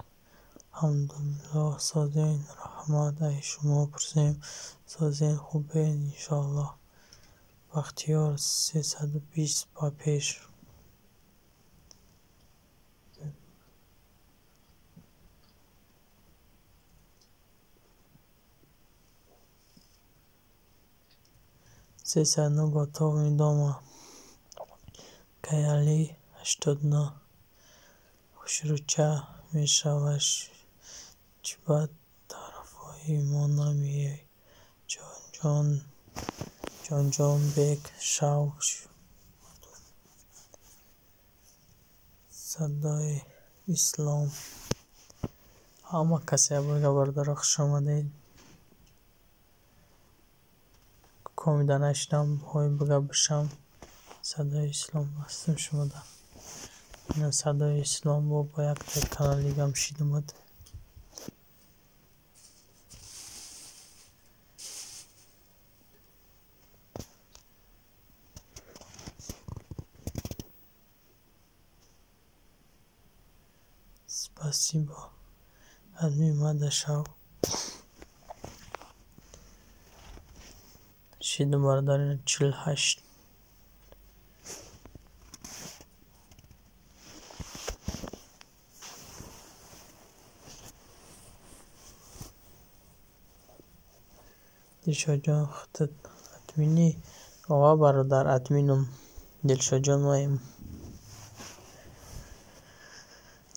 алҳамдулиллоҳ, созен, раҳмат, ай шумо пурсем, созен, хубен, иншоаллоҳ. Бахтиёр 320 ба пеш. 309 готов дома. Акай Али 89. Хушрӯча мешаваш, чӣ ба тарафҳои мо намеоӣ? Ҷонҷонбек шав. Садои Ислом. Ҳама касе як бародаро хуш омадед. Комида нашидам, ҳой бига бишам. Садои Ислом ҳастам шумода. Ина Садои Ислом бо якта канал дигам шидамад. Спасибо. Админ мада шав. Шидам бародар, 48. Дилшодҷон, худат админӣ? Ова бародар, админам. Дилшодҷон маем.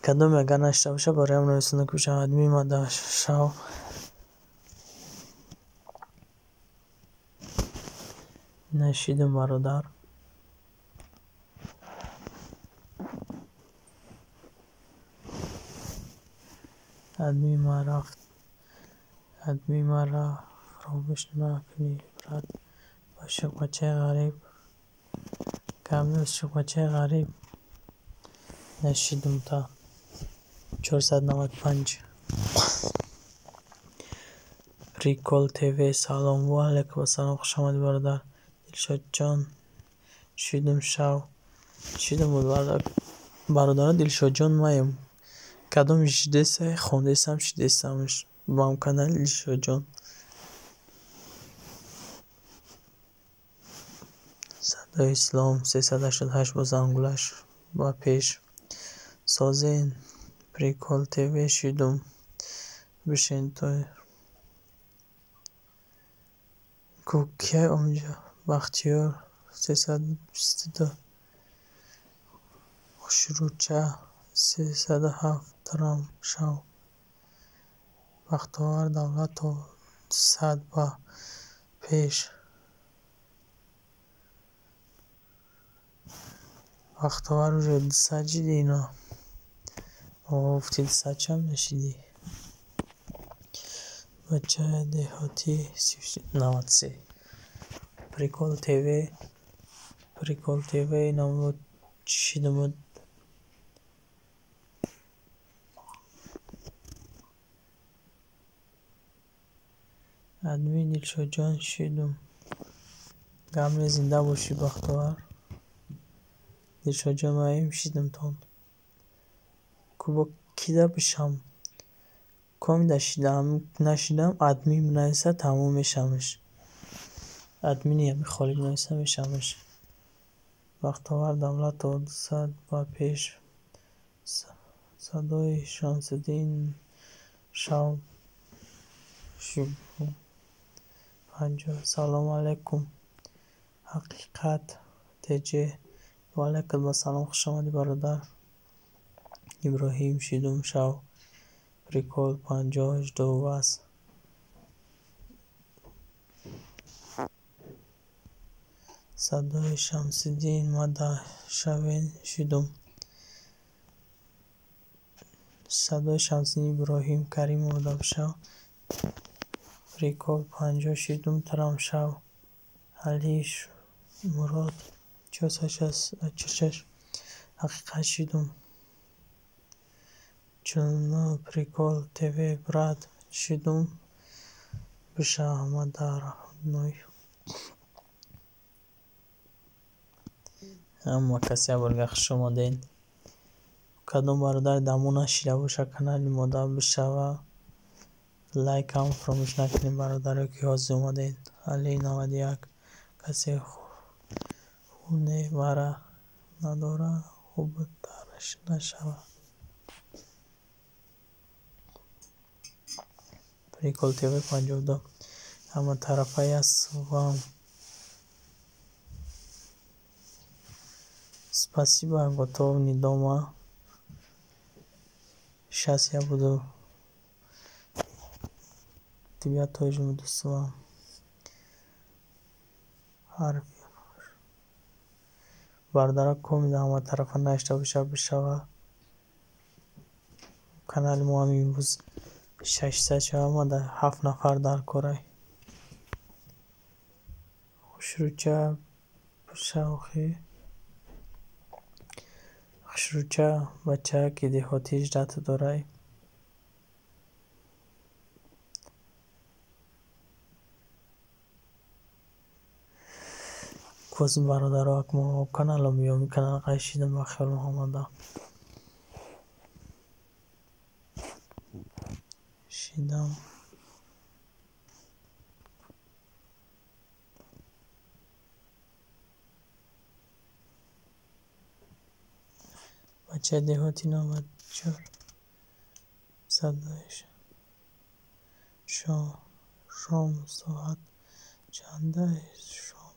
Кадоме агар нашида боша, бароям нависонда ки бошам админ мада шав. Нашидам бародар. Админ ма рафт. Админ мара фаромӯш накунӣ, брат. Ошиқбачаи ғариб. Кам ошиқбачаи ғариб. Нашидам та 495. Прикол ТВ, салом. Ва алайкум ассалом, хуш омадӣ бародар. Дилшодҷон, шидам шав. Шидам буд бародар. Бародаро, Дилшодҷон маем. Кадом жидесай, хондесам, шидесамш. Бам канали Дилшодҷон. Садои Ислом 388 бо зангулаш ба пеш. Созен. Прикол ТВ шидум. Бишен то Кукия онҷо. Бахтиёр 322. Хушрӯча 307 дарам шав. Бахтовар Давлатов 100 ба пеш. Бахтовар уже 200 шиди ино. Гуфти 200 чанд мешидӣ? Бачаи деҳотӣ 93. Прикол ТВ. Прикол ТВ инам шидамуд. Админ Дилшодҷон шидум. Гап не, зинда бошӣ Бахтовар. Дилшодҷон маем шидамтон. Кубо кида бишам? Комида шидам, нашидам, админ бинависа, тамом мешавамш. Админи ами холӣ нависа мешавамш. Бахтовар Давлатов 200 ба пеш. Садои Шамсиддин шав 50. Салому алайкум. Ҳақиқат ТЖ. Ва алайкум ассалом, хуш омадӣ, бародар. Иброҳим шидум шав. Прикол 50 жду вас. Садои Шамсиддин мада шавен шидум. Садои Шамсиддин Иброҳим Каримов дабшав. Прикол 50 шидум трам шав. Али Мурод 466 ҳақиқат шидум. 49 Прикол ТВ брат шидум биша ҳамадарной. Ҳама касе якборга хуш омадед. Кадом бародар дамо нашида боша, канали мода бишава. Лайкам фаромӯш накунед, бародаро, ки ҳозир омадед. Али 91 касе хуне вара надора хубтараш нашава. Прикол ТВ 52. Ҳама тарафа я с вам. Спасибо, готов не дома. Сейчас я буду. Тебя тоже буду с вами. Бардара комида ҳама тарафа нашта боша бишава. Канали мо ҳам имрӯз 600 шава, ма дар 7 нафар дар корай. Хушрӯча бишавхи. Хушрӯча бачаки деҳотӣ ждать дорай. Коз бародаро акмо каналам ём канал қайшидам ба хиёлам омада. Шидам. Бачаи деҳотӣ 94. Садои шом соат чанда шом?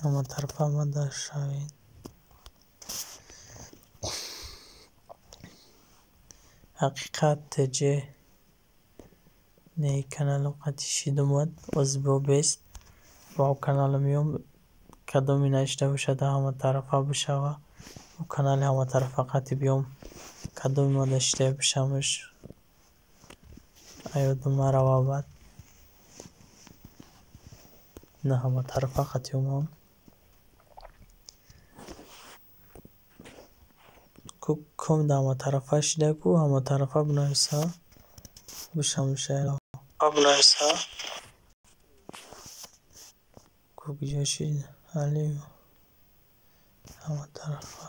Ҳама тарафа омада шавед. Ҳақиқат ТЖ не каналу қати шидумад озбо бест. Ба каналу миём кадоми нашида бошад ҳама тарафа бишава. Бо канали ҳама тарафа қати биём кадоми ма дашида бишамш. Аёдум нарава бад. На ҳама тарафа қати омам. Комида ҳама тарафа шида ку ҳама тарафа бинависа бишамша. Бинависа. Ку куҷо шид? Али ҳама тарафа.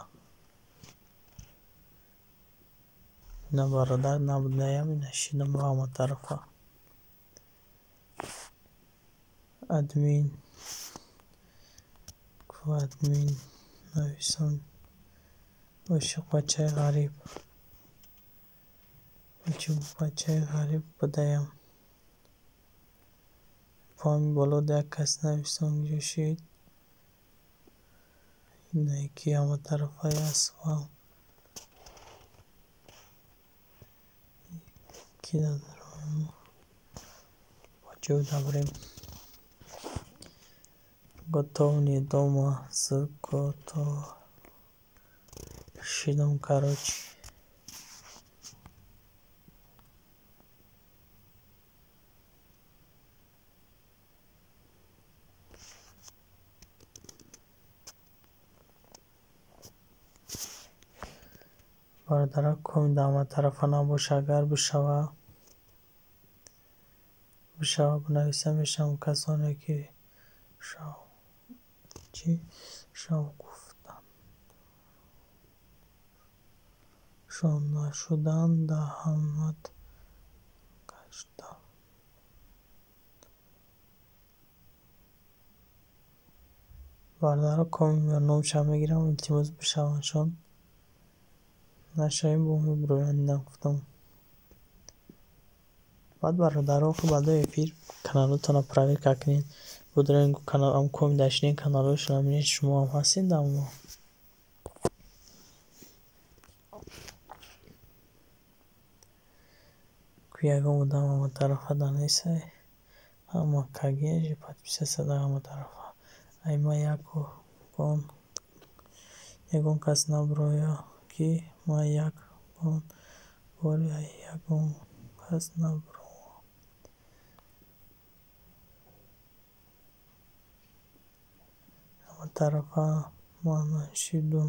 На бародар набудаям, нашидам ба ҳама тарафа. Админ ку админ нависон. Ошиқ бачаи ғариб. Ошиқ бачаи ғариб будаям. Поми боло як кас нависон куҷо шид? Ки ҳама тарафа аст ва ки бо ҷо дабрем. Готов не дома с готов. Шидам короче. Бародаро комида ҳама тарафа набоша, агар бишава бишава бинависа мешавам касоне ки шав чӣ шав гуфтанд. Шон нашудан да ҳамат гашта. Бародаро коми номша мегирам, илтимос бишавандшон. Нашавем бо мебироянд гуфтам. Баъд бародаро баъдои эфир каналотонро проверка кунед. Бударен канал коми дашинен каналҳояшонро бинед, шумоам ҳастед дамо. Ку ягон одам ҳама тарафа да несай. Ҳама кагеже подписаться да ҳама тарафа. Ай ма ягон кас наброя ки ма ягон бори ай ягон кас наброам. Ҳама тарафа ман нашидум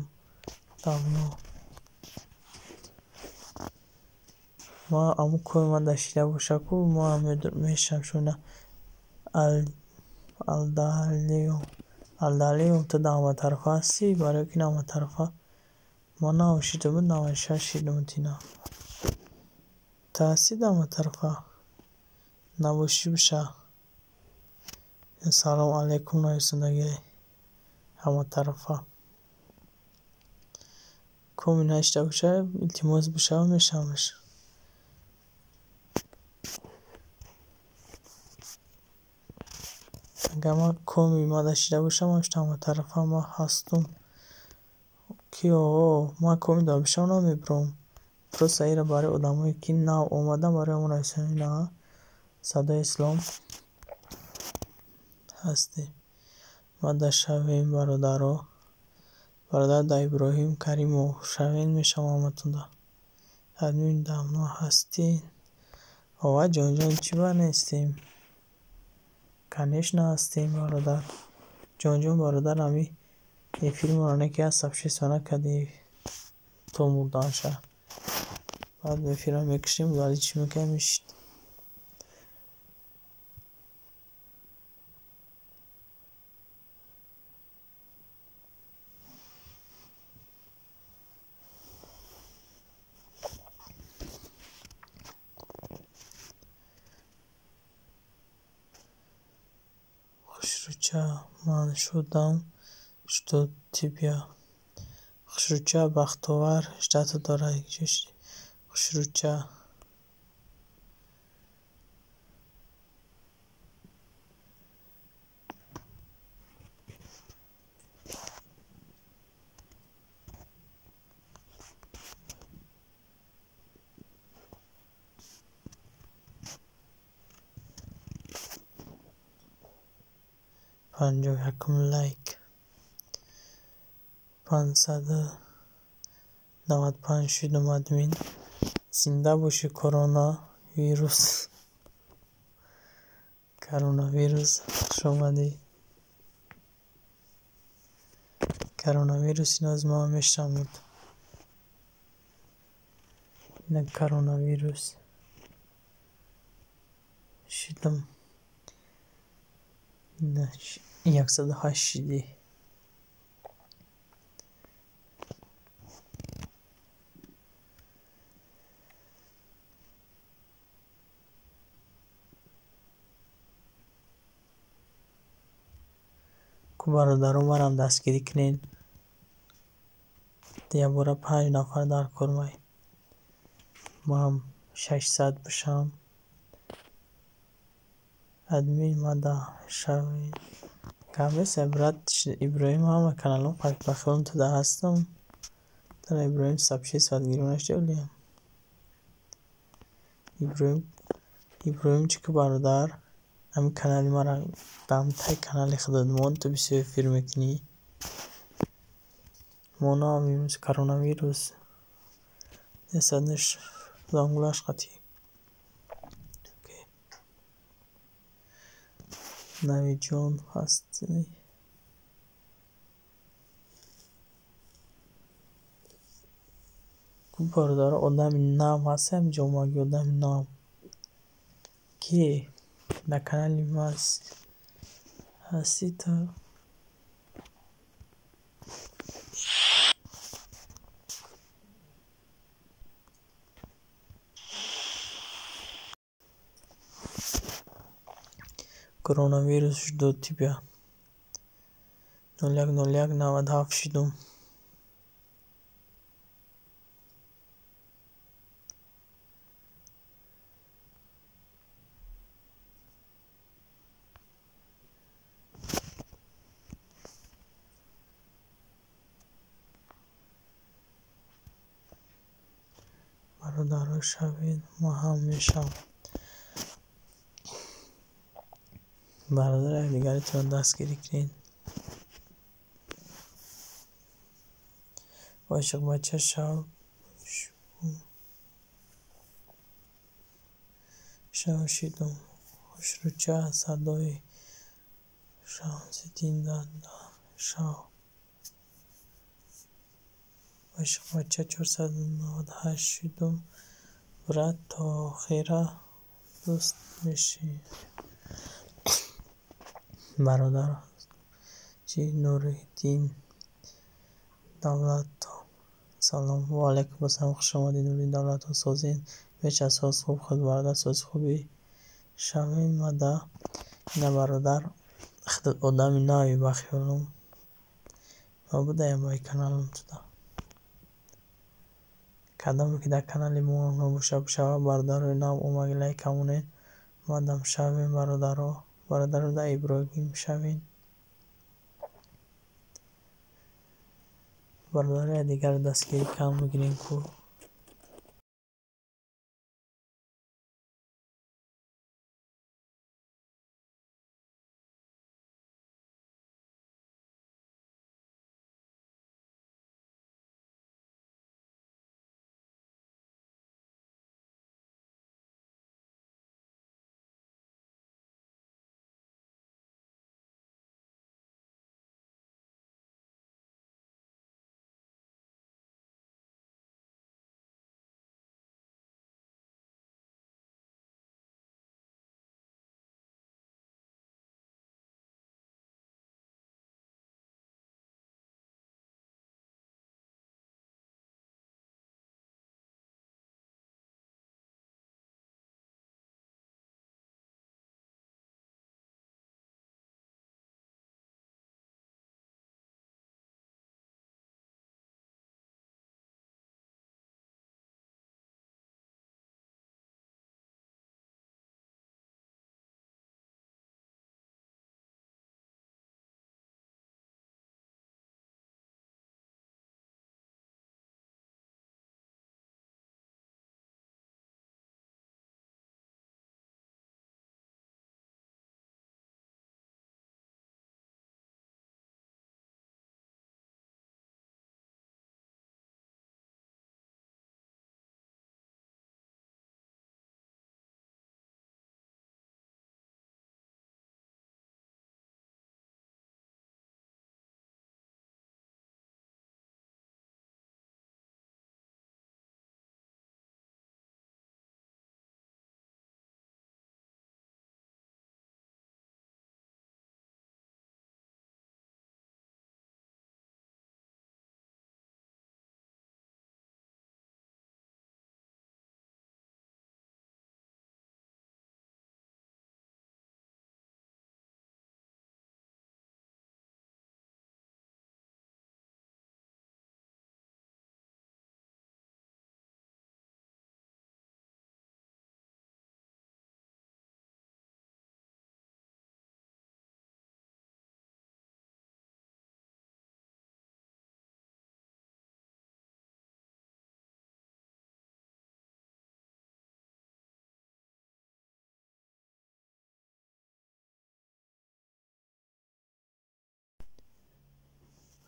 давно. Ма аму коми ман дашида боша ку ма мешам шуна алдалиём ту да ҳама тарафа ҳастӣ, барои ки на ҳама тарафа ма навшидум, 96 шидум тина. Ту ҳастӣ да ҳама тарафа? Набошӣ биша. Салом алайкум нависондаги ҳама тарафа. Коми нашида боша, илтимос бишава мешавамш. Агар ман коми ма дашида бошам, ман ҳама тарафа ма ҳастум. Ки о, ман коми да бишавам намебиром. Просто ира барои одамое ки нав омадан, барои ҳамон нависонӣ на Садои Ислом ҳастем. Ма дашавем бародаро. Бародар да Иброҳим Каримов шавем мешавам ҳаматонда. Админ давно ҳастин. Ова ҷонҷон чӣ ба нестем? Конечно ҳастем бародар. Ҷонҷон бародар ҳами эфирмонро не ки аз сообщество накардӣ то мурданша. Баъд эфирро мекушем, вале чӣ мекунем мешид. Хушрӯча ман шудам, что тебя. Хушрӯча бахтовар ждать дорад. Хушрӯча. 51 лайк. 595 шудум админ. Зинда бошӣ коронавирус. Коронавирус хуш омадӣ. Коронавирус ино аз ман мешавад. Ина коронавирус шидам. 108 шидӣ. Ку бародарон марам дастгирӣ кунед. Якбора 5 нафар дар кормай. Ман 600 бошам. Админ ма да шавед. Гап нест, брат Иброҳим ҳама каналҳо ба хиёлам ту да ҳастам. Тара Иброҳим сообщество гирифта нашудем. Иброҳим чӣ ки бародар, ҳамин канали мара дамтай канали худат мон, ту бисёр эфир мекунӣ. Мо наомем коронавирус. Несаднеш зангулаш қатӣ. Навиҷон ҳастӣ. Ку бародаро одами нав ҳастам, ҷомаги одами нав. Ки дар канали ма ҳастӣ ту? Коронавирус ждёт тебя. 01.01.97 шидум. Бародаро шавед, ман ҳам мешавам. Бародар, якдигаритонро дастгирӣ кунед. Ошиқбача шав шидум. Хушрӯча садои Шамсиддин дада шав. Ошиқбача 498 шидум. Брат, то охира дӯст мешавем. Бародар чӣ Нуриддин Давлатов. Салом ва алайкум ассалом, хуш омадед Нуриддин Давлатов. Созен беш аз соз хуб худ бародар, сози хуби шавем мада. Ина бародар, худат одами нави ба хиёлум. Ма будаям баи каналам туда. Кадоме ки дар канали мо набоша бишава, бародарои нав омаги лайк камонед. Мадам шавем бародаро. Бародаро да Иброҳим шавем. Бародаро якдигарро дастгирӣ кам мегирем ку.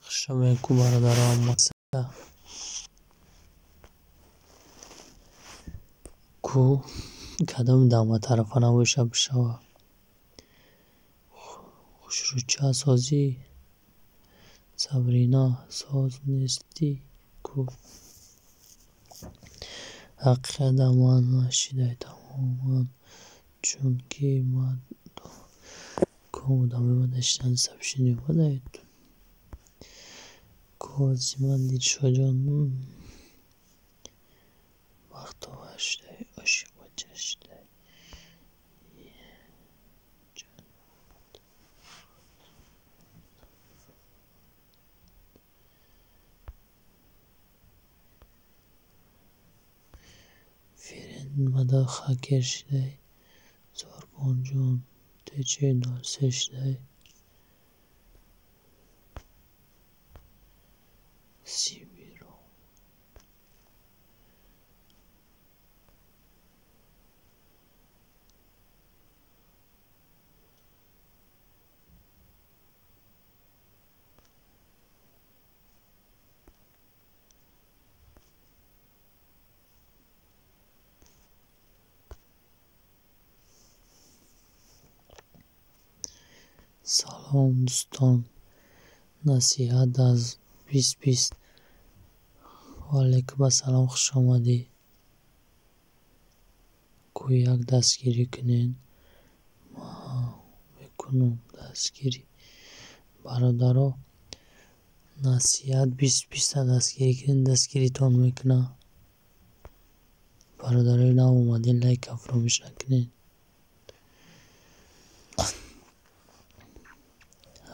Хушомед ку бародаро маса. Ку кадом дама тарафа набоша бишава. Хушрӯча созӣ Сабрина соз нестӣ ку. Ҳақиқат ман нашидай тамоман, чунки ман ку одамои ман нашидан сообщение омадаед. Козима Дилшодҷон бахтовар шудай, ошиқбача шудай. Мада хакер шидай. Сорбонҷон ТЧ03 шидай. Сибиро. Салом, дӯстон. Насиҳат аз 2020. Ва алайкум ассалом, хуш омадӣ. Гӯяк дастгирӣ кунед. Ман мекунам дастгирӣ. Бародаро, Насиҳат 2020-а дастгирӣ кунед, дастгиритон мекунад. Бародарои нав омадин, лайка фаромӯш накунед.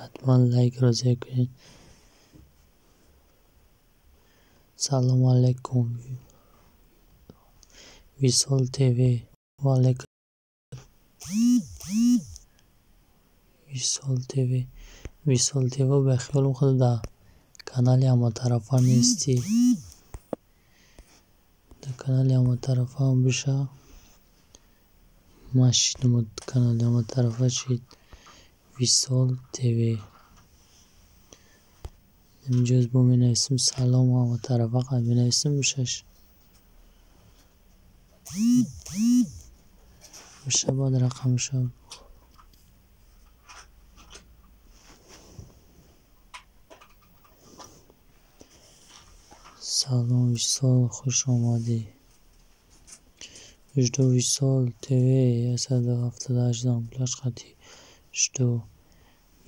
Ҳатман лайкро зер кунед. Салому алайкум. Висол ТВ. Ва алайкум. Висол ТВ. Висол ТВ, ба хиёлам, худ дар канали ҳаматарафа нестӣ. Дар канали ҳаматарафаам биша. Ман шидам, канали ҳаматарафа шид. Висол ТВ. Инҷоз бо менависем салом ҳаматарафа, қад менависем, бишаш. Биша, баъд рақамша. Салом, Висол, хуш омадӣ. Жду Висол ТВ 178 замплаш қатӣ. Жду.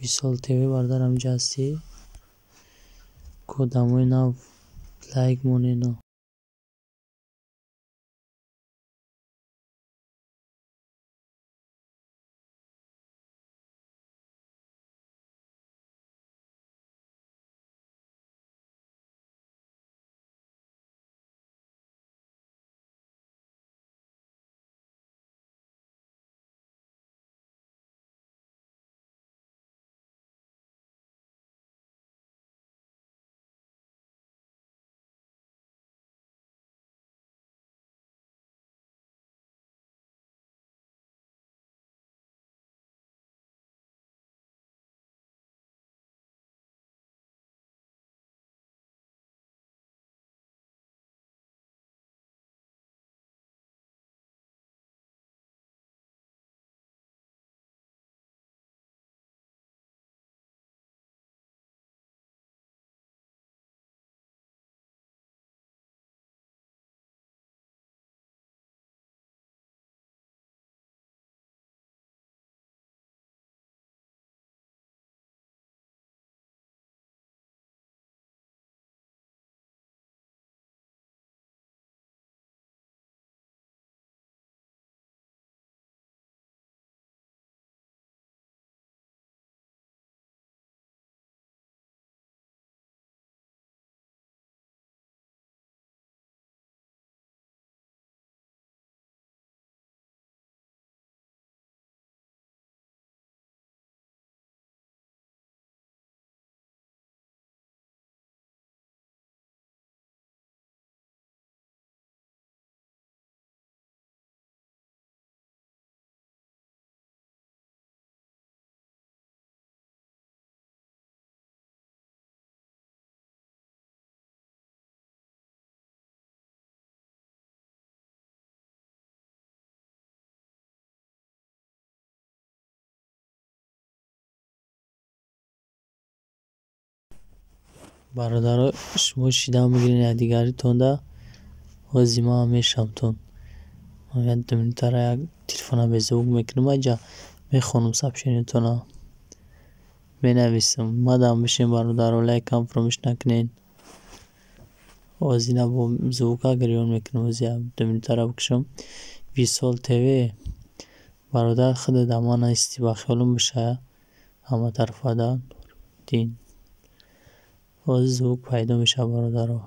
Висол ТВ, бародар, ҳаминҷа ҳастӣ? Кодамои нав лайк монено. Бародаро, шумо шида мегиред якдигаритонда, ози ман мешавамтон. Ман як ду минутара як телефона беззвук мекунам, айҷа мехонам сообщениятона. Менависам. Мадам бишин, бародаро, лайкам фаромӯш накунед. Озина бо звука гирён мекунам, ози як ду минутара бикушам. Висол ТВ, бародар, худат дар ман ҳастӣ, ба хиёлам, биша ҳаматарафада дин. Ҳозир звук пайдо мешавад, бародаро.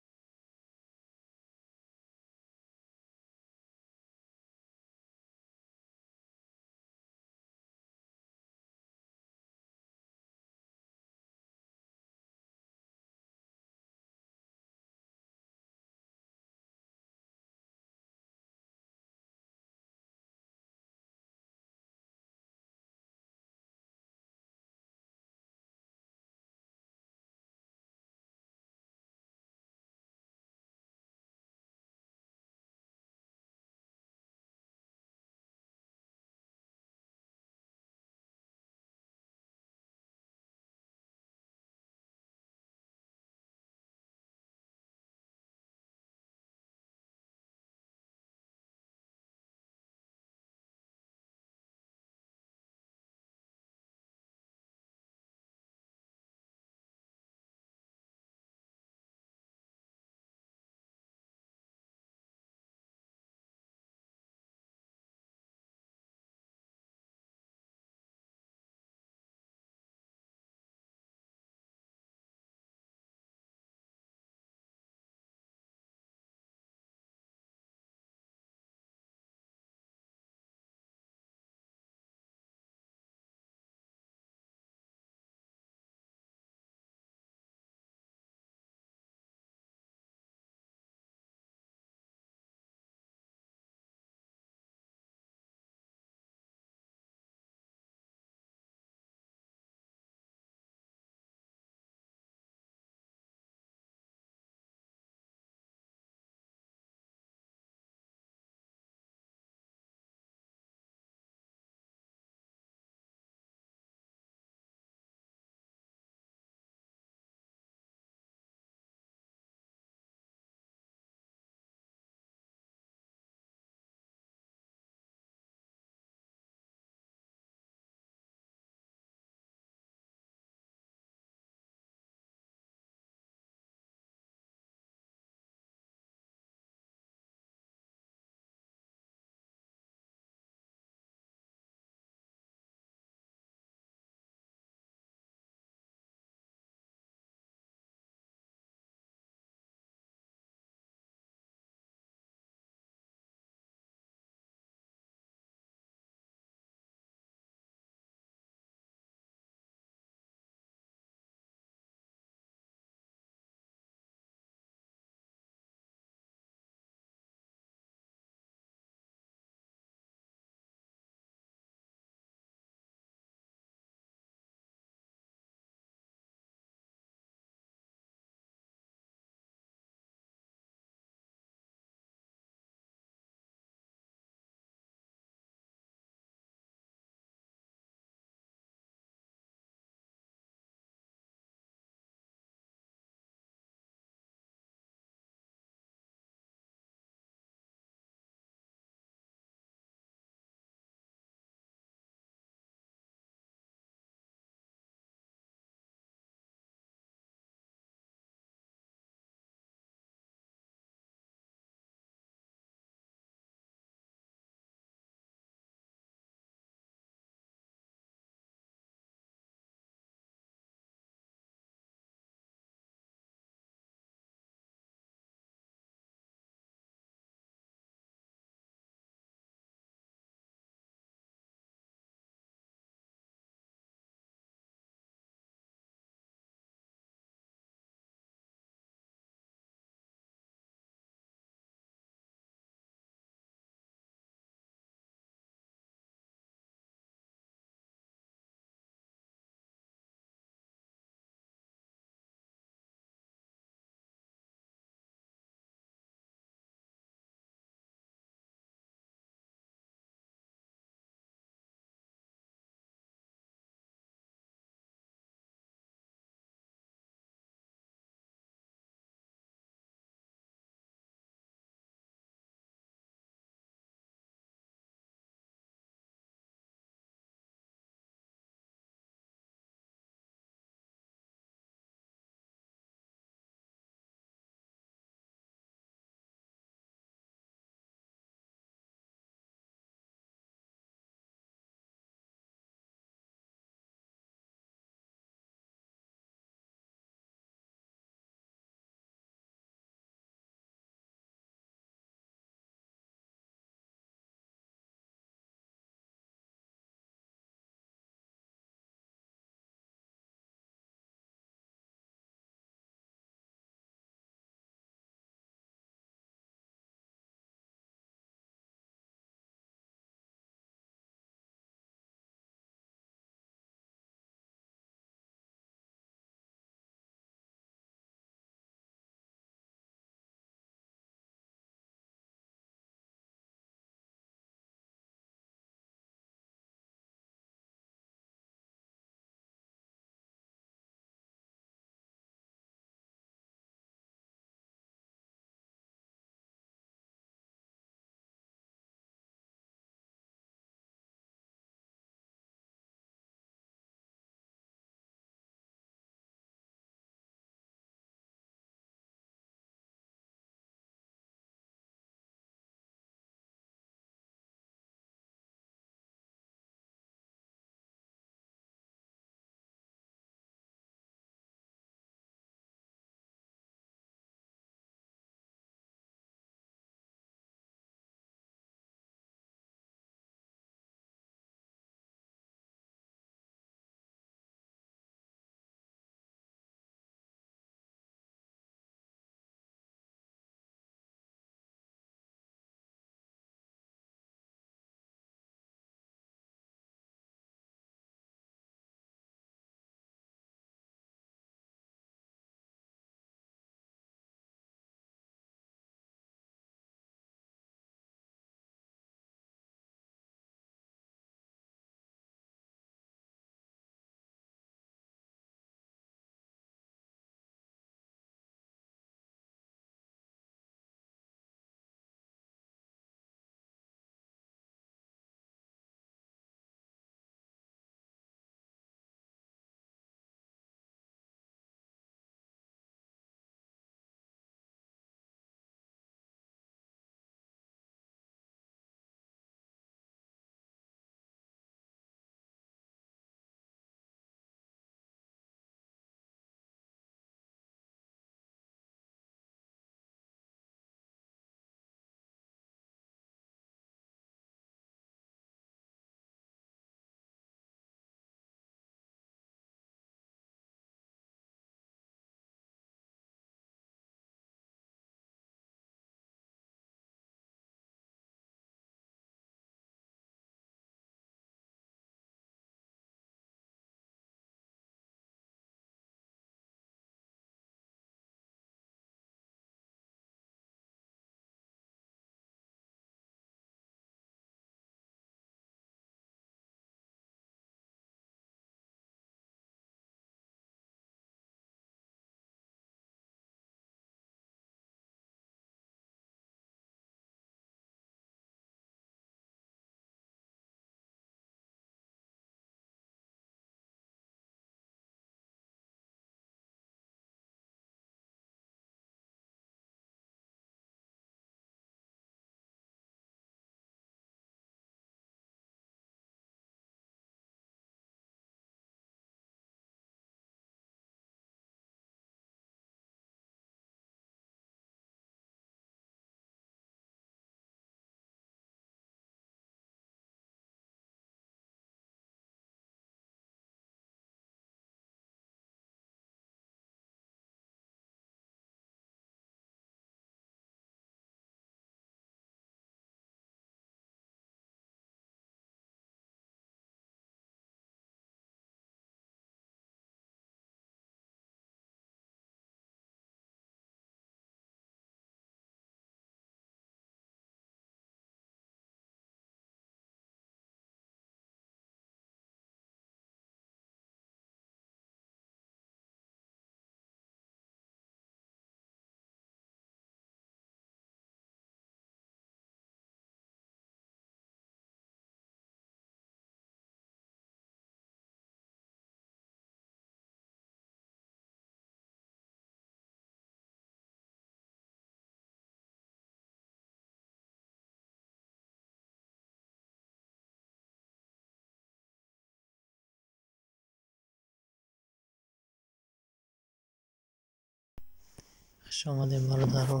Хуш омадем, бародаро.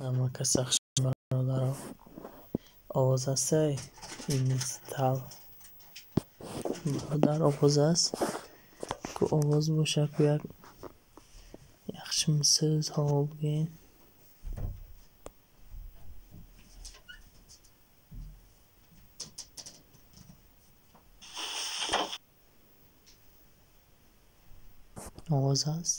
Ҳама каса хуш, бародаро. Овоз ҳастай? Инстал. Бародар, овоз аст? Ку овоз боша, ку як яхшим сӯз ҳаво бигӯен. Овоз ҳаст?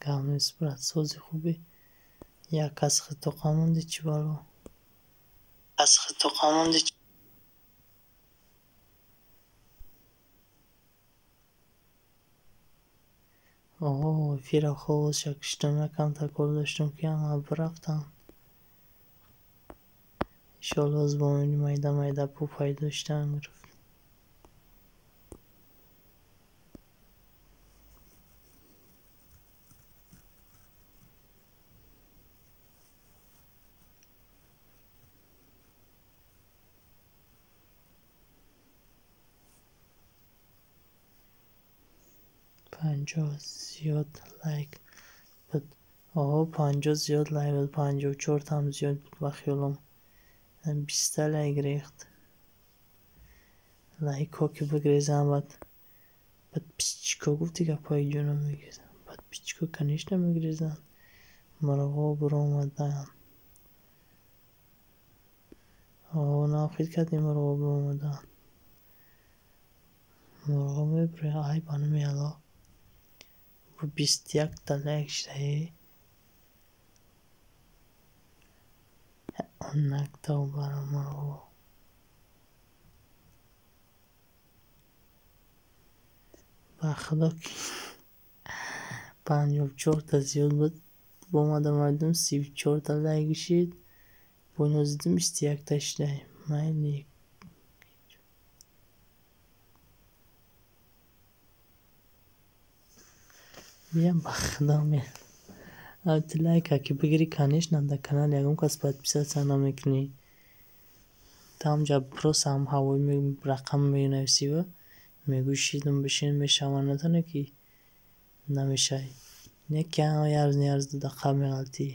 Гап нест, брат, сози хубе. Як кас хитоқа монди, чӣ бало? Кас хитоқа монди. Оҳо, эфира овозша киштам, якам кор доштам, ки ҳама бирафтанд. Иншоалло, бо майда майда пу пайдо шудан гирифт. 50 зиёд лайк буд. Оҳо, 50 зиёд лайк буд, 54таам зиёд буд ба хиёлам. 20та лайк рехт. Лайкҳо ки бигрезанд, баъд подписчико гуфти гапҳои ҷонам мегирезанд. Подписчико, конечно, мегирезанд. Мурғо биромаданд. Оҳо, навхид кардем, мурғо биромаданд. Мурғо мебирояд, ай ба номи Аллоҳ. 21та лайк шуда. Онакта бара мурғо. Ба худо ки 54та зиёд буд. Бо омадам, 34та лайк шид. Бо ино зидим, 21та шуда. Майли. Бия, ба худо ме. Ту лайка ки бигирӣ, конечно, дар канали ягон кас подписаться намекунӣ. Тамҷа просто ҳам ҳавои рақам менависиву мегӯӣ шидум бишин, мешавад, натане ки намешавӣ. Не ки ярз ярз дақиқа меғалтӣ.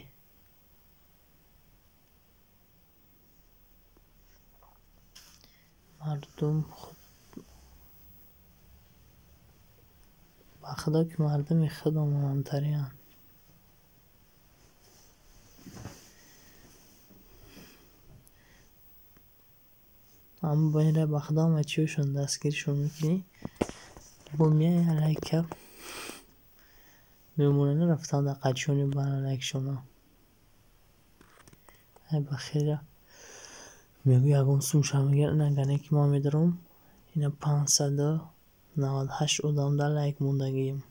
Мардум худ, ба худо ки мардуми худамон ҳамтариянд. Аммо ба ин ба худо ҳама чиҳошон дастгиришон мекунӣ, бо меяя лайка мемонанд, рафтан дар қачони бара лайкшона. Ай ба хела мегӯ ягон сумша мегирад, нагане ки ман медорам, ина 598 одам дар лайк мондагием.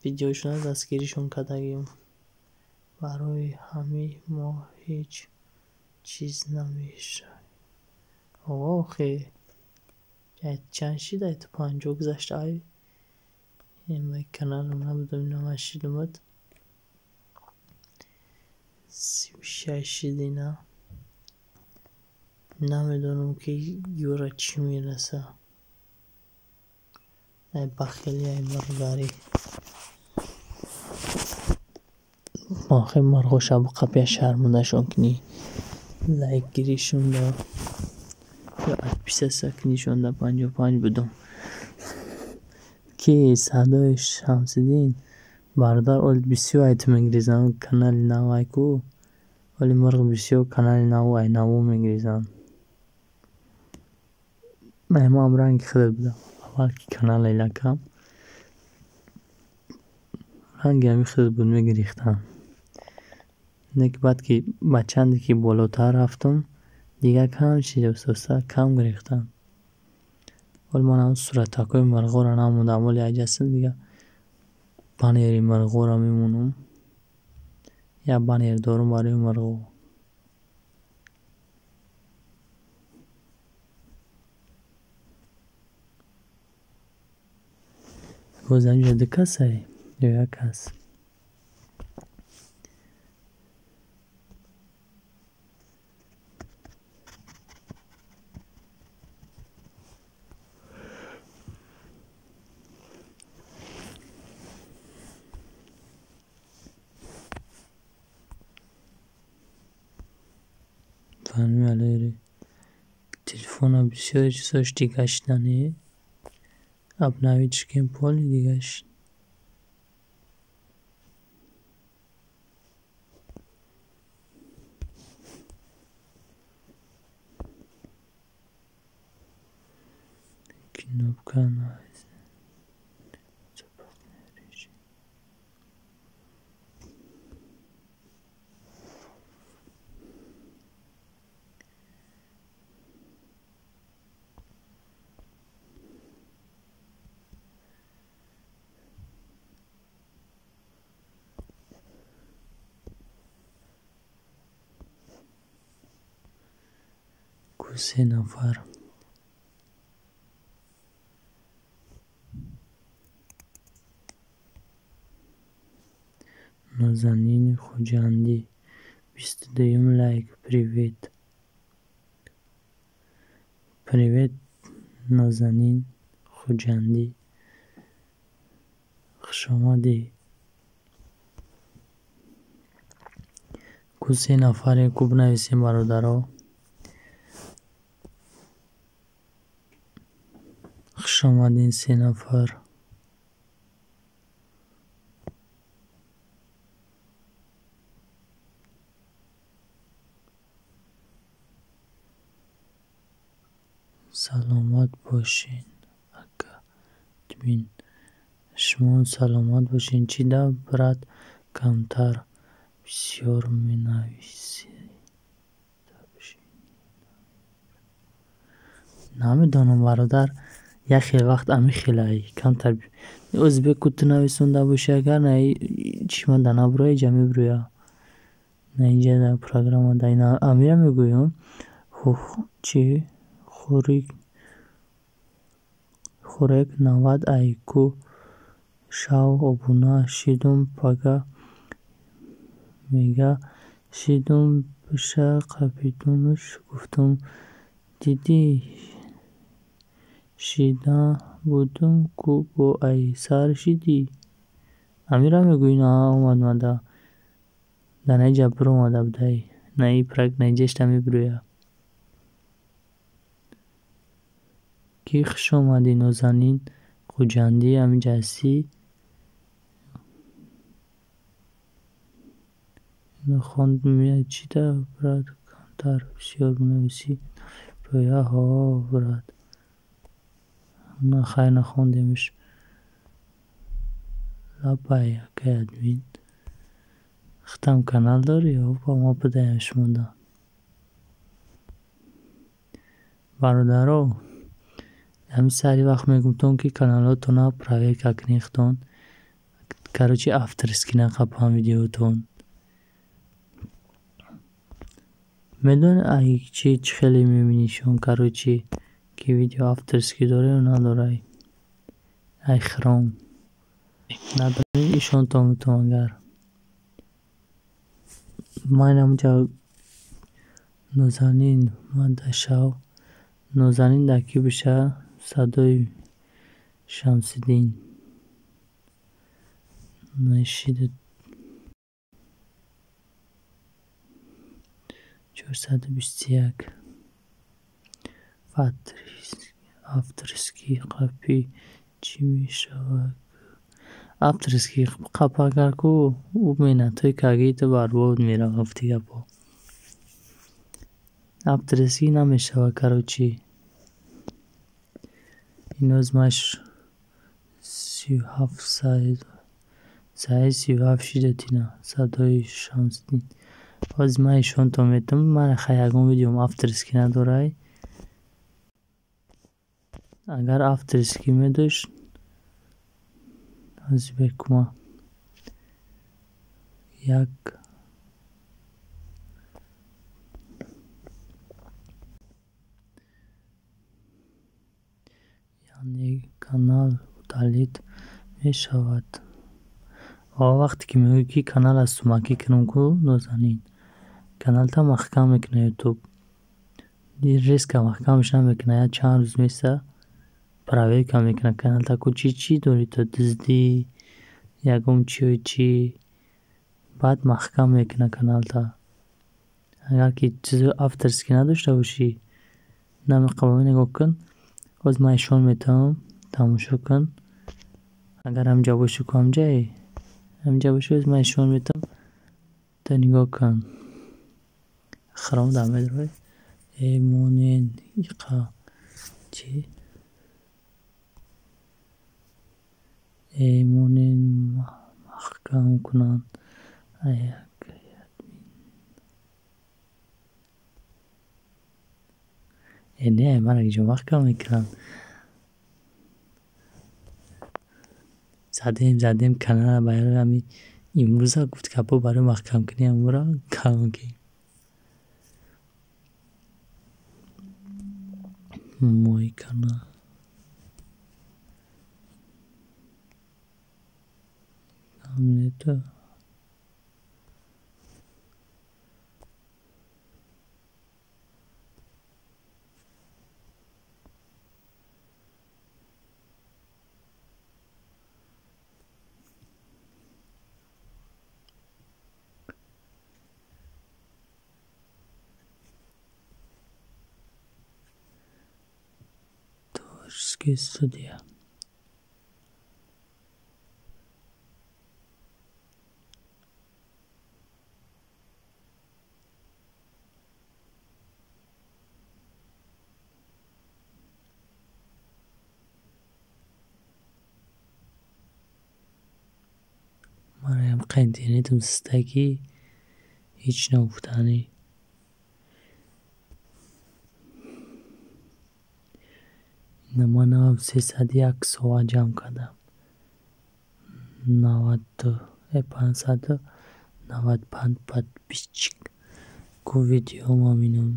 Видеошона дастгиришон кардагием. Барои ҳамин мо ҳеҷ чиз намешавем. Охе, чанд шид? Ай ту 50 гузашта, ай. Ин каналам набудам, ина шидумад. 36 шид ина. Намедонам ки ёра чӣ мераса. Ай бахили, ай мурғгарӣ. Охи мурғоша биқапя шармандашон кунӣ. Лайк гиришон да ё подписаться кунишон да 55 будам. Ки садои Шамсиддин бародар, оли бисёр ай ту мегирезанд, канали нав ай ку. Оли мурғ бисёр канали наву ай наву мегирезанд. Ай ман ранги худат будам. Аввал ки канал элакам ранги ҳами худат буд, мегирехтам. Не ки баъд ки ба чанде ки болотар рафтам, дигар кам шид, оста кам гирехтам. Ҳоли ман ҳамун суратакҳои мурғоро намондам, оли аҷастам дигар баннери мурғоро мемонам. Як баннер дорам барои мурғо. Боз ҳаминҷа ду касай ё як кас? Фаҳмӣ, алери телефона бисёри чизош дига шидане, обновить шикем, поли дига шид. Кнопка на режим. Ку се нафар. Нозанини Хуҷандӣ, 22-юм лайк. Привет. Привет, Нозанин Хуҷандӣ. Хушомадӣ. Ку се нафаре, ку бинависем, бародаро. Хушомадин, се нафар. Саломат бошен, ака админ. Шумо саломат бошен. Чӣ да, брат, камтар бисёр менависӣ? Намедонам, бародар, як хел вақт ами хелай камтар ӯзбеку ту нависонда бошӣ, агар на чима да набуроя, иҷа мебуроя. На, инҷа да программа да ина амира мегӯям. Чӣ хӯрек 90 айку шав обуна шидум, пага мега шидум биша қапидумш, гуфтум, дидӣ, шида будум ку, бо ай сар шидӣ. Амира мегӯӣ, на омад мада. Да наиҷа биромада будай. На и наиҷашта мебуроя. Ки хуш омадӣ, Нозанин Хуҷандӣ, ҳаминҷа ҳастӣ? Чӣ да, брат, камтар бисёр менависӣ? Намебуроя, ҳо, брат. На, хайр, нахондемш. Лаббай, акай админ. Худам канал дорӣ? Опа, ма бидаям шумода. Бародаро, ҳамин сари вақт мегуфтам, ки каналотона проверка кунед худтон. Короче, авторский нақапам видеотон. Медонӣ, ай чӣ хеле мебинишон, короче, ки видео авторский дора ё надорай? Ай хром. Надорӣ, ишонтон метавон агар. Ман ҳаминҷа Нозанин мада шав. Нозанин дар кӣ биша? Садои Шамсиддин. Нашида 421. Авторский қапӣ чӣ мешавад? Авторский қап агар ку ӯ меҳнатҳои кагии ту барбод меравад, гуфти гапҳо. Авторский намешавад, короче. Иноз маш 37 саид 37 шидатина садои Шамсиддин. Ҳозир ман ишонтон метавонам, ман хай ягон видеом авторский надорай. Агар авторский медошт, ҳозир бекума. Як яъне канал удалить мешавад. Ва вақте ки мегӯӣ, ки канал аз сумакӣ кунам ку, Нозанин, каналта маҳкам мекунад Ютуб. Резко маҳкамаш намекунад, як чанд рӯз меса проверка мекунад каналта ку, чӣ чӣ дорӣ ту, дуздӣ, ягон чиё чӣ, баъд маҳкам мекунад каналта. Агар ки чизи авторский надошта бошӣ, намеқабола. Нигоҳ кун, ҳоз ман ишон метавонам, тамошо кун. Агар ҳамҷа бошӣ ку, ҳамҷае ҳамҷа бошӣ, ҳоз ман ишон метавонам, ту нигоҳ кун. Хром дар медрои э монен иқа чи э монен маҳкам кунанд. Э не, мара ҷо маҳкам мекунанд. Задем, задем канала барои ҳами имрӯза гуфт гапҳо барои маҳкамкунии ҳамура калон ки. Мой канал. Нету. Творческая студия. Мараям қа интернетам систаки, ҳеҷ нагуфтанӣ. Ман 301 соат ҷамъ кардам. 595 подписчик. Ку видеомам инам.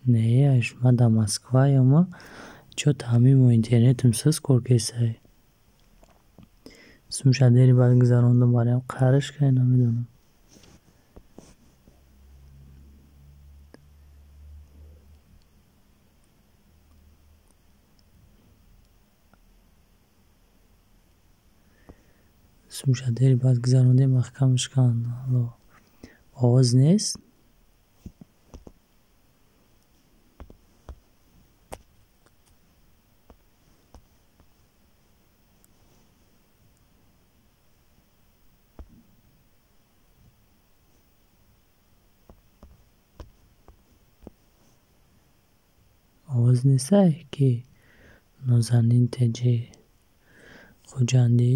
Не, шума дар Москваям, чо таъмимо интернетам сиз кор кесай. Сумша дери бад гузарондам, бароям қариш кай намедонам. Сумша дери бад гузарондем, маҳкамаш кан. Алло. Овоз нест? Овоз нестай ки Нозанин Теҷи Хуҷандӣ?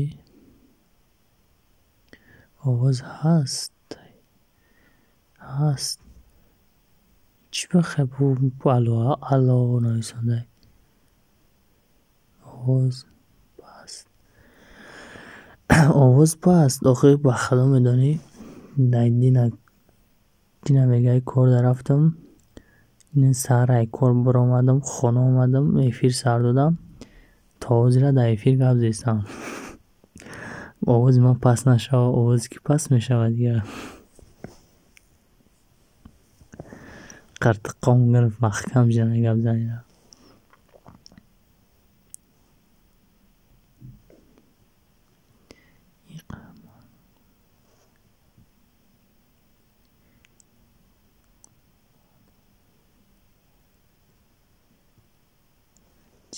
Овоз ҳаст. Ҳаст. Чӣ бахе бу алло алло нависондай? Овоз паст. Овоз паст. Охир ба худо медонӣ, дина дина мегаи кор дарафтам. Ин саҳар ай кор баромадам, хона омадам, эфир сар додам. То ҳозира дар эфир гап зестам. Овози ман паст нашава, овозе ки паст мешавад дигар. Қартиқом гирифт, маҳкам шуда гап занидам.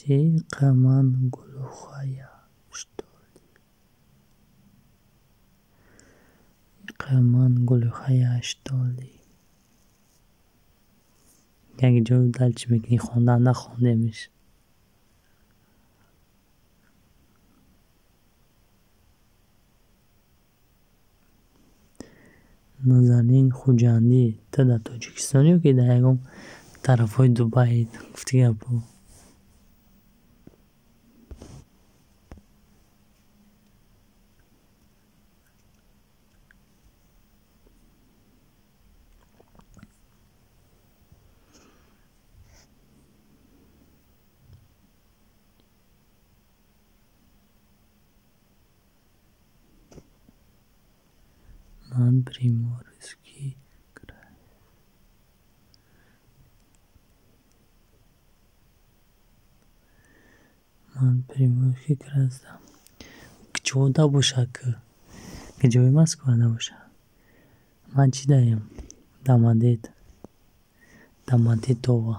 Чӣ ман глухая, что ли? Ман глухая, что ли? Як ҷо дал чӣ мекунӣ, хондан нахондемиш. Нозанин Хуҷандӣ, ту дар Тоҷикистон ё ки дар ягон тарафҳои Дубай гуфти гапҳо? Ман Приморский край. Ман Приморский край ҳастам. Куҷода боша ки? Куҷои Москвада боша? Ман чӣ даем? Дамадет. Дамадетова.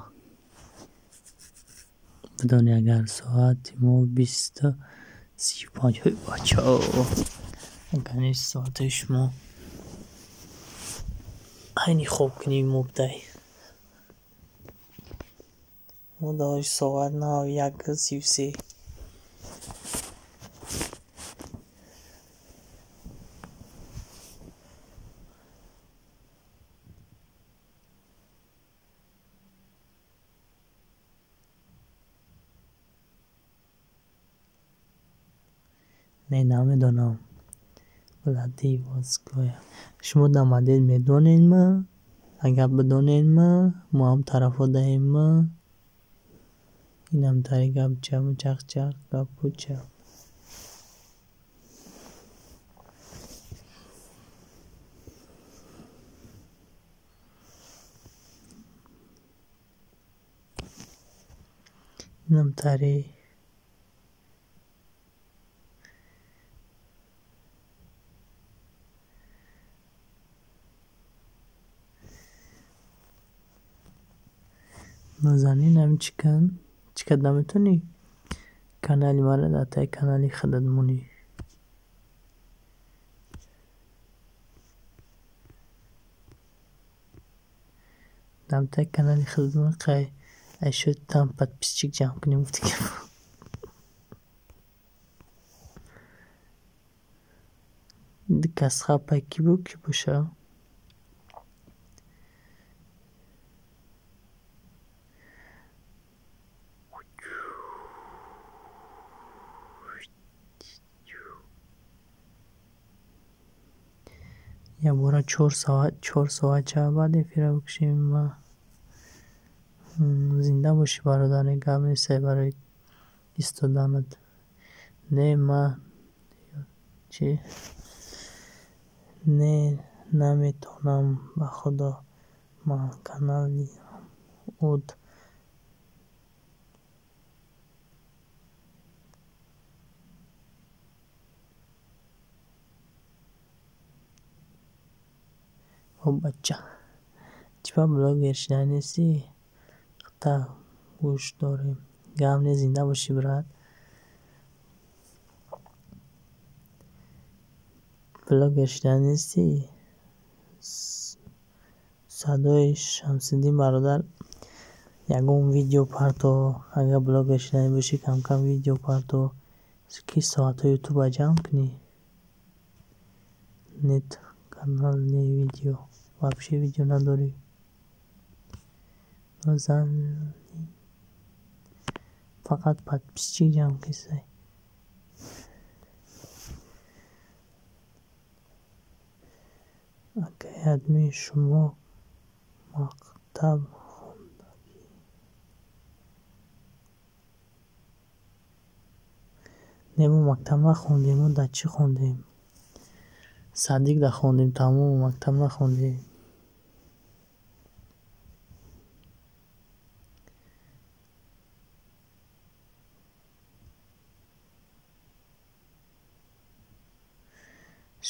Бидони агар соати мо 20:35. Ҳой бачао. Агар нест соатҳои шумо айни хоб кунӣ мубдай. Мо дар соат нав 1:33. Не, намедонам. Владивостокия. Шумо Дамадет медонед ма? Агар бидонед ма, мо ҳам тарафҳо даем ма. Инам тари гап чақ-чақ гапу чап. Инам тари Нозанин ҳам чӣ кан? Чӣ карда метавонӣ? Канали маро дар таи канали худат монӣ. Дар таи канали худат монӣ қай айшо там подписчик ҷамъ кунем гуфти гап. Ду кас хапай кӣ бу кӣ боша? Якбора 4 соат ча баъд эфирро бикушем ма. Зинда бошӣ бародар, гап нестай барои истоданат. Не ма чӣ? Не, наметавонам ба худо. Ман каналам уд. О бача. Чӣ ба блогер шуда нестӣ? Хата гӯш дорем. Гап не, зинда бошӣ брат. Блогер шуда нестӣ? Садои Шамсиддин бародар, ягон видео парто. Агар блогер шуда бошӣ, камкам видео парто. Ки соатҳои ютуба ҷамъ кунӣ? Нет канал, не видео. Вообще видео надорӣ. Нозанин фақат подписчик ҷамъ кисай. Акаи админ, шумо мактаб хондагӣ? Не, мо мактаб нахондем, мо дар чӣ хондем? Садик да хондем, тамом, мактаб нахондем.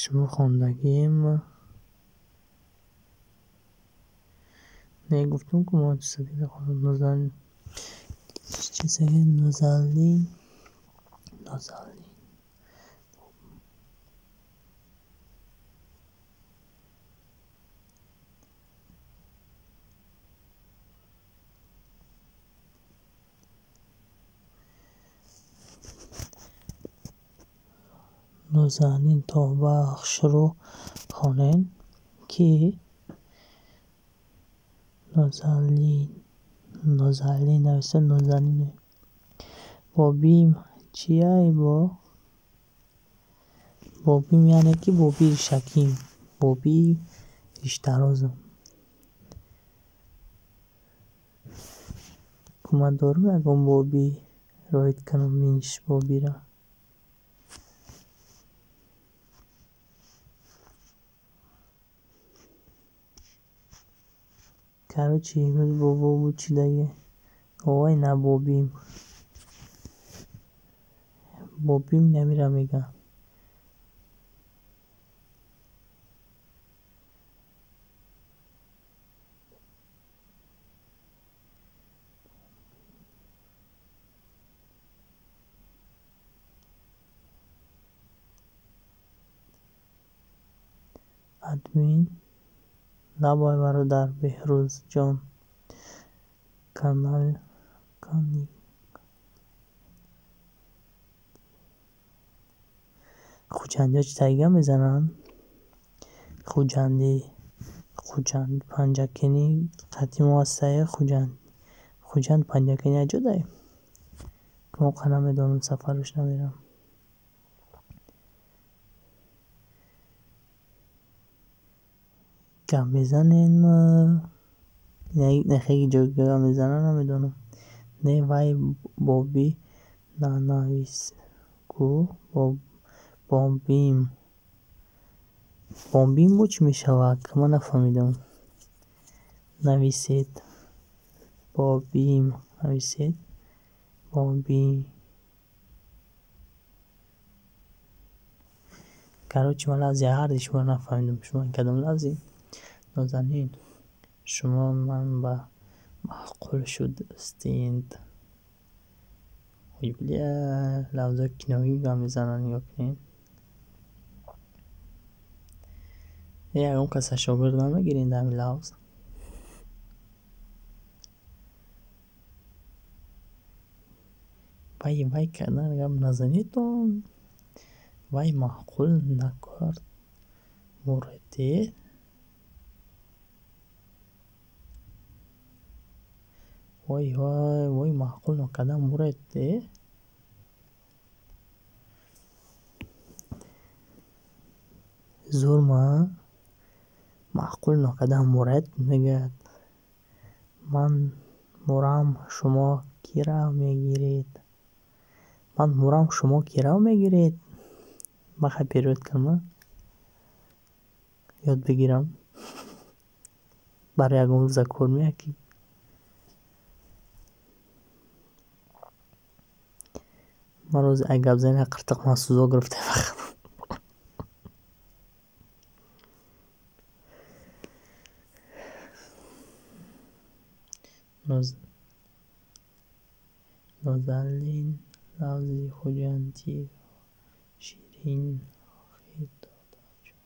Шумо хондагием? Не, гуфтам ку мо садик да хондем. Нозанин чизе Нозалин Нозалин Нозанин Тобахшро хонед, ки Нозалин Нозалин нависта Нозанин. Бобим чияй бо? Бобим яъне ки боби ришаким, боби риштарозам. Ку ман дорам ягон боби роид кунам инш бобира. Короче, имрӯз бобо буд чидаги. Овай на бобим. Бобим намира мега. Админ лабай бародар Беҳрӯзҷон. Канал кани Хуҷандиҳо чӣ тайга мезананд? Хуҷандӣ, Хуҷанд, Панҷакенӣ қати мо ҳастае Хуҷанд. Хуҷанд Панҷакенӣ аҷо дай? Мо қа намедонам, сафарш намерам. Гап мезанем нахеги ҷой гап мезанам намедонам. Не вай бобӣ нанавис ку бобим. Бомбим бо чӣ мешавад? Ман нафаҳмидам. Нависед. Бобим нависед. Бобим. Короче, ман лафзи ҳарди шуморо нафаҳмидам. Шумо кадом лафзи? Нозанин. Шумо ман ба маъқул шудастед. Ой бля, лафзои киноӣ гап мезананд, нигоҳ кунед. Ягон каса шогирд намегиред дар ҳамин лафз? Вай вай кардан гап назанедон. Вай маъқул накард мурде. Вой вой вой маъқул накарда мурде. Зурма маъқул накарда муред мегӯяд. Ман мурам, шумо кира мегиред? Ман мурам, шумо кира мегиред? Ман хай перевод кунам, ёд бигирам. Барои ягон рӯза кор меяд ки. Ман рӯзи ай гап зани қиртиқ ман сӯзо гирифта фақат. Нозалин лафзи хуҷандӣ ширин хитодаҷон.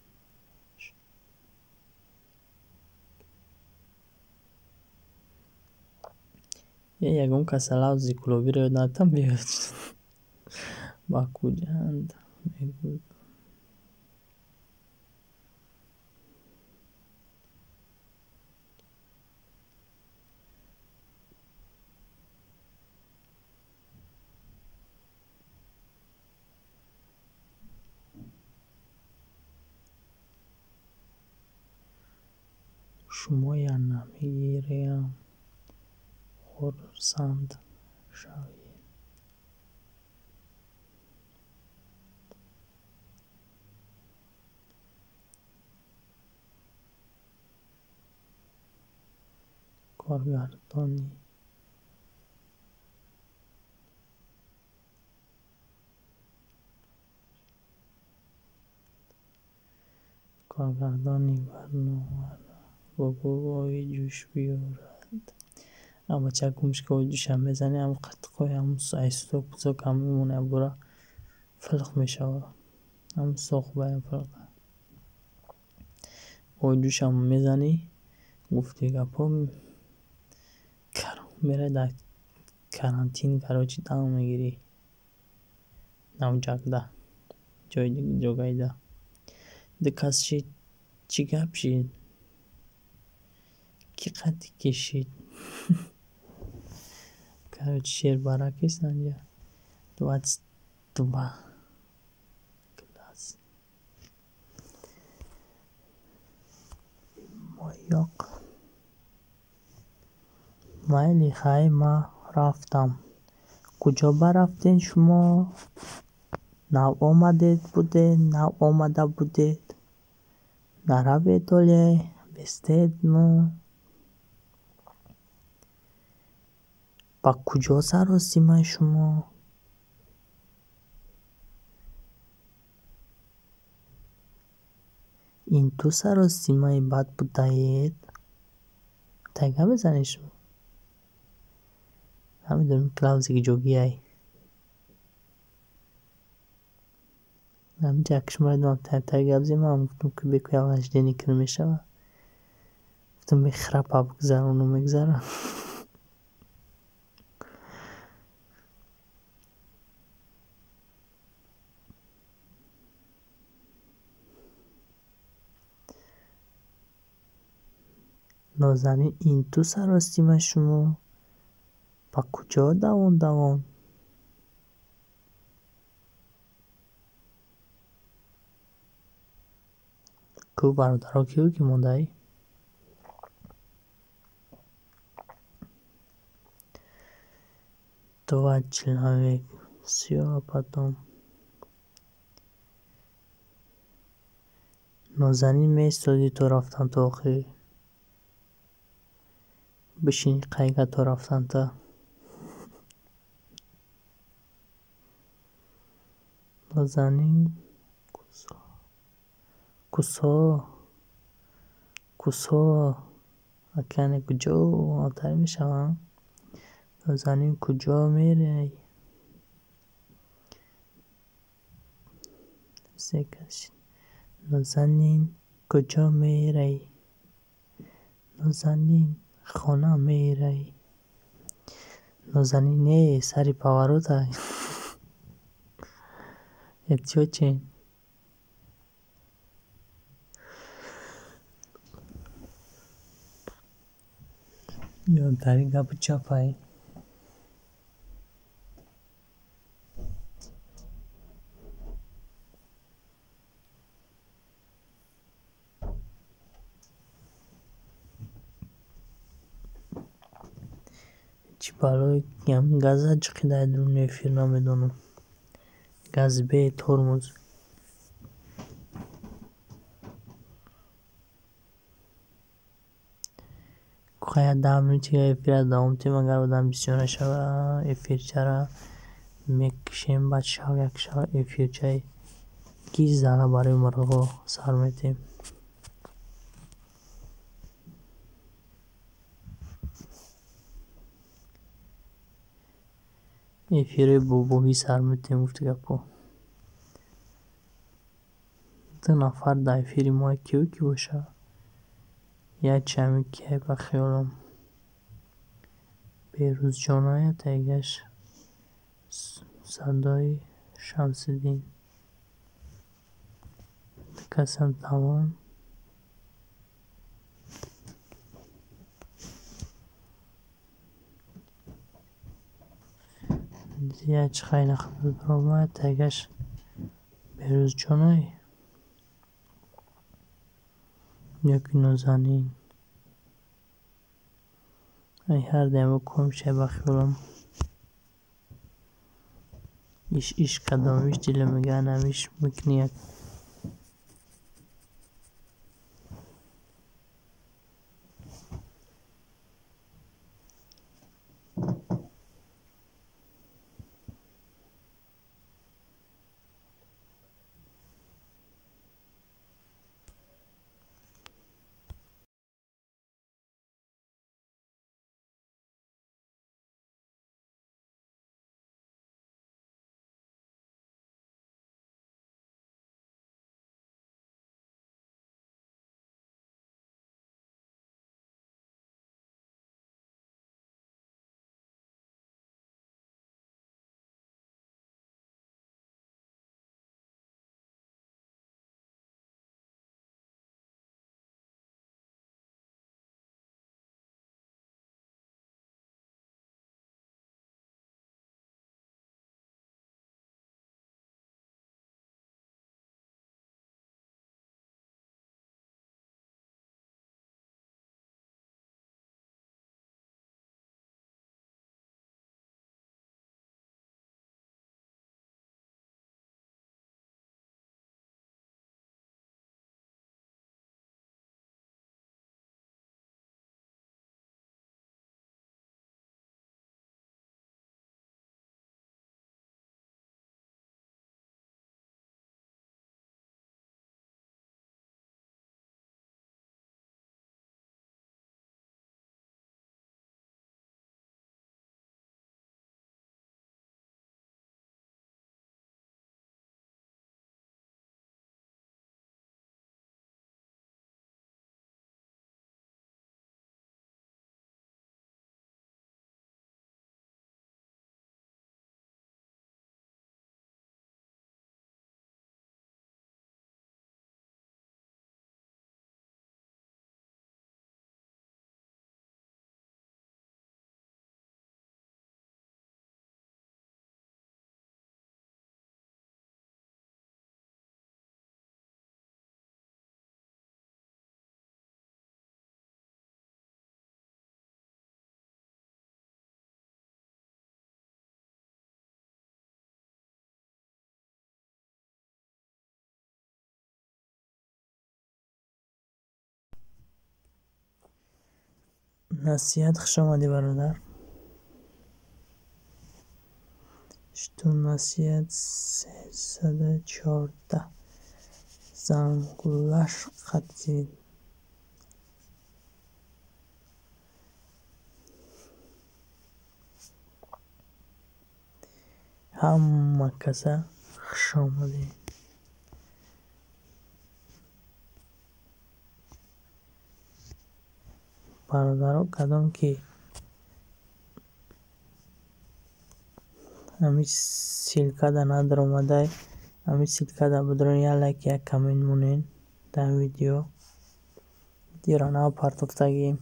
Ягон каса лафзи кулобиро ёд надотам биёд. Ба Хуҷанд мегӯд. Шумоя намегирям, хурсанд шавед. Коргардони барномаро бобо оби ҷӯш биёрад. Бача гумш ки оби ҷӯшам мезанӣ, ҳамн қатиқҳои ҳамн айсуток пусок ҳам мемонад, бура филқ мешавад. Ҳамн соқ баям филқа. Оби ҷӯшам мезанӣ, гуфти гапҳо меравӣ дар карантин, короче, дам мегирӣ. Навҷакда. Ҷои ҷогаида. Ду кас шид, чӣ гап шид? Кӣ қадди кишид? Короче, шер баракист анҷа. 22 класс. Моёқ. Майли хай, ман рафтам. Куҷо барафтед шумо? Нав омадед будед, нав омада будед. Наравед оле, бестед. Ба куҷо саросимаи шумо? Ин ту саросимаи бад будаед? Тайга мезанед шумо? Намедонам клаузи ҷогиай. Ҳаминҷа шумо дидам тай гап зем, ман гуфтам ки бекӯ вождение ки намешава. Гуфтам бе храпа бигзарону мегзарам. Нозанин, ин ту саросима шумо? Ба куҷо давон давон? Ку бародаро киё ки мондаи? Два человек. Всё, а потом. Нозанин меистоди то рафтан то охир. Бишини қайга то рафтанта. Нозанин кусо кусо акане куҷо отар мешавам? Нозанин куҷо мерай? Нозанин куҷо мерай? Нозанин хона мерай. Нозанин не сари поворота. Эҳтиёт чен. Дар ин гапу чапай. Чӣ балои ҳамин газа чиқида дуруни эфир намедонам. Гази бе тормоз. Хая 10 минути эфира давом тем, агар одам бисёр нашава, эфирчара мекушем, баъд шав як шава эфирчаи ки зара барои мурғо сар метем. Эфири бобоӣ сар метем, гуфти гапо. Ду нафар дар эфири мо киё ки боша? Як чами киай ба хиёлам. Берӯзҷоная тайгаш садои Шамсиддин. Касам тамом. Як хайна хабар тайгаш Берӯзҷонай ёки Нозанин. Ай ҳар даъво комшай ба хиёлам. Иш иш кадомиш дило мега намиш мекунӣ як. Насиҳат, хуш омадӣ, бародар. Что насиҳат 314 зангулаш қатъи. Ҳама каса хуш омадед. Бародаро, кадом ки ҳами ссылкада надаромадай, ҳами ссылкада бидорен, як лайк, як коммент монен дар видео. Видеоро нав партофтагим,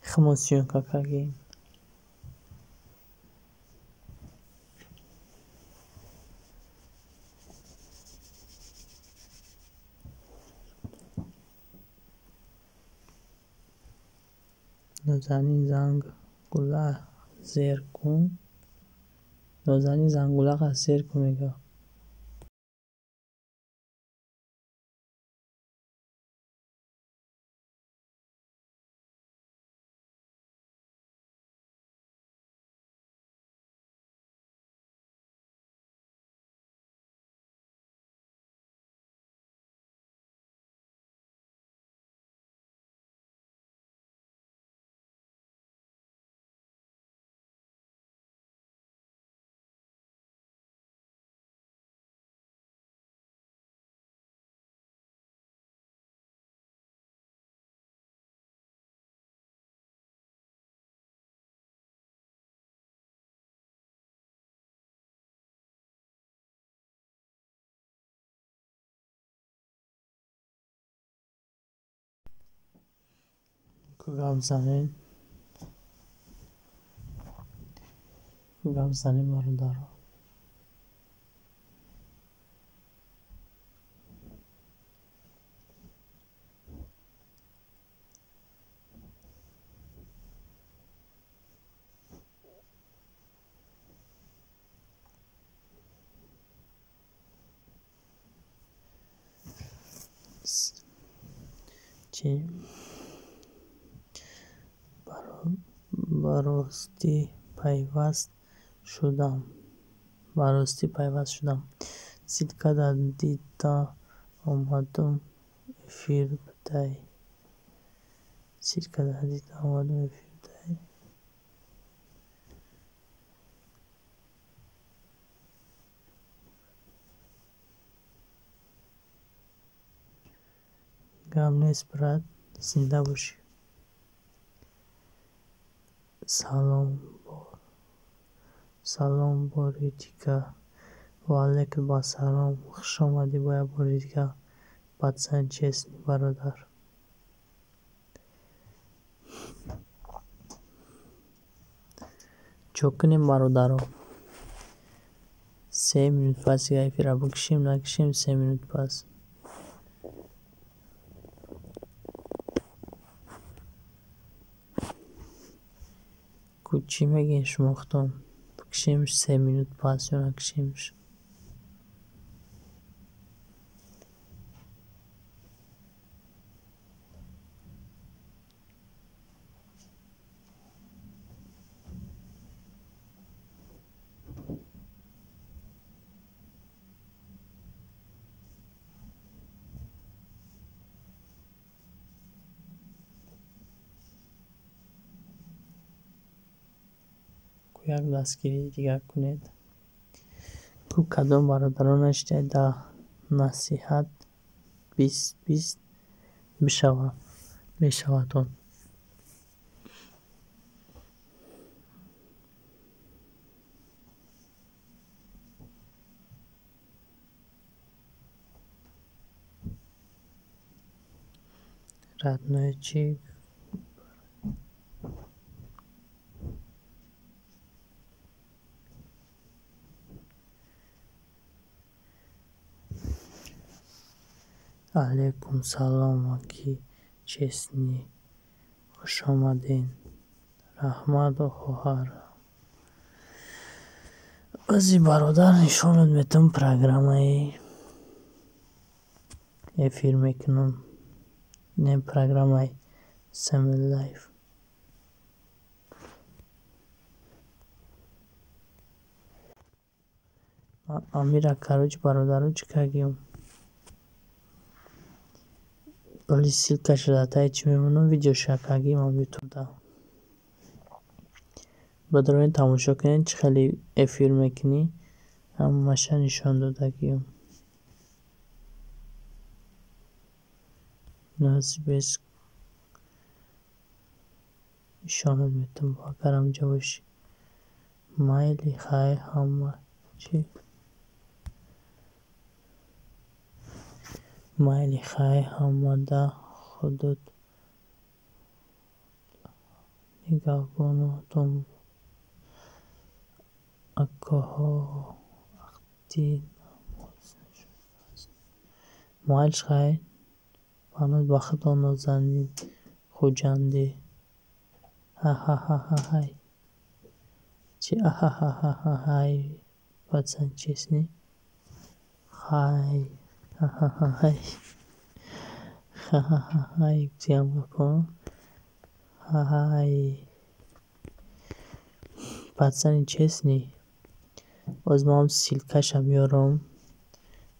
химо съёмка кардем. Нозанин зангула зер кун. Нозанин зангулақа зер кун, мега. Ку гап занед, ку гап занед, бародаро. Чӣ? Ба ростӣ пайваст шудам. Ба ростӣ пайваст шудам. Ссылкада дида омадум, эфир будай. Ссылкада дида омадум, эфир будай. Гап нест, брат, зинда бошӣ. Салом, салом, бори дигар. Ва алайкум ассалом. Хуш омадӣ бо як бори дигар. Пацан честный, бародар. Чо кунем, бародаро? 3 минут пас эфира бикушем, накушем 3 минут пас. Ку чӣ мегӯед шумо худтон? Бикушемш 3 минут пас ё накушемш? Ку як дастгирии дигар кунед. Ку кадом бародарон нашидаед, дар насиҳат 20 20 бишавад мешавад он. Родной чӣ? Алайкум салом, аки честный, хуш омадед. Раҳмат, хоҳар. Баъзе бародар нишонат метавон программаи эфир мекунам. Не, программаи Самел Лайф. Амира, короче, бародаро, чӣ кардем? Оли ссылкаша дар таи чӣ мемонам, видеоша кардем ам ютубда. Бадарорен тамошо кунед, чӣ хеле эфир мекунӣ, ҳамаша нишон додагиам. Насибес нишонат метам, агар ҳамҷа бошӣ. Майли, хай, ҳама чӣ? Майли, хай, ҳамада худот нигаҳбонатон, акоҳо, вақти намоз нашудааст. Майлиш, хай, паноҳ ба худо, Нозанин Хуҷандӣ. Ҳа-ҳа-ҳа-ҳай. Чи ахахахахай, пацан, честный? Хай, ха-ха-ха-хай. Ха-ха-ха-хай, гуфтиам гапо. Ҳай. Пацани честный. Боз ман ссылкаша биёрам.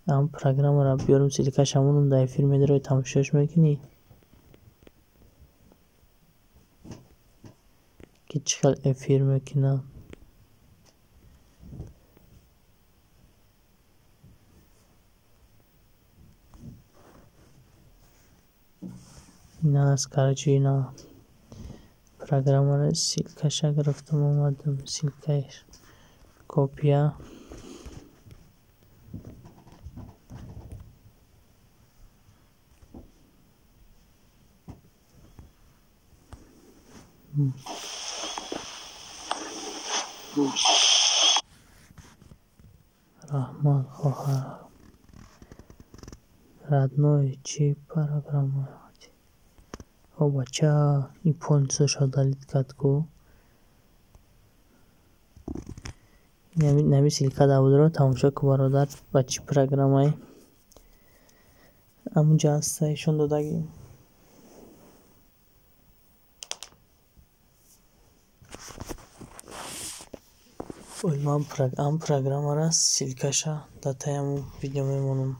Ам программаро биёрам, ссылкаша монам, дар эфир медарои, тамошош мекунӣ? Ки чӣ хел эфир мекунам. Ина аст, короче, ина программаро ссылкаша гирифтам, омадам, ссылкааш копия. Раҳмат, хоҳар. Родной, чӣ программа? О, бача, ин полностью удалить кард ку. Нами ссылка дар будро тамошо ку, бародар, ба чӣ программае. Амунҷа ҳаста, ишон додагӣ. Ой, ман ам программара ссылкаша дар таи ҳамун видео мемонам.